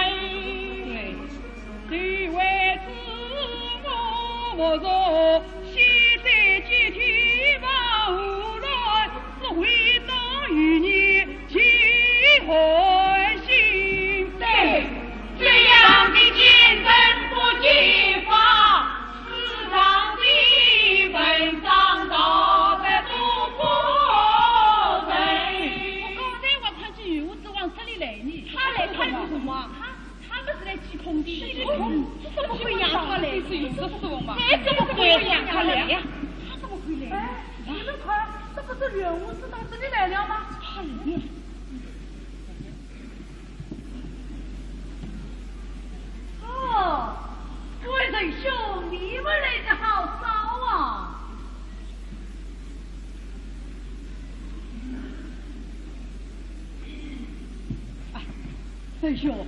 对。 谁为知我不如，须得集体报乱，是为党与你结恨心。对，这样的奸臣不揭发，世上的文章道德都不成。我刚才我看见有子往这里来呢。他来，他来做什么？他 他们是来祭孔的。祭孔？这怎么会让他来？这是有的事吗？哎，怎么会让他来呀？他怎么会来？哎，你们看，这不是袁武师到这里来了吗？他来了。哦，各位仁兄，你们来得好早啊！ 哎，仁兄，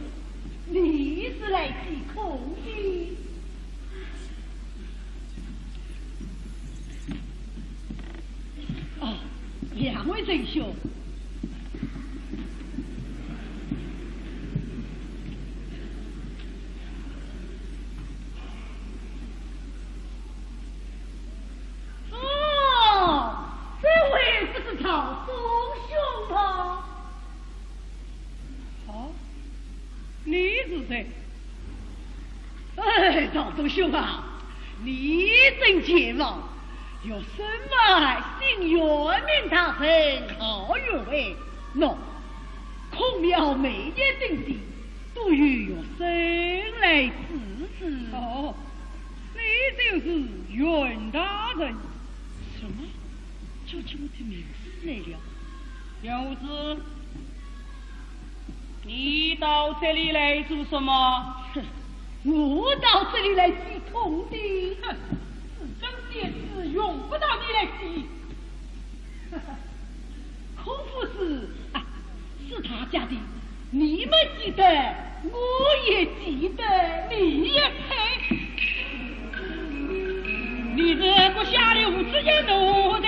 你是来祭孔的？哦，两位仁兄。 哦，这位不是朝宗兄吗？哦，你是谁？哎，朝宗兄啊，你真健忘，学生嘛，姓袁，名大成，号袁伟。喏，孔庙每年登顶，都有学生来致字。哦， 你就是袁大人。什么？叫起我的名字来了？袁武师，你到这里来做什么？哼，我到这里来祭孔的。哼，至尊先师用不着你来祭。孔夫子啊，是他家的，你们祭得，我也祭得，你也配。 你这个下流之人，奴才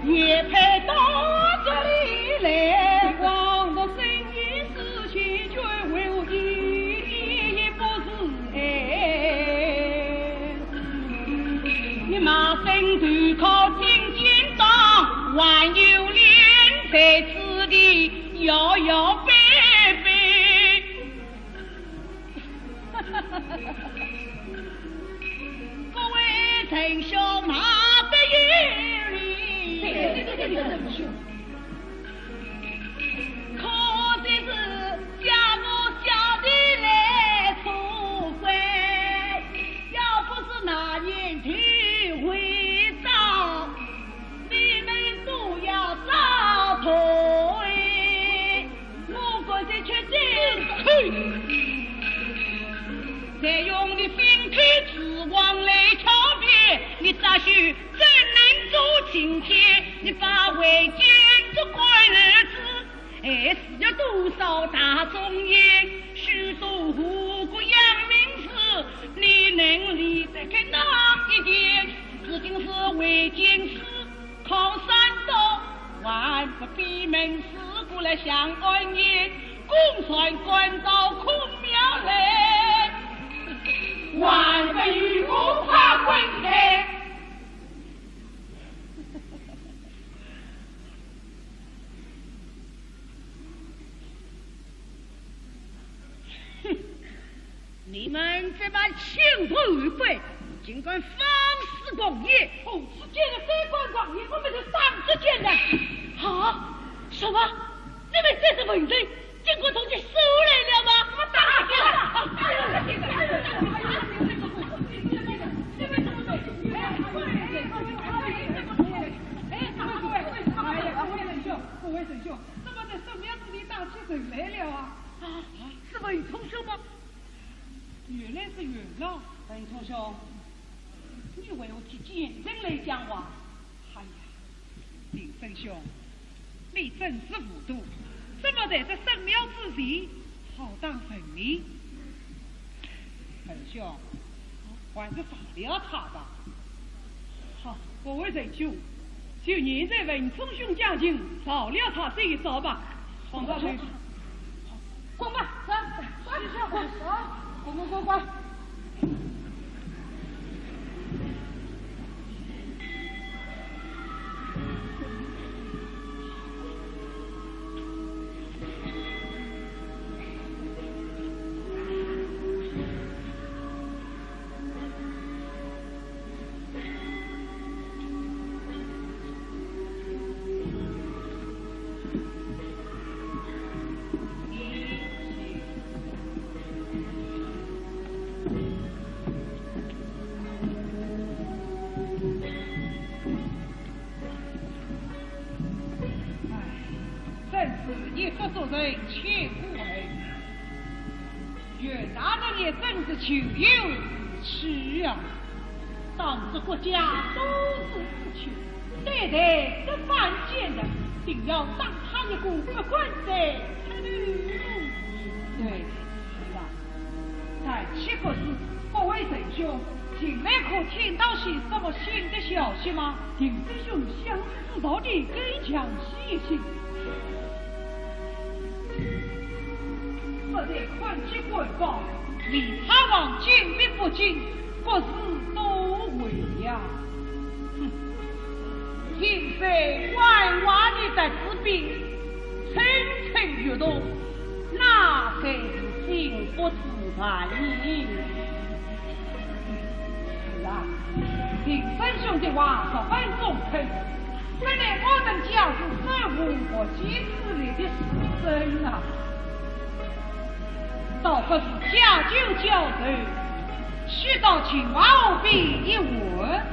也配到这里来？王的声音是千军为一，也不是哎。你马身投靠金钱庄，还有脸在此地摇摇摆摆？ 各位仁兄，骂得有理。可惜是家父小弟来作怪，要不是那年的会招，你们都要遭罪。 我刚才却真，嘿！再用你心头之望来挑别，你这时怎能做今天？你把为奸做官儿子，害死了多少大忠言，许多祸国殃民事，你能理得开哪一点？如今是为奸死，靠山东，还不闭门思过来想安yên，公然干扰孔庙来，还不与我快滚开！ 哼，你们这班清官污吏，竟敢放肆妄言！孔子见了这般妄言，我们就当着见了。啊，什么？你们这是文人，竟敢动起手来了吗？我打死了！哎，各位仁兄，各位仁兄，怎么在寺庙之地打起手来了啊？啊，是文冲兄吗？原来是元老。文冲兄，你为何替奸臣来讲话？哎呀，林森兄，你真是糊涂，怎么在这圣庙之前好打人呢？文兄，还是饶了他吧。好，各位仁兄， 就念在文冲兄讲情，饶了他这一遭吧。好，好，好，滚吧，走，走，走，滚，滚，滚，滚。 哎，真是一不做人，千古恨。 袁大人也真是咎由自取啊！当这国家多事之秋，对待这犯贱的，定要打他一个不管在出头路。对，是啊。但岂不知，各位仁兄，近来可听到些什么新的消息吗？林森兄想知道的，更详细一些。 实在看起官方，李察王进兵北京，各自都围呀。哼，听说外华的特种兵，层层欲动，那才是心腹之患呢。 是啊，林森兄的话十分中肯，看来我等家是手无缚鸡之力的书生啊。倒不如借酒浇愁，去到秦淮河边一玩。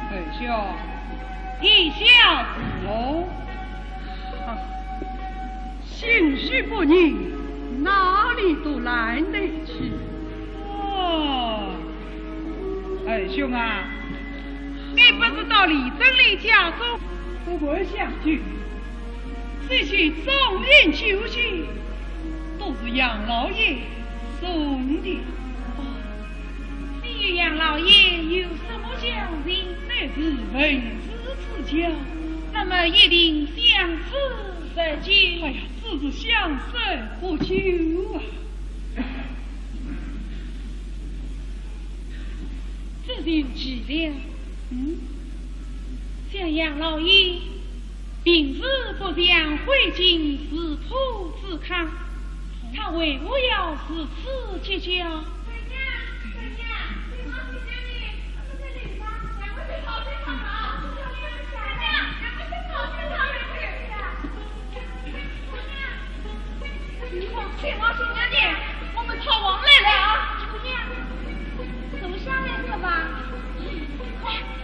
二兄，意下如何？啊，心绪不宁，哪里都懒得去。哦，二兄啊，你不是到李贞丽家中不过相聚，这些妆奁酒席都是杨老爷送的。哦， 你与杨老爷有什么交情？乃是文字之交。那么一定相识甚久？哎呀，只是相识不久啊。这就奇了。嗯？想杨老爷 平时不常会进士仆之家，他为何要如此计较？我们讨王来了啊！姑娘，坐下来说吧。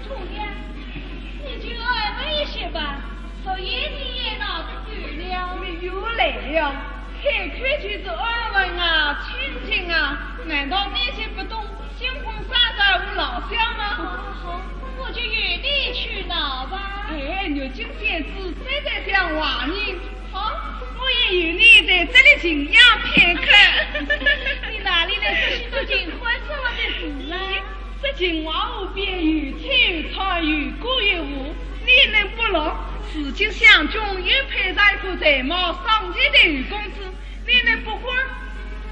姑娘，你就安稳一些吧。 昨夜你也闹得够了。你又来了，开口就是安稳啊，清静啊，难道你就不懂新婚三日无老小吗？好，好，我就由你去闹吧。哎，玉京仙子实在像话呢。好，我也由你在这里静养片刻。你哪里来这许多寻欢作乐的事啊？ 这情话无边，有趣有趣，有歌有舞，你能不乐？如今相中又配上一个才貌双全的侯公子，你能不欢？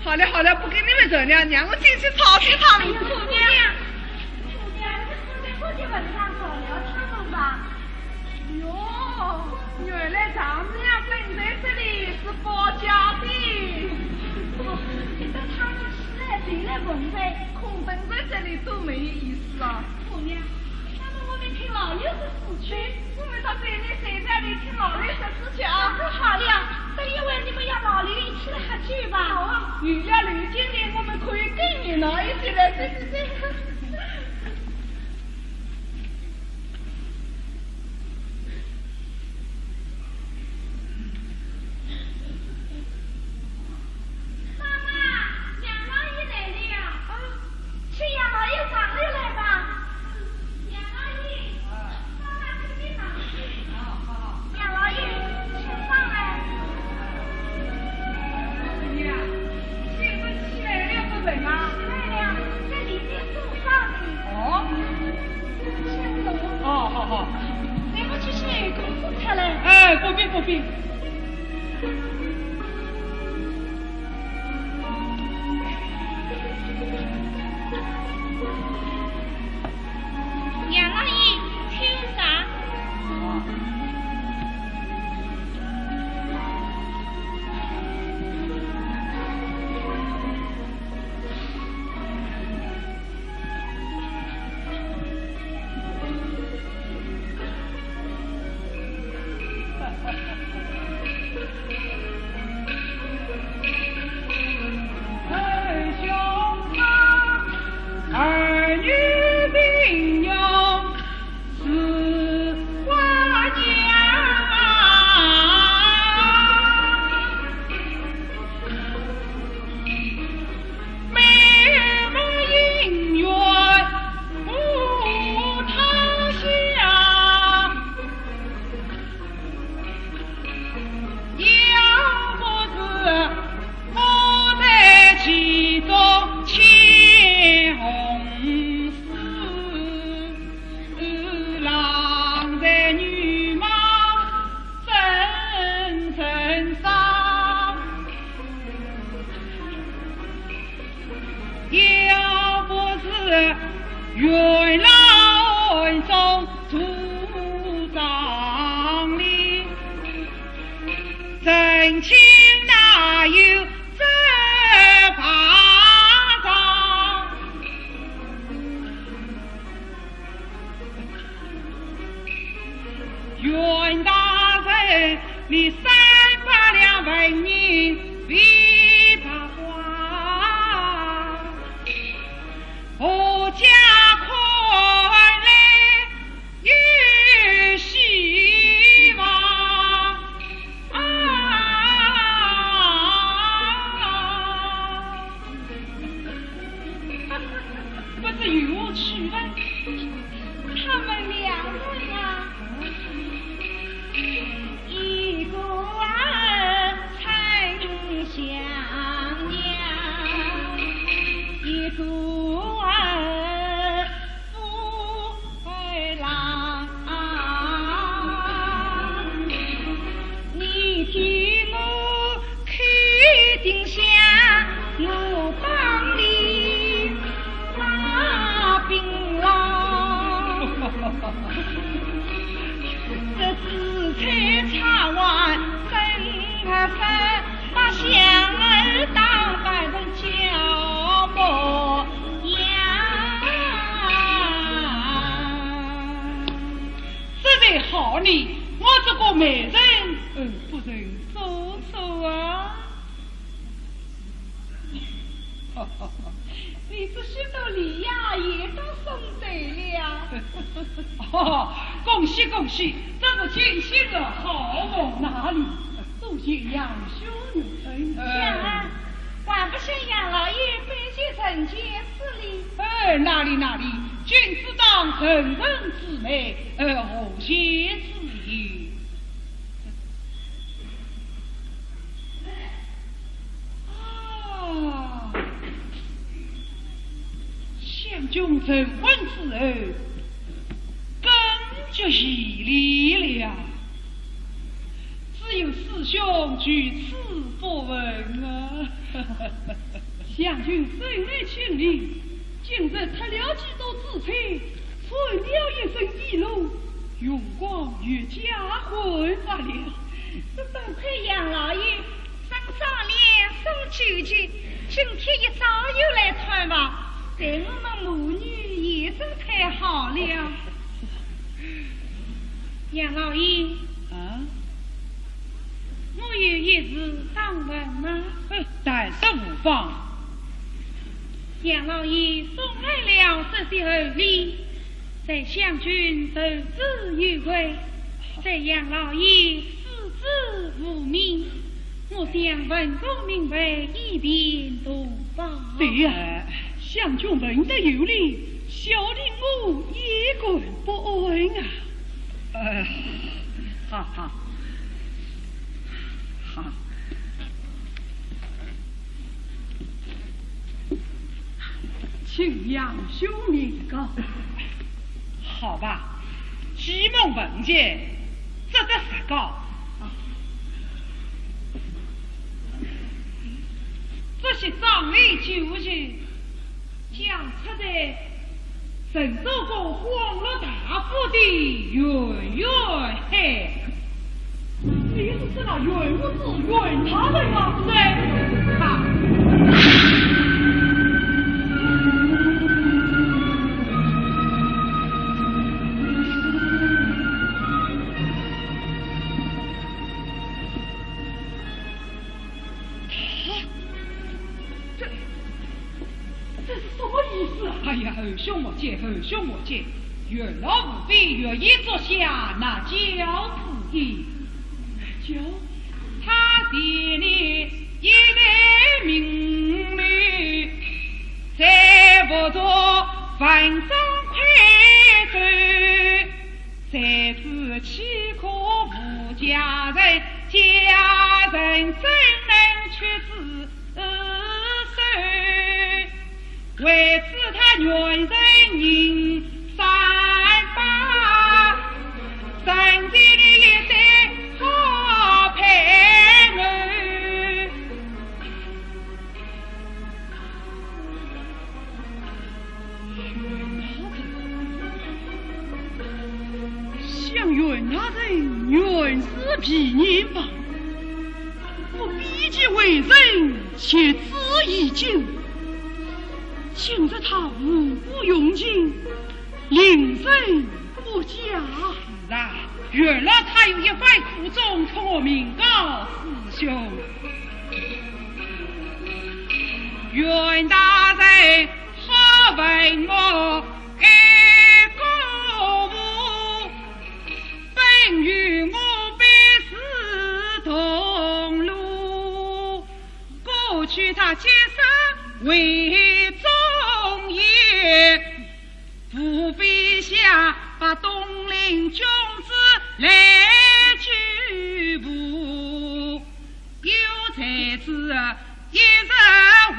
好了好了，不跟你们争了，让我进去吵醒他们。哎呦，姑娘，姑娘，你在这些文章吵了他们吧？ 哟，原来丈母娘本在这里是保驾的。哦，等他们起来再来问呗，空等在这里多没意思啊。姑娘，那么我们听老柳的书去。我们到对面山脚里听老柳说书去啊。好了，等一会儿你们约老柳一起来喝酒吧。好啊，有了柳金莲，我们可以更热闹一些了。走走走。 妈妈，杨老爷来了。啊，请杨老爷上来来吧。杨老爷，妈妈请你上去。杨老爷，请上来。 先生起来了不成啊？起来了，在里面做饭呢。哦。先生。哦，好，好。你们去请公子出来。哎，不必，不必。杨老爷，请上。这紫菜茶碗真合适，把香儿打扮成小模样。这才好呢，我这个媒人，嗯，不曾做错啊。你这许多礼呀，也都送对了。哦，恭喜恭喜，这是尽心的好梦。哪里，多谢杨兄。哎，呃，还不向杨老爷拜谢成亲之礼。哎，哪里哪里，君子当成人之美，呃，何谢之有。 啊，香君成婚之后，更觉异例了。只有师兄具此不闻啊。香君素来清丽，今日脱了几多紫菜，穿了一身衣裳，容光越加焕发了。这多亏杨老爷 赏妆奁送酒席，今天一早又来探望，待我们母女也真太好了。杨老爷，啊？我有一事当问吗？呃，但说无妨。杨老爷送来了这些厚礼， 在香君受之有愧，在杨老爷施之无名，我想问个明白，以便图报。对呀，香君问得有理，小弟我也感不安啊。呃，好，好，好。 请杨兄明告。好吧，既蒙问及，只得实告。这些妆奁酒席，将出在 曾做过荒落大夫的袁元海。你是指那袁牧之袁大人吗？是。啊。这， 这是什么意思啊？哎呀，侯兄莫急，侯兄莫急，袁老无非愿意做下那娇之意。娇？他是你一代名媒，在府中万丈魁首，谁知岂可无佳人，佳人怎能屈之 为此他愿人人善罢，成全你一对好配偶。想袁大人原是皮肉吧？ 我比肩为人，屈指已久。今日他无故用情，令人不解。是啊，原来他有一番苦衷，托我明告师兄。袁大人，好问我一个无 本与我本是同路，过去他结识为忠言，无非想把东林君子来拘捕。 有才子一日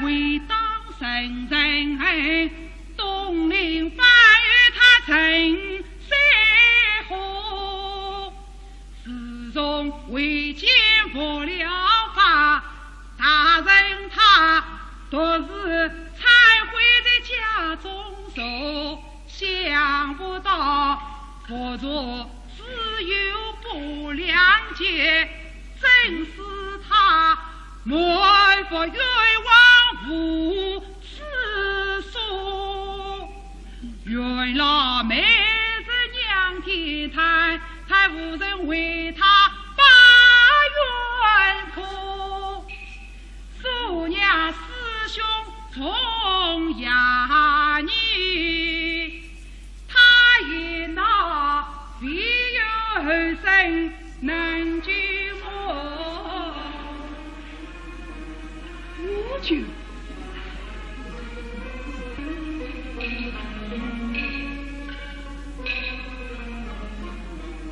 为当成人，东林反与他成三合。自从为奸伏了法，大人他独自徘徊在家中坐，想不到佛祖只有不良劫，真是他满腹冤枉无处诉。冤老妹子仰天叹，叹无人为他把冤破。 苏娘师兄重压你，他言道，唯有后生能救我。我救？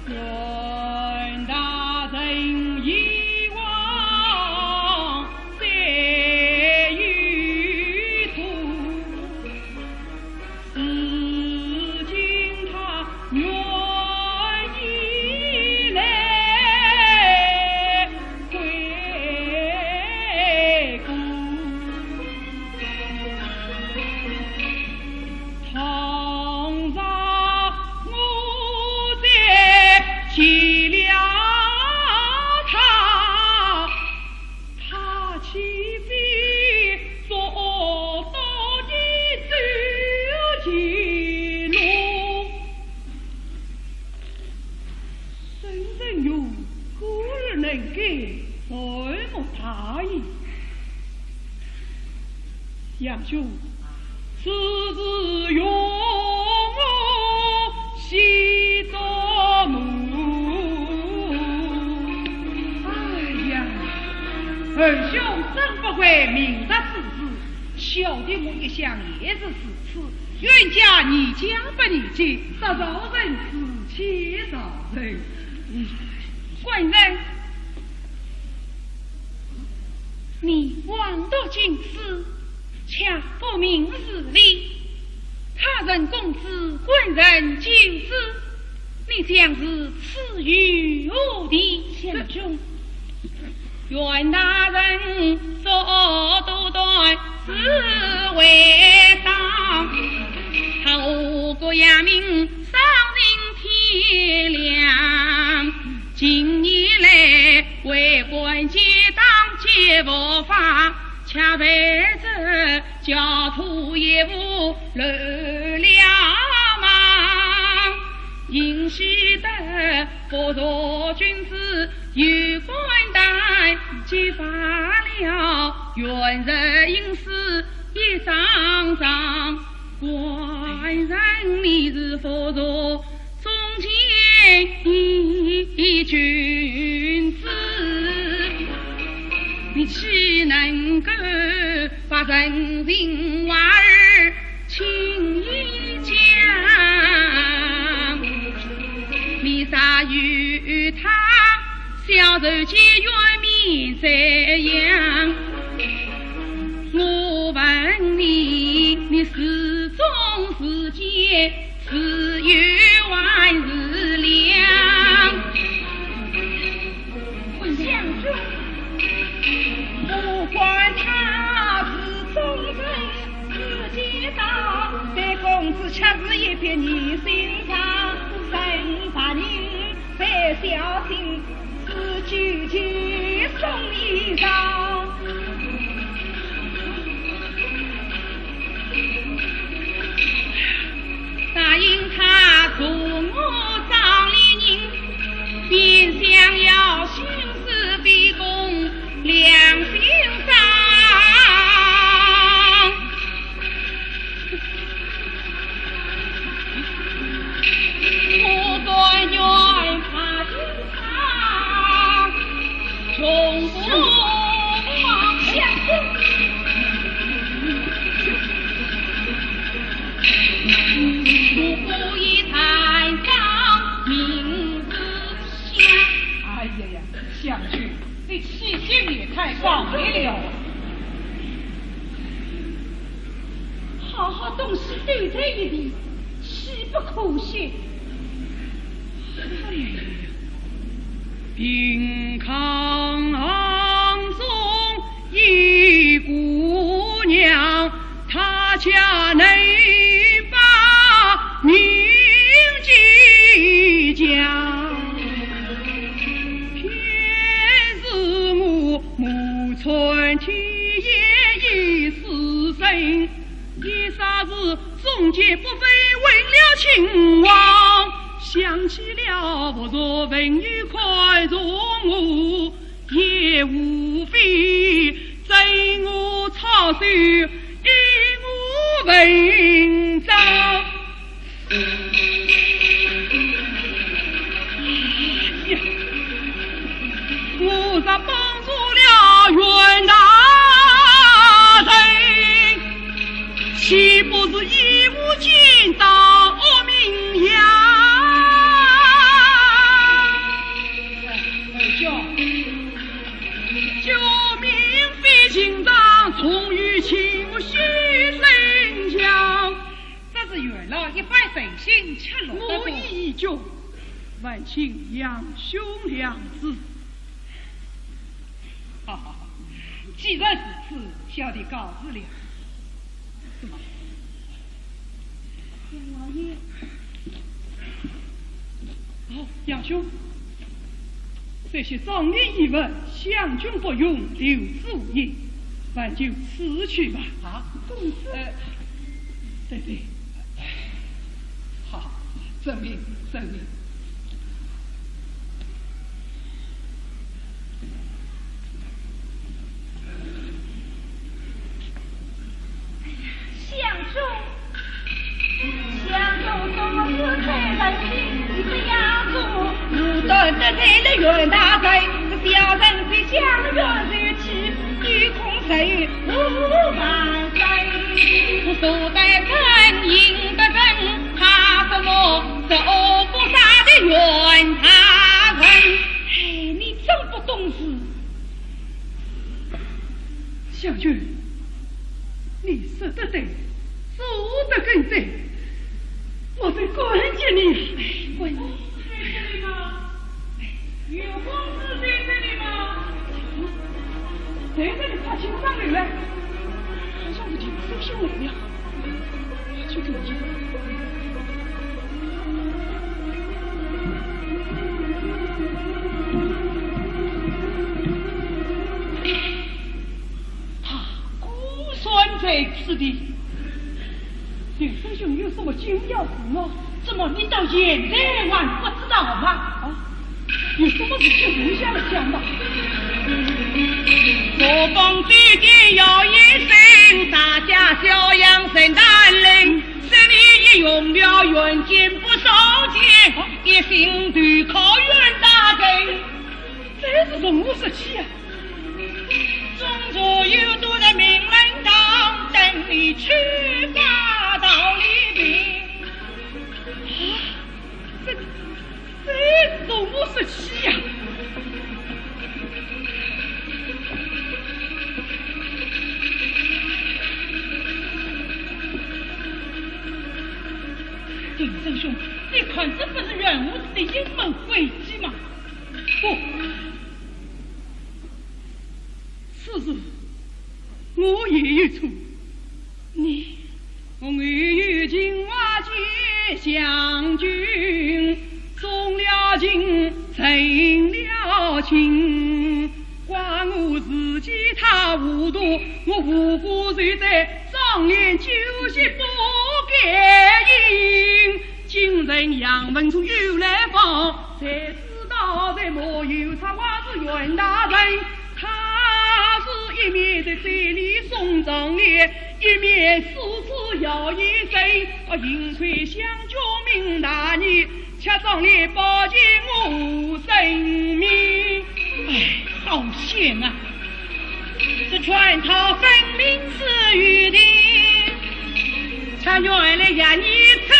愿大人以往再有错，如今他愿意来归故。 倘若我再见了他，他岂非捉到你走绝路？圣人云：故而能改善莫大矣。 杨兄，此事容我细琢磨。哎呀，二兄真不愧明察之士，小弟我一向也是如此，冤家宜解不宜结，得饶人处且饶人。官人， 你枉读经书，却不明事理。他人攻之，官人救之，你将是处于何地？相公，愿大人速度断，是为当。他何故扬名丧尽天良？ 近年来，为官结党结佛法，恰为这焦土业务漏了忙。幸喜得佛祖君子有官带，揭发了冤仇阴私一桩桩。官人你是佛祖 忠奸义君子，你岂能够把人情话儿轻易讲？你若与他小仇结怨，面怎样？我问你，你是忠是奸？ 是友还是良？相公，不管他是忠臣是奸党，对公子却是一片疑心肠。生怕你 再小心，是九曲送一张。答应他做我丈里人，便想要徇私非公，良心上。 我甘愿把心肠从不放下。如果一旦让名字 哎呀呀，香君，你气性也太刚烈了。好好东西丢在一地，岂不可惜？哎呀呀，平康中有姑娘，她家能把名节见不飞问了亲王，想起了不若问有看重我，也无非真我操守，一无文章。 我若帮助了袁大人，岂不是以无间道恶名扬？哎，哎呀，救命！非情长，重于轻，我须身强。 这是袁老一番诚心，吃落得多。我意已决，万请杨兄量旨。好，好，好，既然如此，小弟告辞了。什么？杨老爷。哦，杨兄，这些妆奁衣物，香君不用，留之无益， 还就辞去吧。啊？公子。呃，对，对。好，遵命，遵命。香君，香君，怎么是在人心？你这样做，无端得罪了袁大人，这小人必将袁氏 虚空谁无万岁？我坐得正，行得正，怕什么这恶不杀的袁大人？哎，你真不懂事。香君，你说得对，做得更正，我真感激你。哎，我 公子在这里吗？有公子在这里吗？在这里，快请上来。好像是秦叔兄来了，快去看一看。他果然在此地。 秦叔兄有什么紧要事吗？怎么你到现在还不知道吗？啊，有什么事情留下来讲吧。朔风吹起摇一声，大家小杨神丹林，这里一用了远近不少见，一心投靠袁大人。这是什么事情啊？ 中途有堵在名人堂，等你去吧，道理明。啊，这，这是什么事情呀？秦叔兄，你看这不是袁武子的阴谋诡计吗？不， 此事我也有错。你……我有情话接香君，送了情，成了情，怪我自己太糊涂，我无辜受罪，妆奁酒席不该饮。今日杨文忠又来访，谁知道这莫有察话是袁大人。 他是一面在这里送妆奁，一面四处摇一声，啊，幸亏香君明大义，将妆奁保全我性命。哎，好险啊！这圈套分明是有的，他原来要你吃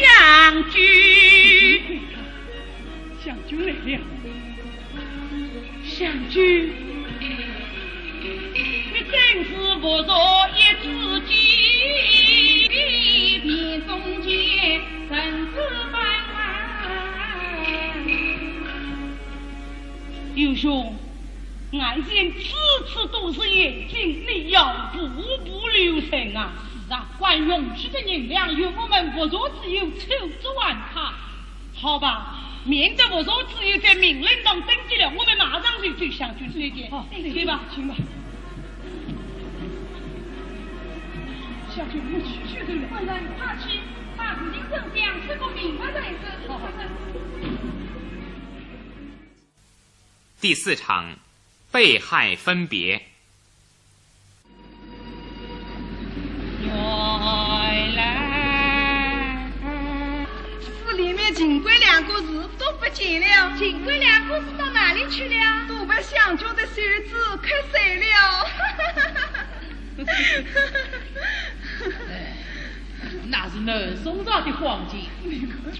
香君。 香君来了。香君，你真是不着一子计，便中间人之本啊。刘兄，眼前处处都是险境，你要步步留神啊！是啊，管用去的银两由我们不着之忧，抽之万卡。 好吧，免得不着之忧在名人堂登记了，我们马上就去向军师那边。好，对吧？请吧。下去，我去，去，去。夫人，快去，把事情真相说个明白才是。好，好。第四场，被害分别。原来，是里面秦桧两个字都不见了。秦桧两个字到哪里去了？都被香君的袖子磕碎了。哎，那是南宋朝的黄金，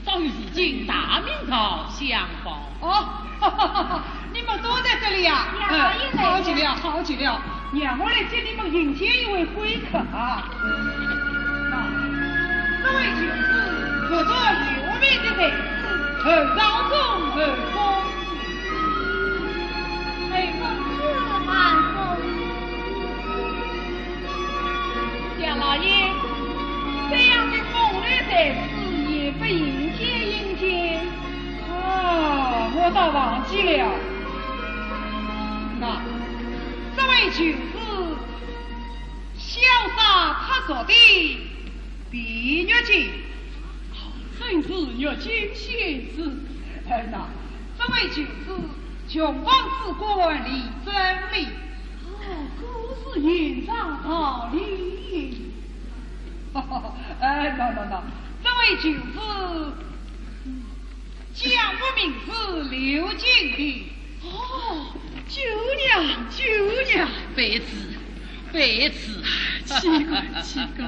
早已经大明朝相仿。哦，你们都在这里呀？娘，我也来了。哎，好极了，好极了。让我来给你们引见一位贵客啊。那，这位就是福州有名的才子，侯道中侯公子。侯公子，慢走。 杨老爷，这样的风流才子也不引见引见。啊，我倒忘记了。那，这位就是潇洒脱俗的卞玉京。 真是玉京仙子。哎，那，这位就是穷房子官李贞丽。哦，果是贤侄赵丽。哎，那，那，那，这位就是，嗯，江湖名士刘金平。哦，舅娘，舅娘。卑职，卑职。奇怪，奇怪。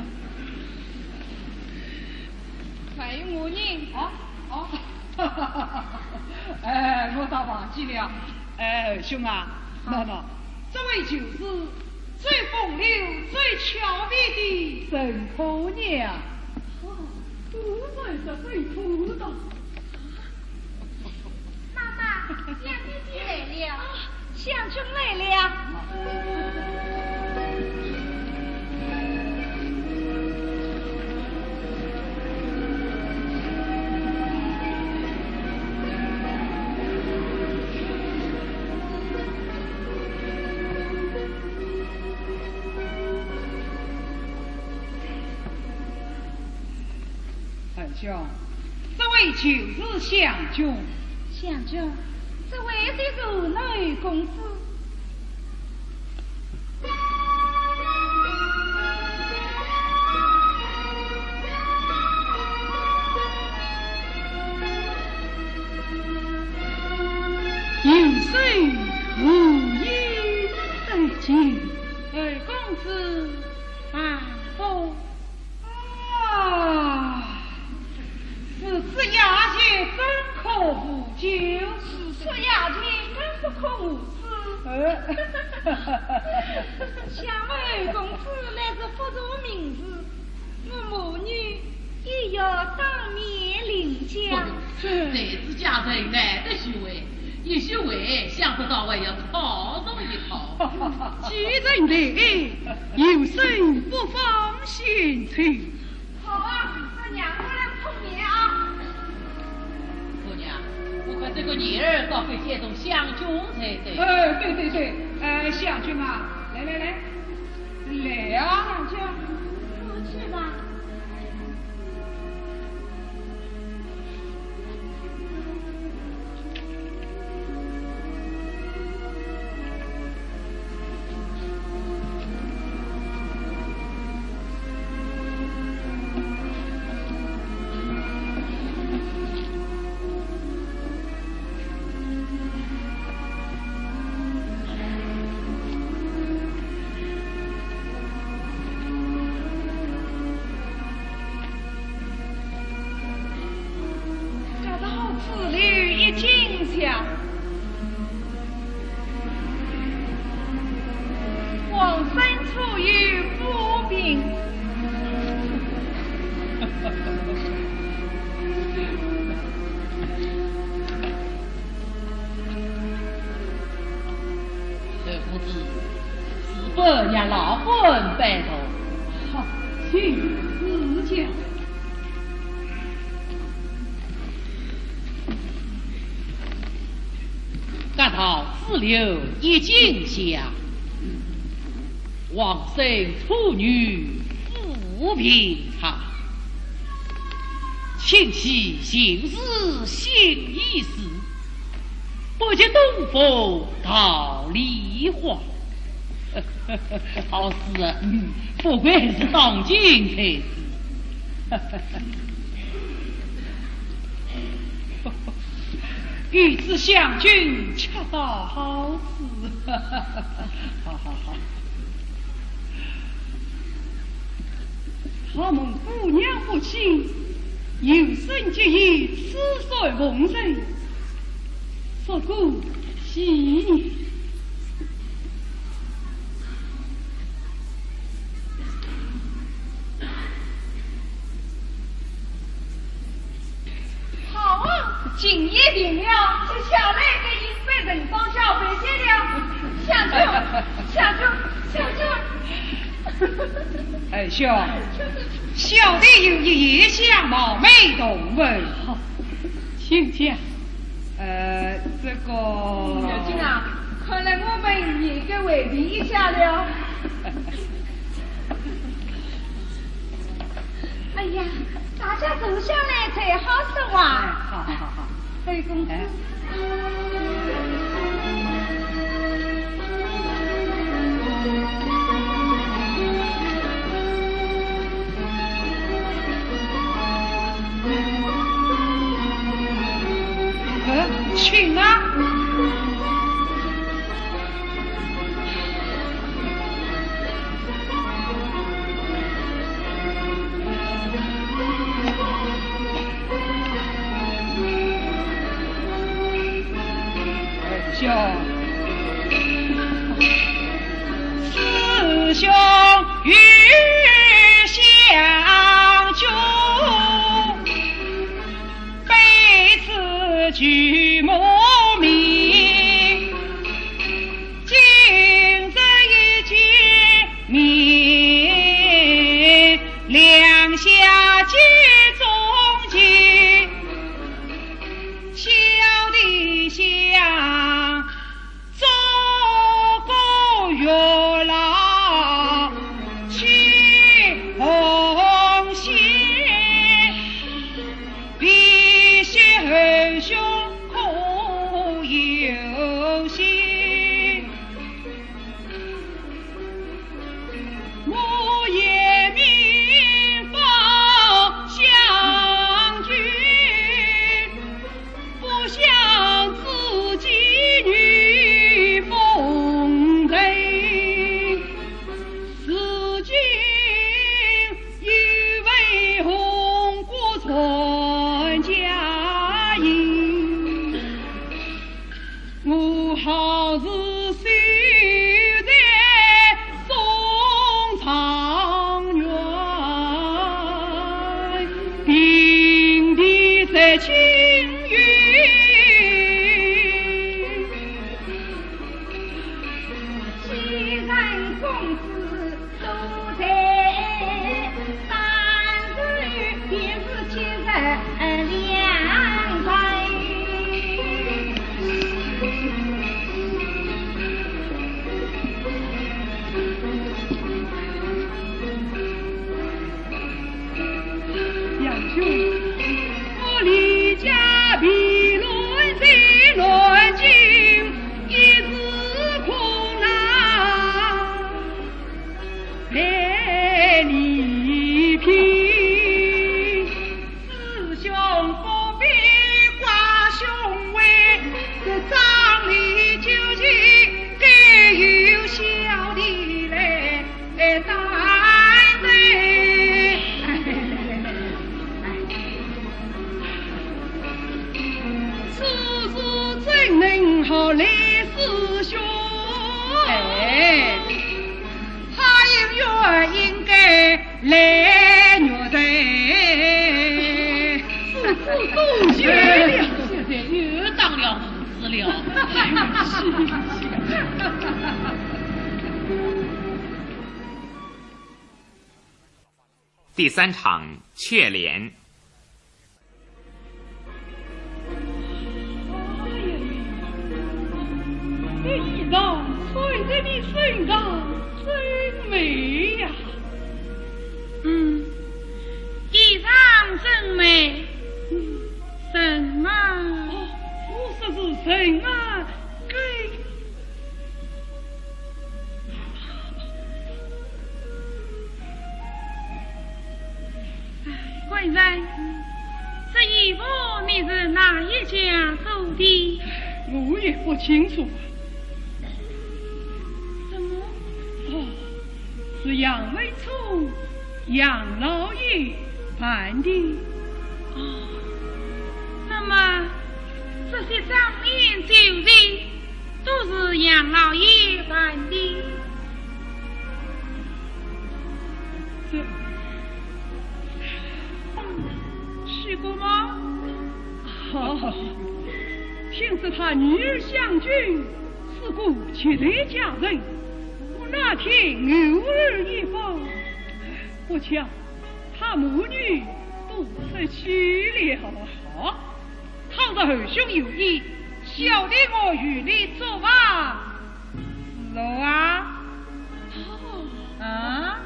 还有我呢。啊？哦。哎，我倒忘记了。哎，兄啊，喏，喏，这位就是最风流、最俏美的陈珂娘。哦，果然是陈珂的。 妈妈，香君来了。啊，香君来了。 侯兄，这位就是香君。香君，这位的是侯公子。有事何言而尽？侯公子，慢走。 啊，如此雅兴怎可无酒？如此雅兴更不可无诗。呃。想侯公子乃是福州名士，我母女也要当面领教。才子佳人难得聚会，一聚会想不到还要讨论一讨。既然来，有事不妨先走。 好啊，那娘过来碰面啊。姑娘，我看这个女儿倒该先从香君才对。哎，对对对，哎，香君啊，来来来，来啊。香君，我去吧。 这道子里已经下，王孙初有不平。侯公子， 是不让老官拜读。好，请赐教。这道子里已经下，王孙初有不无平常，清溪旧时新意思，不及东风桃李花。好诗啊，嗯，不愧是当今才子。与之相近，恰到好处。好好好。 好蒙姑娘不弃，有生皆以此山逢人，说个喜。好啊，情也定了，接下来该应该人上小姐了。相公，相公，相公。 哎，兄，小弟有一意向，冒昧动问。请讲。呃，这个，小姐啊，看来我们也该回避一下了。哎呀，大家坐下来才好说话。哎，好，好，好。 哎，公子。哎。呃，请啊。 兄，师兄与相救，被此举目迷。 今日一见面，两下结中情，小弟想做个月老去奉献，比雪后兄可有心。 我也明白相君，不想自己女奉陪。如今有位红姑传佳音， 我好似在送状元，定定在青云。既然公子 都在三日，便是吉日良辰。杨兄，我离家避乱在南京，一时苦恼 来礼聘。师兄不必挂胸围，这妆奁酒席该由小弟来，来担待。此事怎能好赖师兄？哎。 他应该，应该来玉台。师父多谢了。现在又当了儿子了。第三场，却联。 这衣裳穿在你身上真美呀。嗯，人啊，给……官人，这衣服你是哪一家做的？我也不清楚。怎么？哦，是杨文聪 杨老爷办的。哦，那么这些妆奁酒席都是杨老爷办的？这……是个吗？哦，听说他女儿香君是个绝代佳人，我那天偶尔一访，不巧 他母女都出去了。好，倘若侯兄有意，小弟我与你作伴。是啊。哦。啊？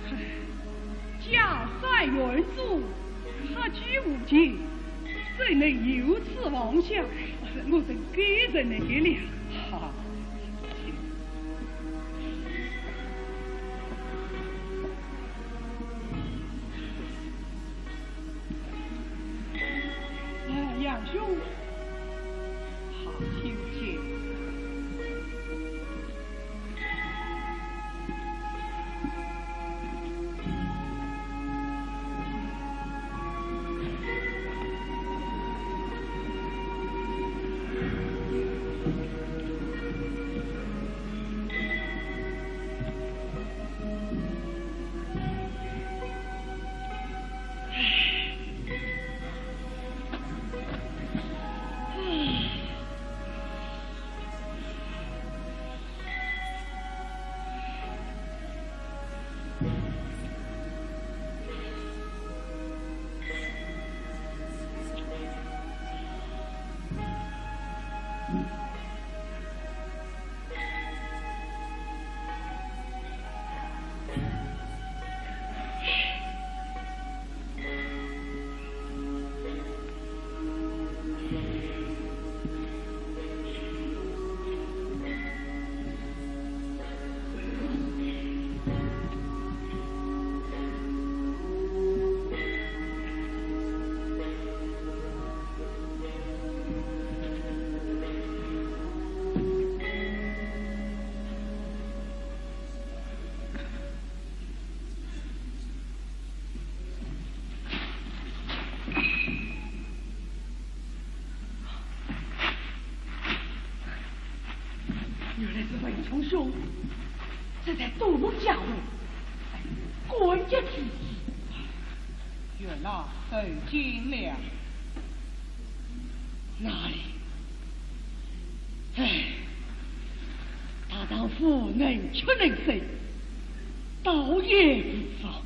唉，家山远阻，客居无间，怎能有此妄想？我真该认得了。哈。 哎，杨兄，好久不见。 原来是文聪兄，这才多蒙教诲，感激至极。 元老受惊了。哪里？唉，大丈夫能屈能伸，倒也无妨。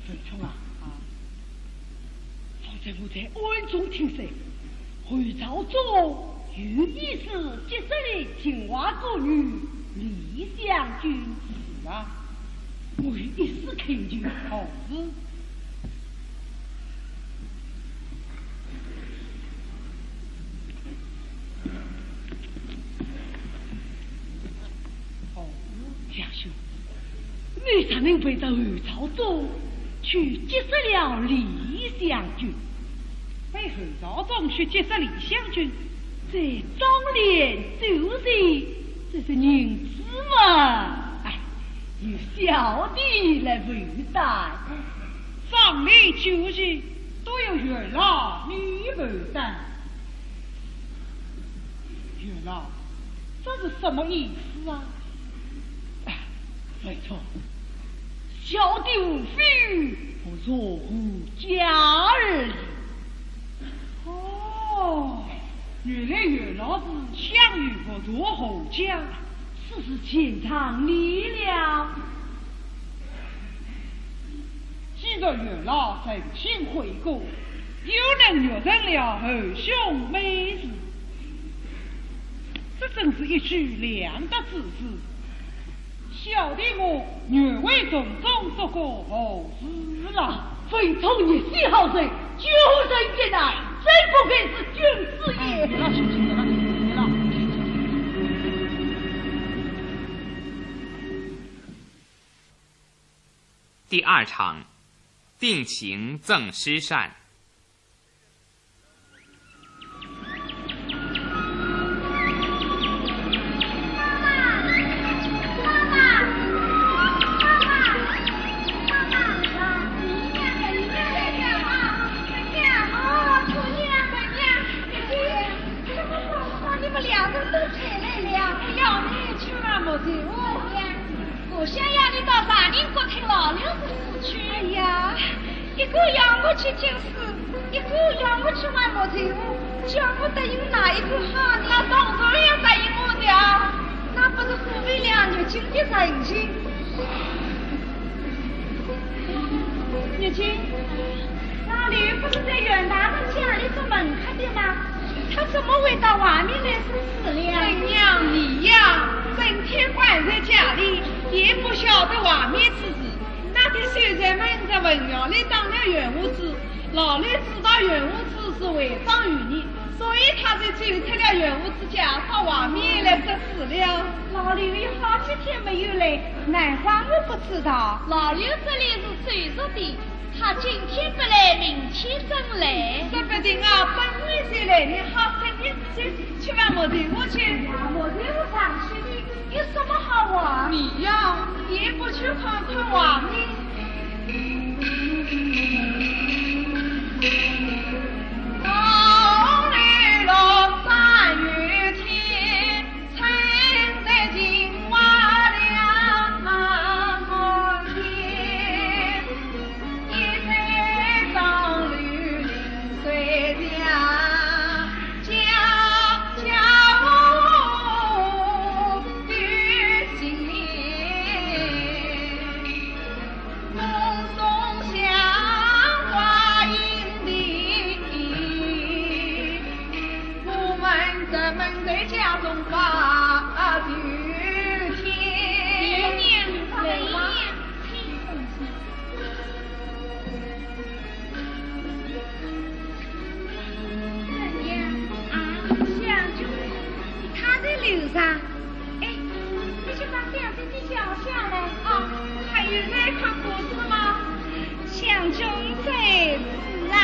文聪啊，啊， 方才我在暗中听说，侯朝宗有意思结识你秦淮歌女李香君。是啊，我一时看见。何事？哦，杨兄， 你怎能陪着侯朝宗去结识了李香君？陪侯朝宗去结识李香君？这妆奁酒席，这些银子嘛，哎，由小弟来负担。妆奁酒席都由元老你负担。 元老，这是什么意思啊？哎，没错，小弟无非扶助侯家而已。哦，原来元老是想欲扶助侯家。此事全仗你了。 既然元老诚心悔过，又能促成了侯兄美事，这真是一举两得之事。晓得我愿为从中做个好事啦。非同一些好人，救人一难，真不愧是君子也。哎，你老实听着了，你了。第二场，定情赠诗扇。 你们两人都出来了，我要你去啊，莫愁。我想要你到大宁国听老柳的诗去。哎呀，一个要我去听诗，一个要我去玩莫愁，叫我答应哪一个好呢？那当然要答应我的啊。那不是枉费了玉京的人情？ 玉京，老柳不是在阮大人家里做门客的吗？他怎么会到外面来说书了？怎样你呀，整天关在家里，也不晓得外面之事。那天秀才们在文庙里打了圆胡子，老柳知道圆胡子是违章于你，所以他就走出了圆胡子街，到外面来说书了。老柳有好几天没有来，难怪我不知道。老柳这里是走熟的，他今天不来，明天正来。说不定啊，本日就来呢，好，跟你去，去吧，莫愁，我去。哎呀，莫愁，我上去的，有什么好玩？你呀，也不去看看外面。 怎样？啊，香君，他在楼上。哎，你去把香君叫下来。啊，还有在看故事吗？香君在此啊。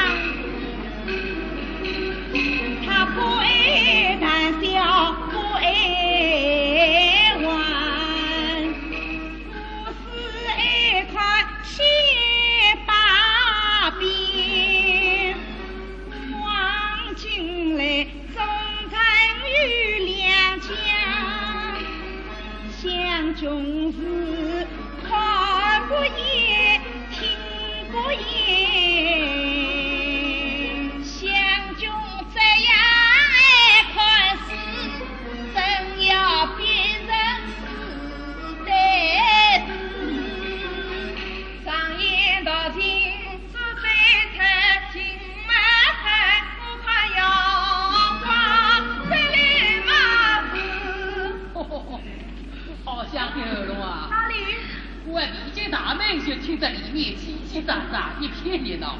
他不爱谈笑，不爱玩。 故事一看千百遍，望今来终身有两全。香君是看不厌，听不厌。香君这样爱看书，真要变成 痴呆子。常言道，近朱者赤，近墨者黑，我看阳光这里嘛是。好香的喉咙啊！哪里？我一进大门就听着里面叽叽喳喳一片热闹。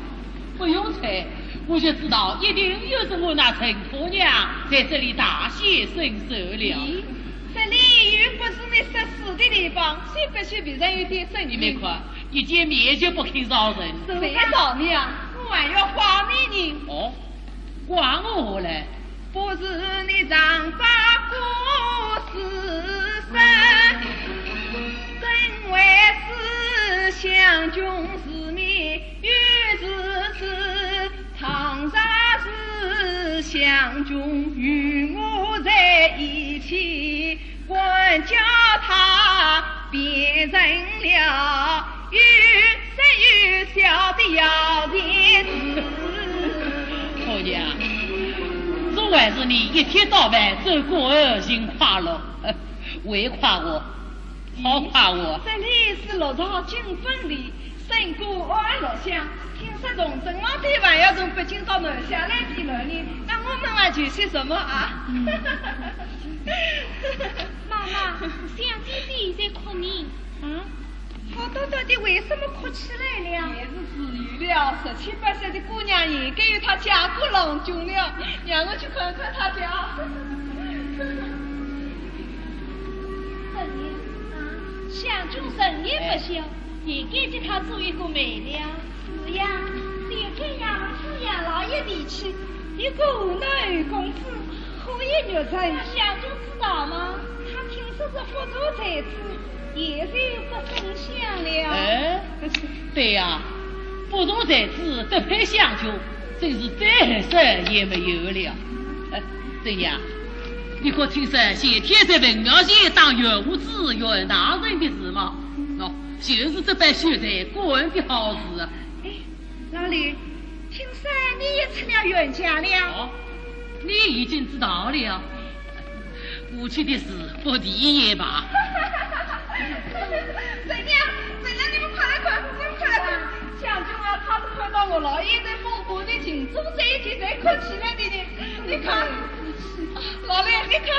不用猜，我就知道一定又是我那陈婆娘在这里大显身手了。咦，这里又不是你说书的地方，岂不是别人有点声音？你没看，一见面就不肯饶人。谁饶你啊？我还要怪你呢。哦，怪我嘞？ 不是你常把故事说，真为是香君是你有如此，倘若是香君与我在一起， 管教他变成了有说有笑的摇钱树。好呀，总还是你一天到晚走过儿行快乐，会夸我，好夸我。这里是六朝金粉里， 胜过安乐乡，听说同镇王天王要从北京到南下来避难呢，那我们还求些什么啊？嗯。妈啊，想姐姐在哭呢。嗯，好端端的为什么哭起来了？也是自由了，十七八岁的姑娘也该有她家国郎君了，让我去看看她家。人也，啊，香君人也不小，也该给她做一个媒了。 是呀，只有这样，让老爷提起，一个河南侯公子，可以育人。那香君知道吗？他听说是复社才子，也是有个风向了。哎，对呀，复社才子得配香君，真是再合适也没有了。哎，对呀，你可听说前天在文庙前打袁武子袁大人的事吗？喏，就是这班秀才干的好事啊。哎， 老李，听说你也出了袁家了？哦，你已经知道了。过去的事不提也罢。怎样？怎样？你们快来看，你们快来看！香君啊，她是看到我老爷在凤阁的情中这一集才哭起来的呢。你看，老李，你看。